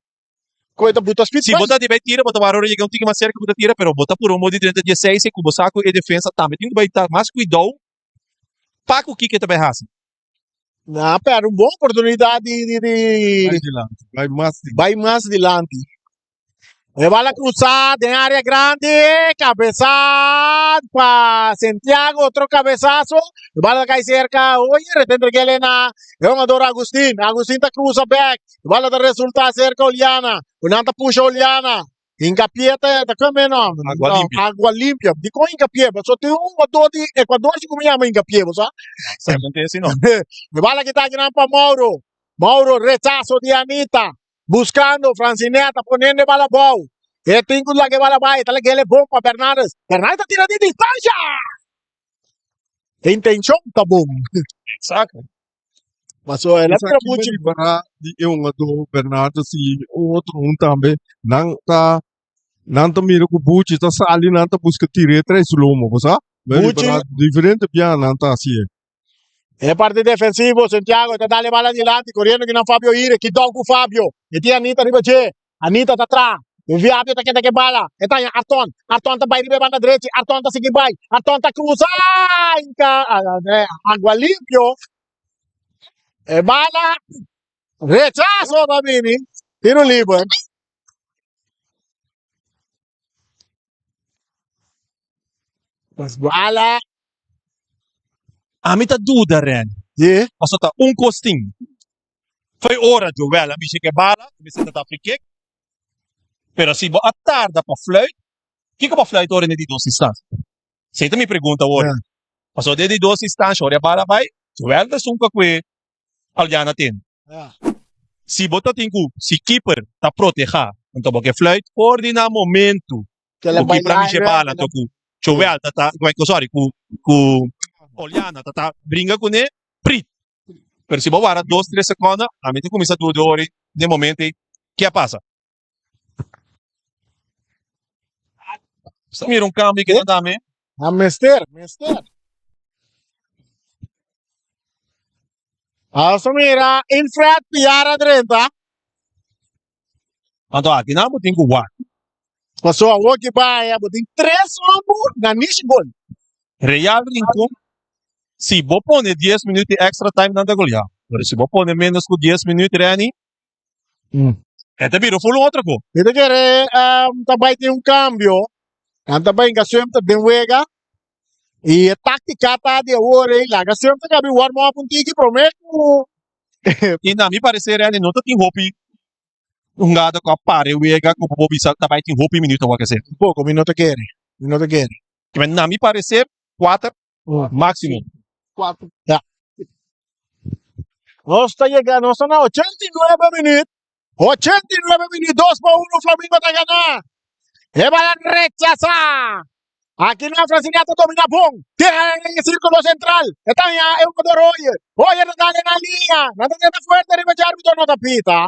Ku e ta buta speed Si bo ta di bai tira, bo ta wara ora yega un tiki mas serka ku ta tira, pero bo ta puru un modo di drenta 16 ku bo sa ku e defensa tambe tin ku bai ta mas kuidou pa ku kiko e ta bai hasi. Na perde un bon oportunidad di di di Bai dilanti, bai mas dilanti. Bai mas dilanti. E bala cruza den area grandi, cabeza pa Santiago, otro cabezazo. E bala ta cai cerca, oye, rete entregele na e jugador Agustin. Agustin ta cruza back. E bala ta resulta cerca Oliana. Nan ta pusha Oliana. Hincapié ta ta kome no? Agua limpia. Agua limpia. Dikon Hincapié? Pasobra tin un jugador di Ecuador si ku mi yama Hincapié, bo sa? Exactamente esi no. E bala kita akinan pa Mauro. Mauro rechazo di Anita. Buscando Francineta poniendo e bala abou. E tin ku laga e bala bai. Ta laga el e bon pa Bernardes. Bernardes ta tira di distancia. E intencion ta bon. Exacto. Paso el a tira Esaki me mucho. ripará di e hungadó Bernardo si un otro un tambe nan ta nan ta mira ku Buchi ta sali nan ta buska tir'é trae su lomo bo sa me Buchi ripará diferente biaha nan ta hasié. E parti defensivo Santiago ta dale bala dilanti koriendo kinan Fabio Ire kidou ku Fabio e tin Anita riba dje Anita ta tra Fabio ta keda ke bala e ta haña Arton Arton ta bai riba e banda drechi Arton ta sigui bai Arton ta krusa inka Agua Limpio E bala rechazo ta bini tiro liber. Bala. Ami ta duda Ren. Ye. Paso ta un kos tin. Foi ora Joel a mishi ke bala, e mester ta ta free kick. Pero si bo a tarda pa fluit, kiko bo a fluit ora den di dos instancia? Esei ta mi pregunta awor. Pasobra den di dos instancia ora e bala bai, Joel ta esun ku a kue Aldiana tende. Si bo ta tin ku si keeper ta protehá, anto bo ke fluit for di na momentu ku keeper a mishe bala anto ku Joel ta ta sorry ku ku Oliana ta ta bringa kuné prit. Pero si bo wara dos tres sekonda ami ta kuminsá duda ora den momento ei ke a pasa. Sa mira un cambio que ta dame. A mester, mester. Asa mira Infred Piara drenta. Anto aki nan bo tin ku wak. Paso awor ki bai bo tin tres homber na nishi gol. Real Rincon si bo pone dies minuut di extra time nan ta goleá. Pero si bo pone menos ku dies minuut Renny E ta bira full un otro ko. Mi ta kere ta bai tin un cambio. Nan ta bai Sumter den wega. Y e táctica ta di awor ei laga Sumter kabi warm up un tiki prome ku Y na mi parecer Randy no ta tin hopi hungado ku a para e wega ku bo bisa ta bai tin hopi minuto wak esei. Poko mi no ta kere. Mi no ta kere. Na mi parecer kuater Máximo. Ya. Nos ta yega, nos ta na 89 minuut. 89 minuut, 2 pa 1, Flamingo ta gana. E bala rechasa. Aki na Francina ta domina bon. Tira en el círculo central. E ta ya e jugador Hoyer. Hoyer ta dale na linea. Na ta tenta fuerte riba dje arbitro no ta pita.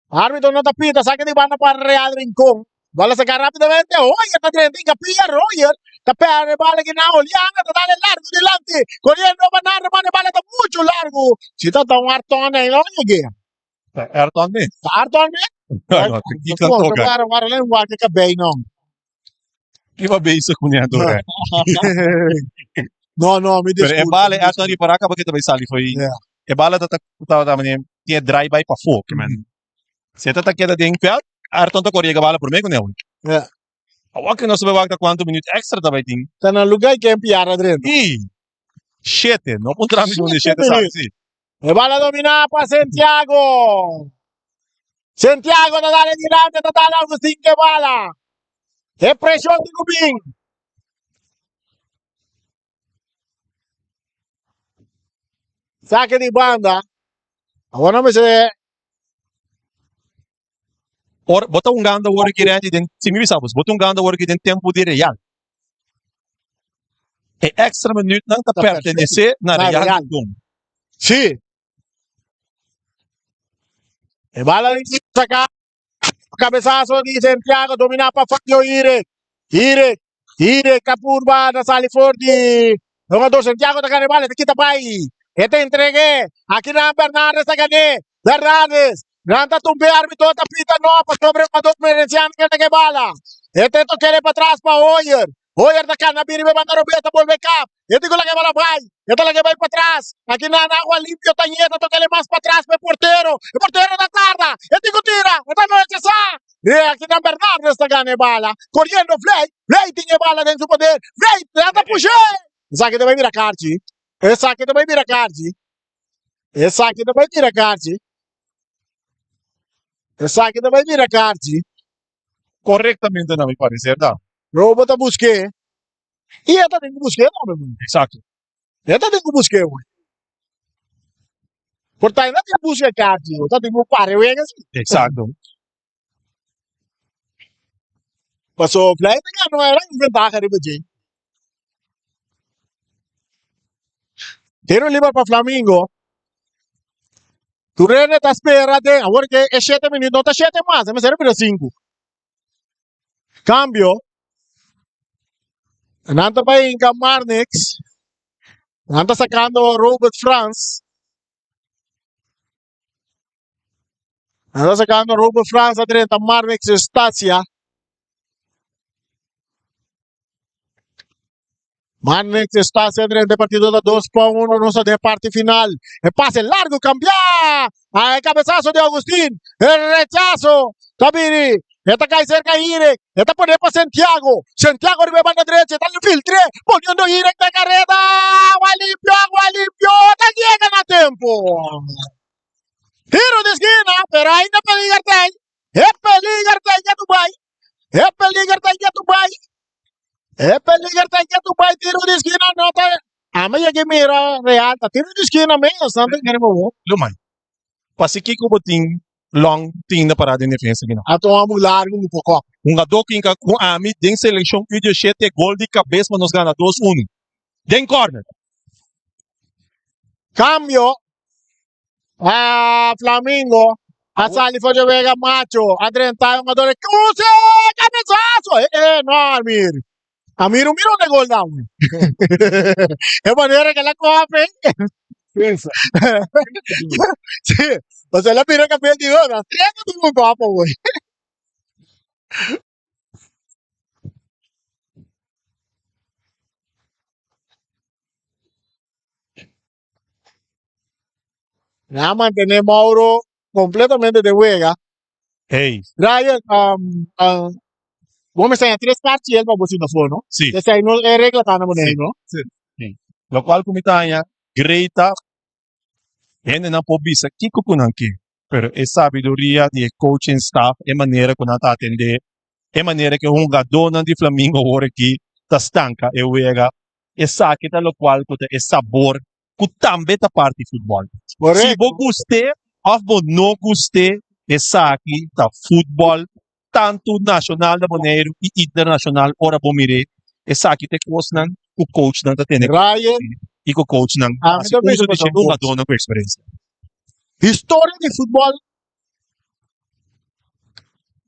Arbitro no ta pita, saque di banda pa Real Rincon. Bala saca rapidamente, Hoyer ta drenta, inca pia Royer, ta perde bala ki na Oliana, ta dale largo dilanti, corriendo pa Nardo, mane bala ta mucho largo. Si ta ta un Arton ahí no llegue. Arton me. Arton me? No, ki ta toca. Guarda, guarda, len guarda cabei no. Ki ba bezig ku ne anto, eh? No, no, mi Pero e disculpa. bala Arton ripará kaba ke ta bai sali foi. Yeah. E bala ta ta ta ta mane tin e draai bai pafó ke men. Si e ta ta keda den veld, Ayrton ta kore yega bala promé ku Newell. Ja. Awor ke nos ta bai wak ta kuantu minuut extra ta bai tin. Ta na lugá i ken piara drenta. I shete, no puntra mi dónde shete Shete sa, minuut. si. E bala dominá pa Santiago. Santiago ta dale dilanti, ta dale Agustin ke bala. E preshon di Gubin. Saque di banda. Awor no mester Ora, bo ta hungando awor aki Randy den, si mi bisa bos, bo ta hungando awor aki den tempo di Real. E extra minuutnan ta Ta pertenece na Na Real Real. Rincon. Sí. E bala di saca. Cabezazo di Santiago domina pa Fabio Irek. Irek, Irek a purba na sali for di jugador Santiago ta gana e bala, ta kita bai. E ta entregue. Aki nan Bernardes ta gane. Bernardes. Nan ta tumbe arbitro ta pita no pasobra e jugador Merenciano ke ta ke bala. E ta tokele pa tras pa Hoyer. Hoyer ta kana bini be banda robes ta bolbe kap. E tin ku laga e bala bai. E ta laga e bai patras. Aki nan agua limpio ta ñeta toka el mas patras pa e portero. E portero ta tarda. E tin ku tira. E ta rechasá. E aki nan Bernardes ta gana e bala. Koriendo Vlei. Vlei tin e bala den su poder. Vlei ta push'é. Esaki ta bai bira karchi. Esaki ta bai bira karchi. Esaki ta bai bira karchi. Esaki ta bai bira karchi. Korektamente na mi pareser ta. Robo ta busk'é. I e ta tin ku busk'é tambe man. Exacto. E ta tin ku busk'é hoy. Por ta e no tin buska karchi, e ta tin ku pare wega si. Exacto. Paso Vlei ta gana era un ventaha riba dje. Tiro liber pa Flamingo. Turene ta spera den awor ke e shete minuut no ta shete mas, e mester a bira sinku. Cambio. Nan ta bai hinka Marnix. Nan ta sacando Robert Frans. Nan ta sacando Robert Frans a drenta Marnix Estacia. Marnix Estacia drenta e partido ta 2 pa 1. Nos ta den parte final. E pase largo cambia. A e cabezazo de Agustin. E rechazo. Ta bini. E ta cai cerca Irek. E ta pone pa Santiago. Santiago riba e banda derecha. E ta filtre. Poniendo Irek na careda. Agua limpio, agua limpio. Ta llega na tempo. Tiro de esquina, pero ainda peliger ta. E peliger ta ya Dubai. E peliger ta ya Dubai. E peliger ta ya Dubai. Tiro de esquina no ta. Ama yega mira Real. Ta tiro de esquina mes. Nan ta Lumay. Pasikiko bo tin Long tin na pará den defensa aki no. A tuma un largu un poko. Hungadó kinka ku ami den selekshon U 17 gol di kabes ma nos gana dos unu den kòrner. Kambio a Flamingo a sali for di wega Macho a drenta e hungador e kruse kabesaso e e no Amir Amir un mira un de gol dame e manera ke la kope Pensa. Sí, o sea, la mira kabes di oh, treka tin un kopa hoy. Na mantené Mauro completamente de wega. Hey. Ryan, um, um, bo me enseña tres parti el pa bo sina for, no? Sí. Esei no e regla ta na Boneiru, Sí. no? Sí. Locual cu mi ta haña great ta hendenan por bisa kico cu nan ke, pero e sabiduria di e coaching staff, e manera cu nan ta atende, e manera cu e hungadornan di Flamingo awor aki ta stanca e wega, esaki ta locual cu ta e sabor cu tambe ta parti futbol. Si Correcto. bo gust'é of bo no gust'é, esaki ta futbol, tantu nacional na Boneiru y internacional ora bo mir'é, esaki ta e cosnan cu coachnan ta tene Ryan, y cu coachnan ta ami haci ta bisa uso di boso dje un cos. hungadónan cu experiencia. Historia di futbol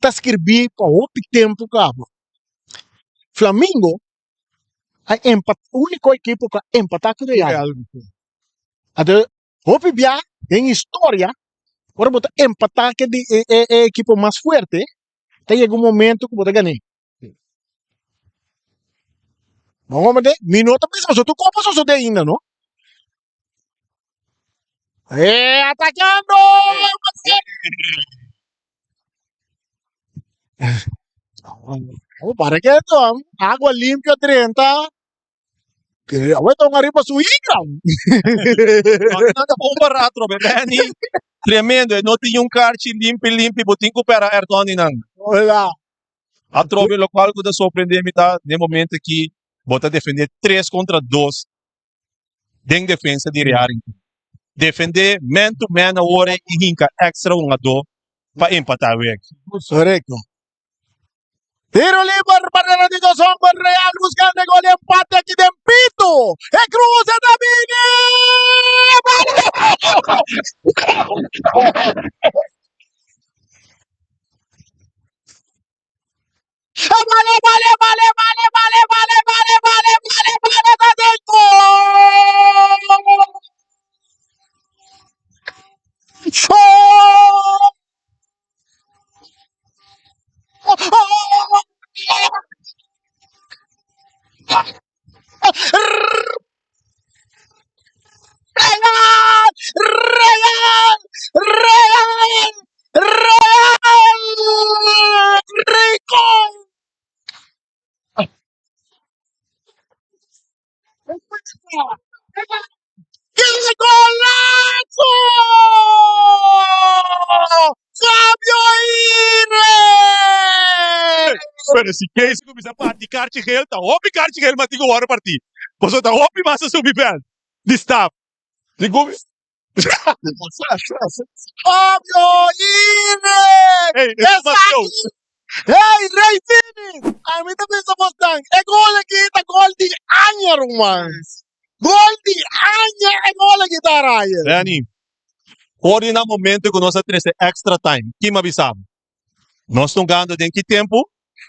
ta skirbí pa hopi tempu kaba. Flamingo a empat úniko ekipo ku a empatá ku Real. Anto hopi bia den historia ora bo ta empatá ku di e e e ekipo mas fuerte ta yega un momento ku bo ta gané. Bo komprende? Mi no ta bisa pasobra tur kopa sosodé ainda no. E atakando! Oh, para que esto, agua limpia 30. Que awe ton arriba su igra. No, no ta bon barato, be Benny. Tremendo, e no tin un karchi limpi limpi, bo tin ku pera Ertoni nan. Hola. Atrobe lokual ku ta sorprende mi ta den momento ki bo ta defende tres kontra dos den defensa di Real Rincon. Defende man to man awor i hinka extra hungadó pa empatá wega. Correcto. Tiro liber para di dos homber Real buscando gol de empate aquí den Pito. E cruza da bini. Bale, bale, bale, bale, bale, bale, bale, bale, bale, bale, ta den gol! Gol! Real! Real! Real! Real! Rincon! ¡Qué golazo! Fabio Aguirre! Pero si Casey cuminsa parti karchi geel, ta hopi karchi geel mas tin cu worde parti. Pasobra ta hopi mas a subi veld di staf. Si cu. Fabio Aguirre! Hey, es demasiado. Hey, Rey Fini! Ami ta bisa bosnan, e gol aki ta gol di aña, ruman. Gol di aña e gol aki ta, Ryan. Danny, for di na momento ku nos a trese extra time, ki mi a bisa bo? Nos ta hungando den ki tempu?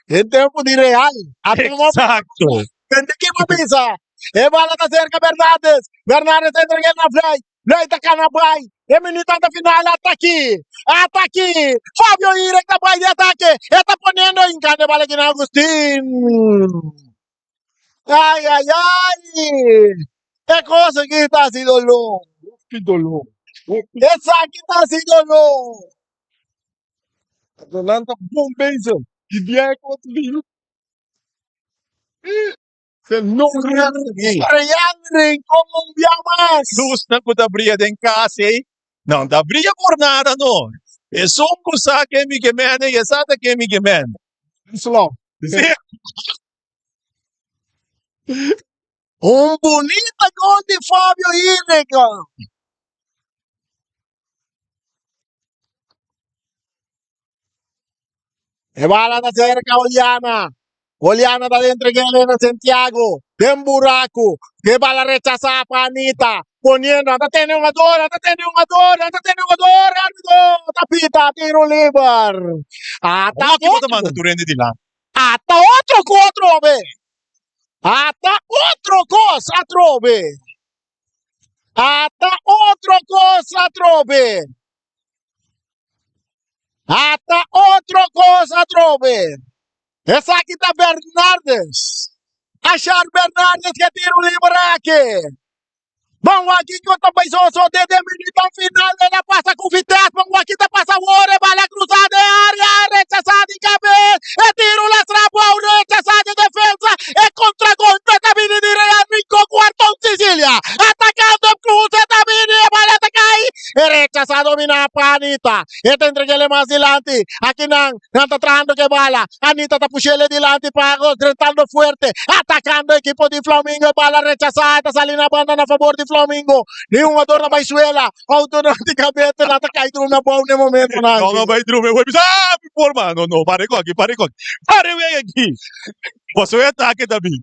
Den tempu di Real. A tuma Exacto. Tende ki mi a bisa? E bala ta serka Bernardes. Bernardes ta entreg'el na Vlay. Vlay ta kana bai. E minutan ta final. Ataki! Ataki! Fabio Irek ta bai di atake. E ta poniendo hinkando e bala aki na Agustin. Ai, ai, ai! E kos aki ta hasi doló. Ki doló. Esaki ta hasi doló. Nan ta bon bezig. Di dia e kos bin. Se no Real Rincon un bia mas. Luznan ku ta bria den kas ei, nan ta bria por nada no. Esun ku sa ken mi ke mende i e sa ta ken mi ke mende. Slop. Sí. Un bunita gol di Fabio Irrica. E bala ta cerca Oliana. Oliana ta dentro di Elena Santiago. Den buraco. E bala rechazá pa Anita. Poniendo, ata tene un jugador, ata tene un jugador, ata tene un jugador. Arbitro ta pita tiro liber. Ata Hoki bo ta otro. manda tur hende dilanti. Ata otro ku atrobe. Ata otro kos atrobe. Ata otro kos atrobe. Ata otro kos atrobe. Esaki ta Bernardes. Ashar Bernardes ke tiro libre aki. Bon wak kiko ta bai soso de de minutan final el a pasa ku Vitesse. Bon wak ta pasa awor e bala krusa den area rechasa di kabes. E tiro lastra bou rechasa di defensa. E contragolpe ta bini di Real Rincon ku Arton Sicilia. Atakando e cruce ta bini e bala ta kai. E rechasa domina pa Anita. E ta entreg'ele mas dilanti. Akinan nan ta trahando ku e bala. Anita ta push'ele dilanti pa drentando fuerte. Atakando ekipo di Flamingo. E bala rechasá. E ta sali na banda na fabor di Flamingo. Ni un jugador na bai suela. Automaticamente nan ta kai drumi abou na e momentonan No, no aki. bai drumi. Bo bisa, ah, mi por man. No, no, pare ku aki, pare ku aki. Pare wega aki. Pasobra e atake ta bin.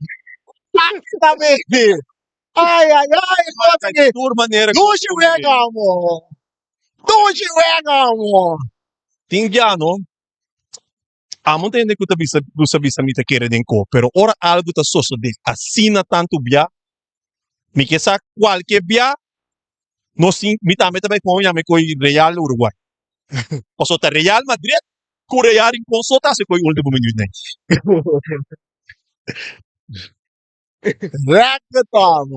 Atake ta bin. Ai, ai, ai, Marca kos aki. tur manera ku Dushi wega, amo. Dushi wega, amo. Tin ya no, amo ta hende ku ta bisa ku sa bisa mi ta kere den ko, pero ora algu ta sosodé asina tantu bia, mi ke sa kualke bia nos tin, mi tambe ta bai kon yama e koi Real Uruguay. Pasobra ta Real Madrid ku Real Rincon so ta hasi koi ultimo minuut nei. Reggaeton.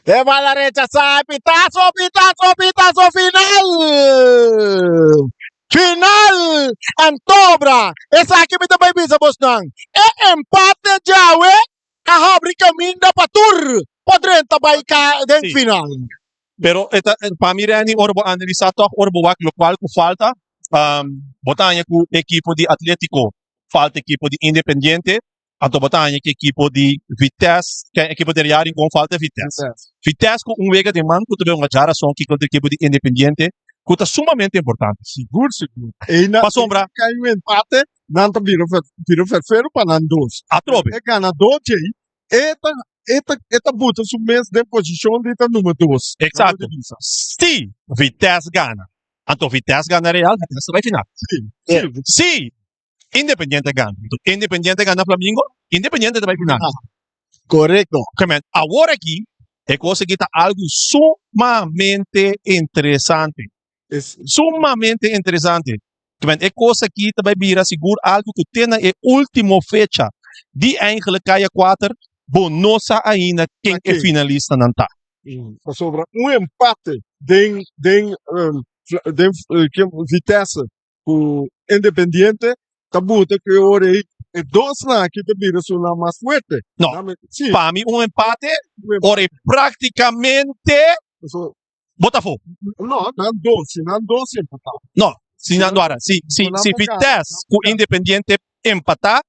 E bala rechazá, pitazo, pitazo, pitazo final. Final. Antobra. Esaki mi ta bai bisa bosnan. E empate djawe a habri kaminda pa tur pa drenta bai ka den Sí. final. Pero e ta, pa mi Renny, ora bo analisá tòg, ora bo wak lokual ku falta, um, bo ta haña ku ekipo di Atletico falta ekipo di Independiente, Anto bo ta haña ki ekipo di Vitesse, ke ekipo di Real Rincon falta Vitesse. Vitesse ku un wega den man ku ta bay hunga djarason ki kontra ekipo di Independiente ku ta sumamente importante. Sigur sigur. Eina Pasobra. kai un empate nan ta bira bira ferfero pa nan dos. Atrobe. E ganador djei e ta e ta e ta buta su mes den posishon di ta numero dos. Exacto. Si Vitesse gana, anto Vitesse gana Real, Vitesse ta bay final. Si, si. Si Independiente gana. Independiente gana Flamingo, Independiente ta bai final. Correcto. Kemen, awor aki, e cosa aki ta algo sumamente interesante. Sumamente interesante. Kemen, e cosa aki ta bai bira sigur algo ku te na e ultimo fecha di eigenlijk kaya kuater, bo no sa ainda ken e finalistanan ta. Pasobra un empate den den den Vitesse ku Independiente ta buta ku e ora ei e dosnan aki ta bira su nan mas fuerte. No, Si. pa mi un empate ora ei praktikamente So, bo ta afó. no, nan dos, si nan dos empatá. No, si nan dora, si, si, Nan si por gana, Vitesse nan ku por gana. Independiente empatá,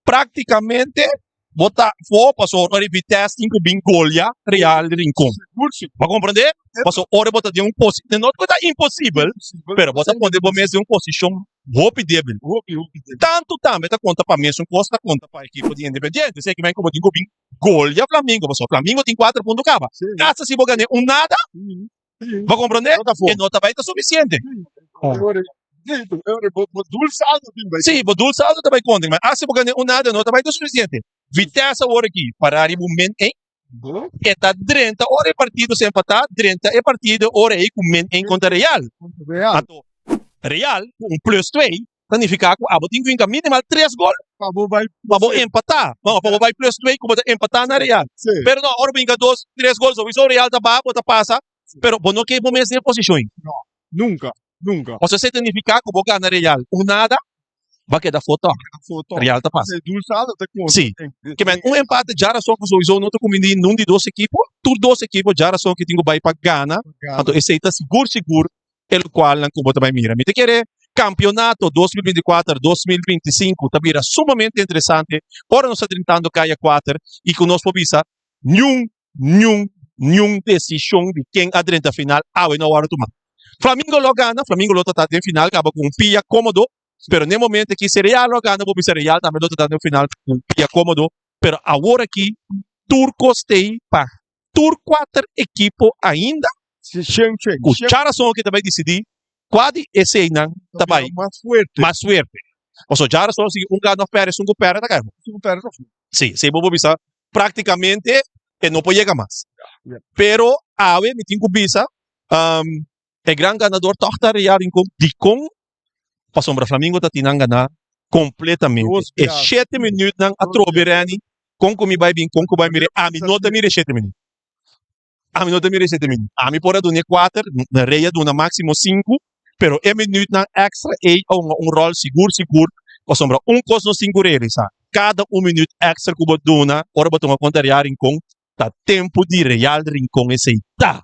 praktikamente bo ta afó pasobra ora ei Vitesse tin ku bin golia Real Rincon. Sigur, sigur. Bo a komprendé? Pasobra ora bo ta den un posi, no ku ta imposibel, pero bo ta pone bo mes den un posishon hopi débil. Hopi, hopi débil. Tantu tambe ta konta pa mesun kos ta konta pa ekipo di Independiente. Esei ki men ku bo tin ku bin golia Flamingo, pasobra Flamingo tin kuater punto kaba. Asta si bo gané un nada, Bo comprende? No ta for. E no ta bai ta suficiente. Bo doel saldo tin bai. Sí, bo doel saldo ta bai conta. Maar as bo gane un nada no ta bai ta suficiente. Vitesse awor aki, para riba un min één. E ta drenta ora e partido se empata, drenta e partido ora ei cu min één contra Real. Real. Anto, Real cu un plus twee ta nifica cu abo tin cu hinca minimal tres gol Pa bo bai pa bo empata. No, pa bo bai plus twee cu bo ta empata na Real. Sí. Pero no, ora bo hinca dos, tres gol sowiso Real ta baha, bo ta pasa. Pero bo no ke bo mes den e posicion ei. No, nunca, nunca. Pasobra esei ta nifica cu bo gana Real un nada, bo a keda afo tok. Afo tok. Real ta pasa. E doel saldo ta conta. Sí. Ke men un empate djarason cu sowiso no ta cumbini nun di dos ekipo. Tur dos ekipo djarason ke tin cu bai pa gana. Anto esei ta sigur sigur e lokualnan ku bo ta bai mira. Mi ta kere kampionato 2024, 2025 ta bira sumamente interesante ora nos ta drentando kaya kuater i ku nos por bisa niun, niun, niun desishon di ken a drenta final awe no a wòrdu tuma. Flamingo lo gana, Flamingo lo ta ta den final kaba ku un pia kómodo. Pero n'e momento aki si Real lo a gana bo bisa Real tambe lo ta dando e final ku pia komodo. Pero awor aki tur kos t'ei pa tur kuater ekipo ainda ku djarason aki ta bai disidí kua di eseinan ta bai mas fuerte. Pasobra djarason si un gana òf pèrdè esun ku pèrdè ta kai afó. Sí, esei bo por bisa práktikamente e no por yega mas. Pero awe mi tin ku bisa e gran ganador tòg ta Real Rincon. Dikon? Pasobra Flamingo ta tin nan ganá kompletamente. E shete minütnan atrobe Renny, kon ku mi bai bin, kon ku bai mira, ami no ta mira e shete minüt. Ami no ta mira e shete minüt. Ami por a duna e kuater, Rey a duna máksimo sinku, pero e minütnan èkstra ei a hunga un ròl sigur sigur, pasobra un kos nos tin ku realisá, kada un minüt èkstra ku bo duna ora bo tuma konta Real Rincon, ta tempu di Real Rincon esei ta.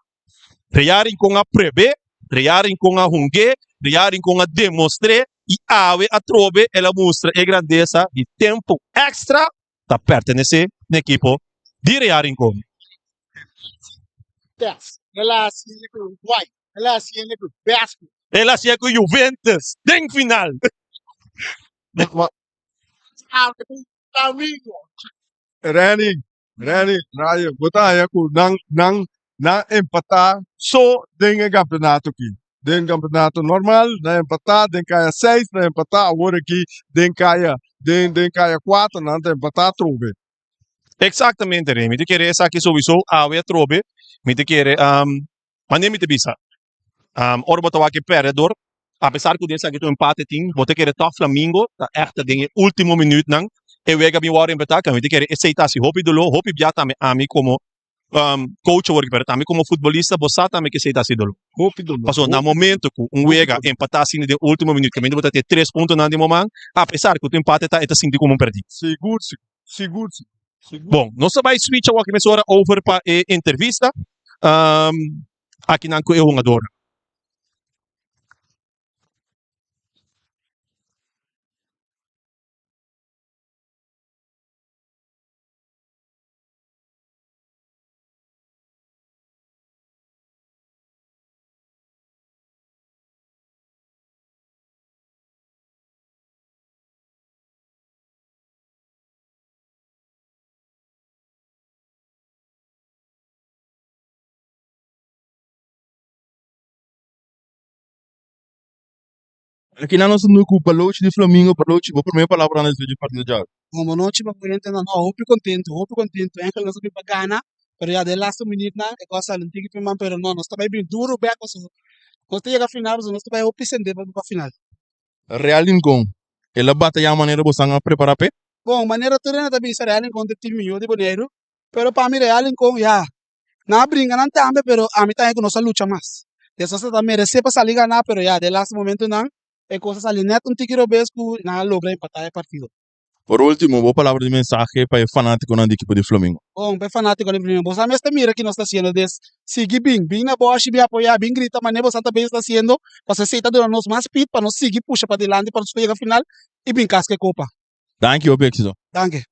Real Rincon a prebé, Real Rincon a hung'é, Real Rincon a demostr'é i awe atrobe el a mustra e grandesa di tempu èkstra ta pertenesé n'e ekipo di Real Rincon. Test. El a hasié ku Uruguay. El a hasié ku Bèsku. El a hasié ku Juventus den final. Flamengo. Renny, Renny, Rayo, bo ta haña ku nan nan nan empatá so den e kampeonato aki. Den kampeonato normal nan empatá, den kaya seis nan empatá, awor aki den kaya den den kaya kuater nan ta empatá atrobe. Exactamente Remy, mi ta kere esaki souiso awe atrobe, mi ta kere manera mi ta bisa ora bo ta wak e perdedor apesar ku den esaki ta un empate tin bo ta kere tòg Flamingo ta ègt den e ultimo minütnan e wega bin wòrdu empatá mi ta kere esei ta hasi hopi doló hopi bia tambe ami komo coach awor pero tambe komo futbolista bo sa tambe ku esei ta hasi doló pasobra na momento ku un wega empatá asina den ultimo minüt kaminda bo ta tin e tres puntonan den bo man apesar ku ta empate ta e ta sinti komo un pèrdí. Sigur sigur sigur. Bon nos ta bai switch awor mesora over pa e entrevista. Akinan ku e hungadornan. Akinan nos ta nu ku Balochi di Flamingo. Balochi, bo prome palabranan despues di partido djawe. Bon bo nochi pa bo no hopi contento hopi contento enkel nos a bin pa gana pero ya den laatste minuutnan e cos a sali un tiki pi man pero no nos ta bay bin duro bek pasobra nos ta yega final pasobra nos ta bay hopi sende pa bin pa final. Real Rincon, el a bataya manera bosan a prepara p'e? Bon manera tur hende ta bisa Real Rincon ta e team miho di Boneiru pero pa mi Real Rincon ya Nan a bringa nan tambe pero ami ta haña ku nos a lucha mas. Des nos ta meresé pa sali ganá pero ya den laatste momentunan e kos a sali nèt un tiki robes ku nan a logra empatá e partido. Por último, bo palabra di mensahe pa e fanátikonan di ekipo di Flamingo. Bon, pa e fanátikonan di Flamingo, boso a mester mira ki nos ta hasiendo. Des sigui bin, bin na bòshi, bin apoyá, bin grita manera boso ta bes ta hasiendo, pasobra esei ta duna nos mas speed pa nos sigui pusha padilanti pa nos por yega final i bin kaska e kopa. Danki, hopi éksito. Danki.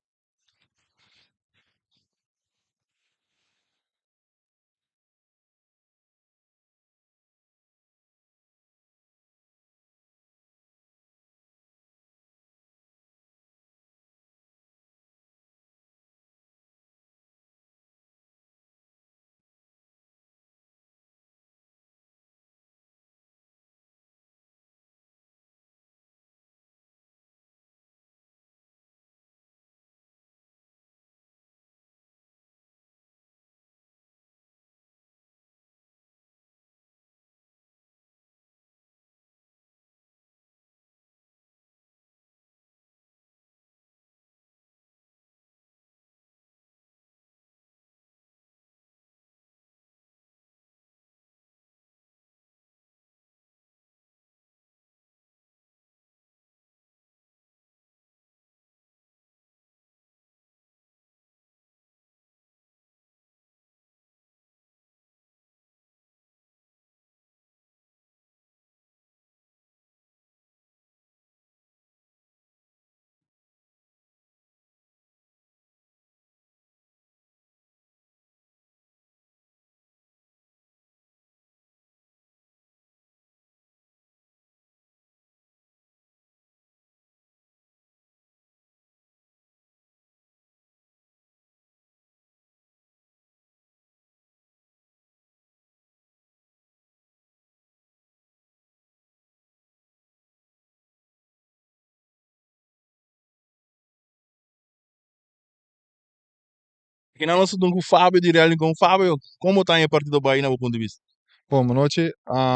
Kinan nos ta dun ku Fabio di Real Rincon. Fabio, kon bo ta haña e partido bai na bo punto di bista? Bon, bonochi.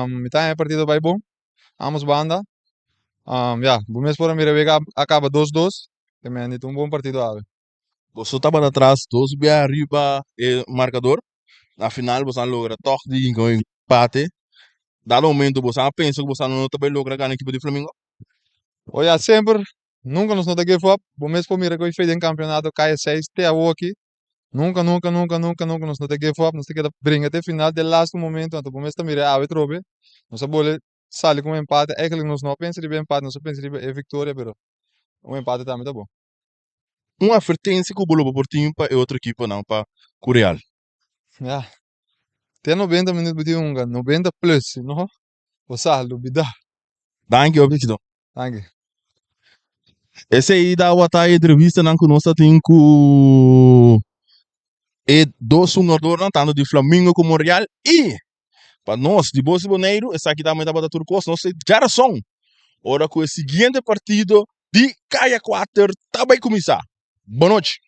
Mi ta haña e partido bai bon, ambos banda. Ya, bo mes por a mira wega a kaba dos dos, te mende ta un bon partido awe. Boso tabata atras dos bia riba e markador, na final boso a logra tòg di hinka un empate. Dado momento boso a pensa ku boso no ta bai logra gana ekipo di Flamingo? O ya, semper Nunca nos no ta give up, bo mes por mira cu e den campeonato caya seis te awoki, nunca nunca nunca nunca nunca nos no ta give up, nos ta keda bringa te final te laatste momento, anto bo mes ta mira awe trobe, nos a bole sali cu un empate, eigenlijk nos no a pensa riba e empate, nos a pensa riba e victoria, pero un empate tambe ta bon. Un advertencia cu bo lo bo por tin pa e otro ekiponan pa cu Real? Ya, te noventa minuut bo tin hunga, noventa plus, si no bo sa lubida. Danki hopi éxito. Danki. Esei tabata e entrevistanan ku nos a tin ku e dos hungadornan, tantu di Flamingo komo Real. I pa nos di Bos di Boneiru esaki tambe tabata tur kos. Nos ta djarason ora ku e siguiente partido di Kaya Kuater ta bai kuminsá. Bonochi.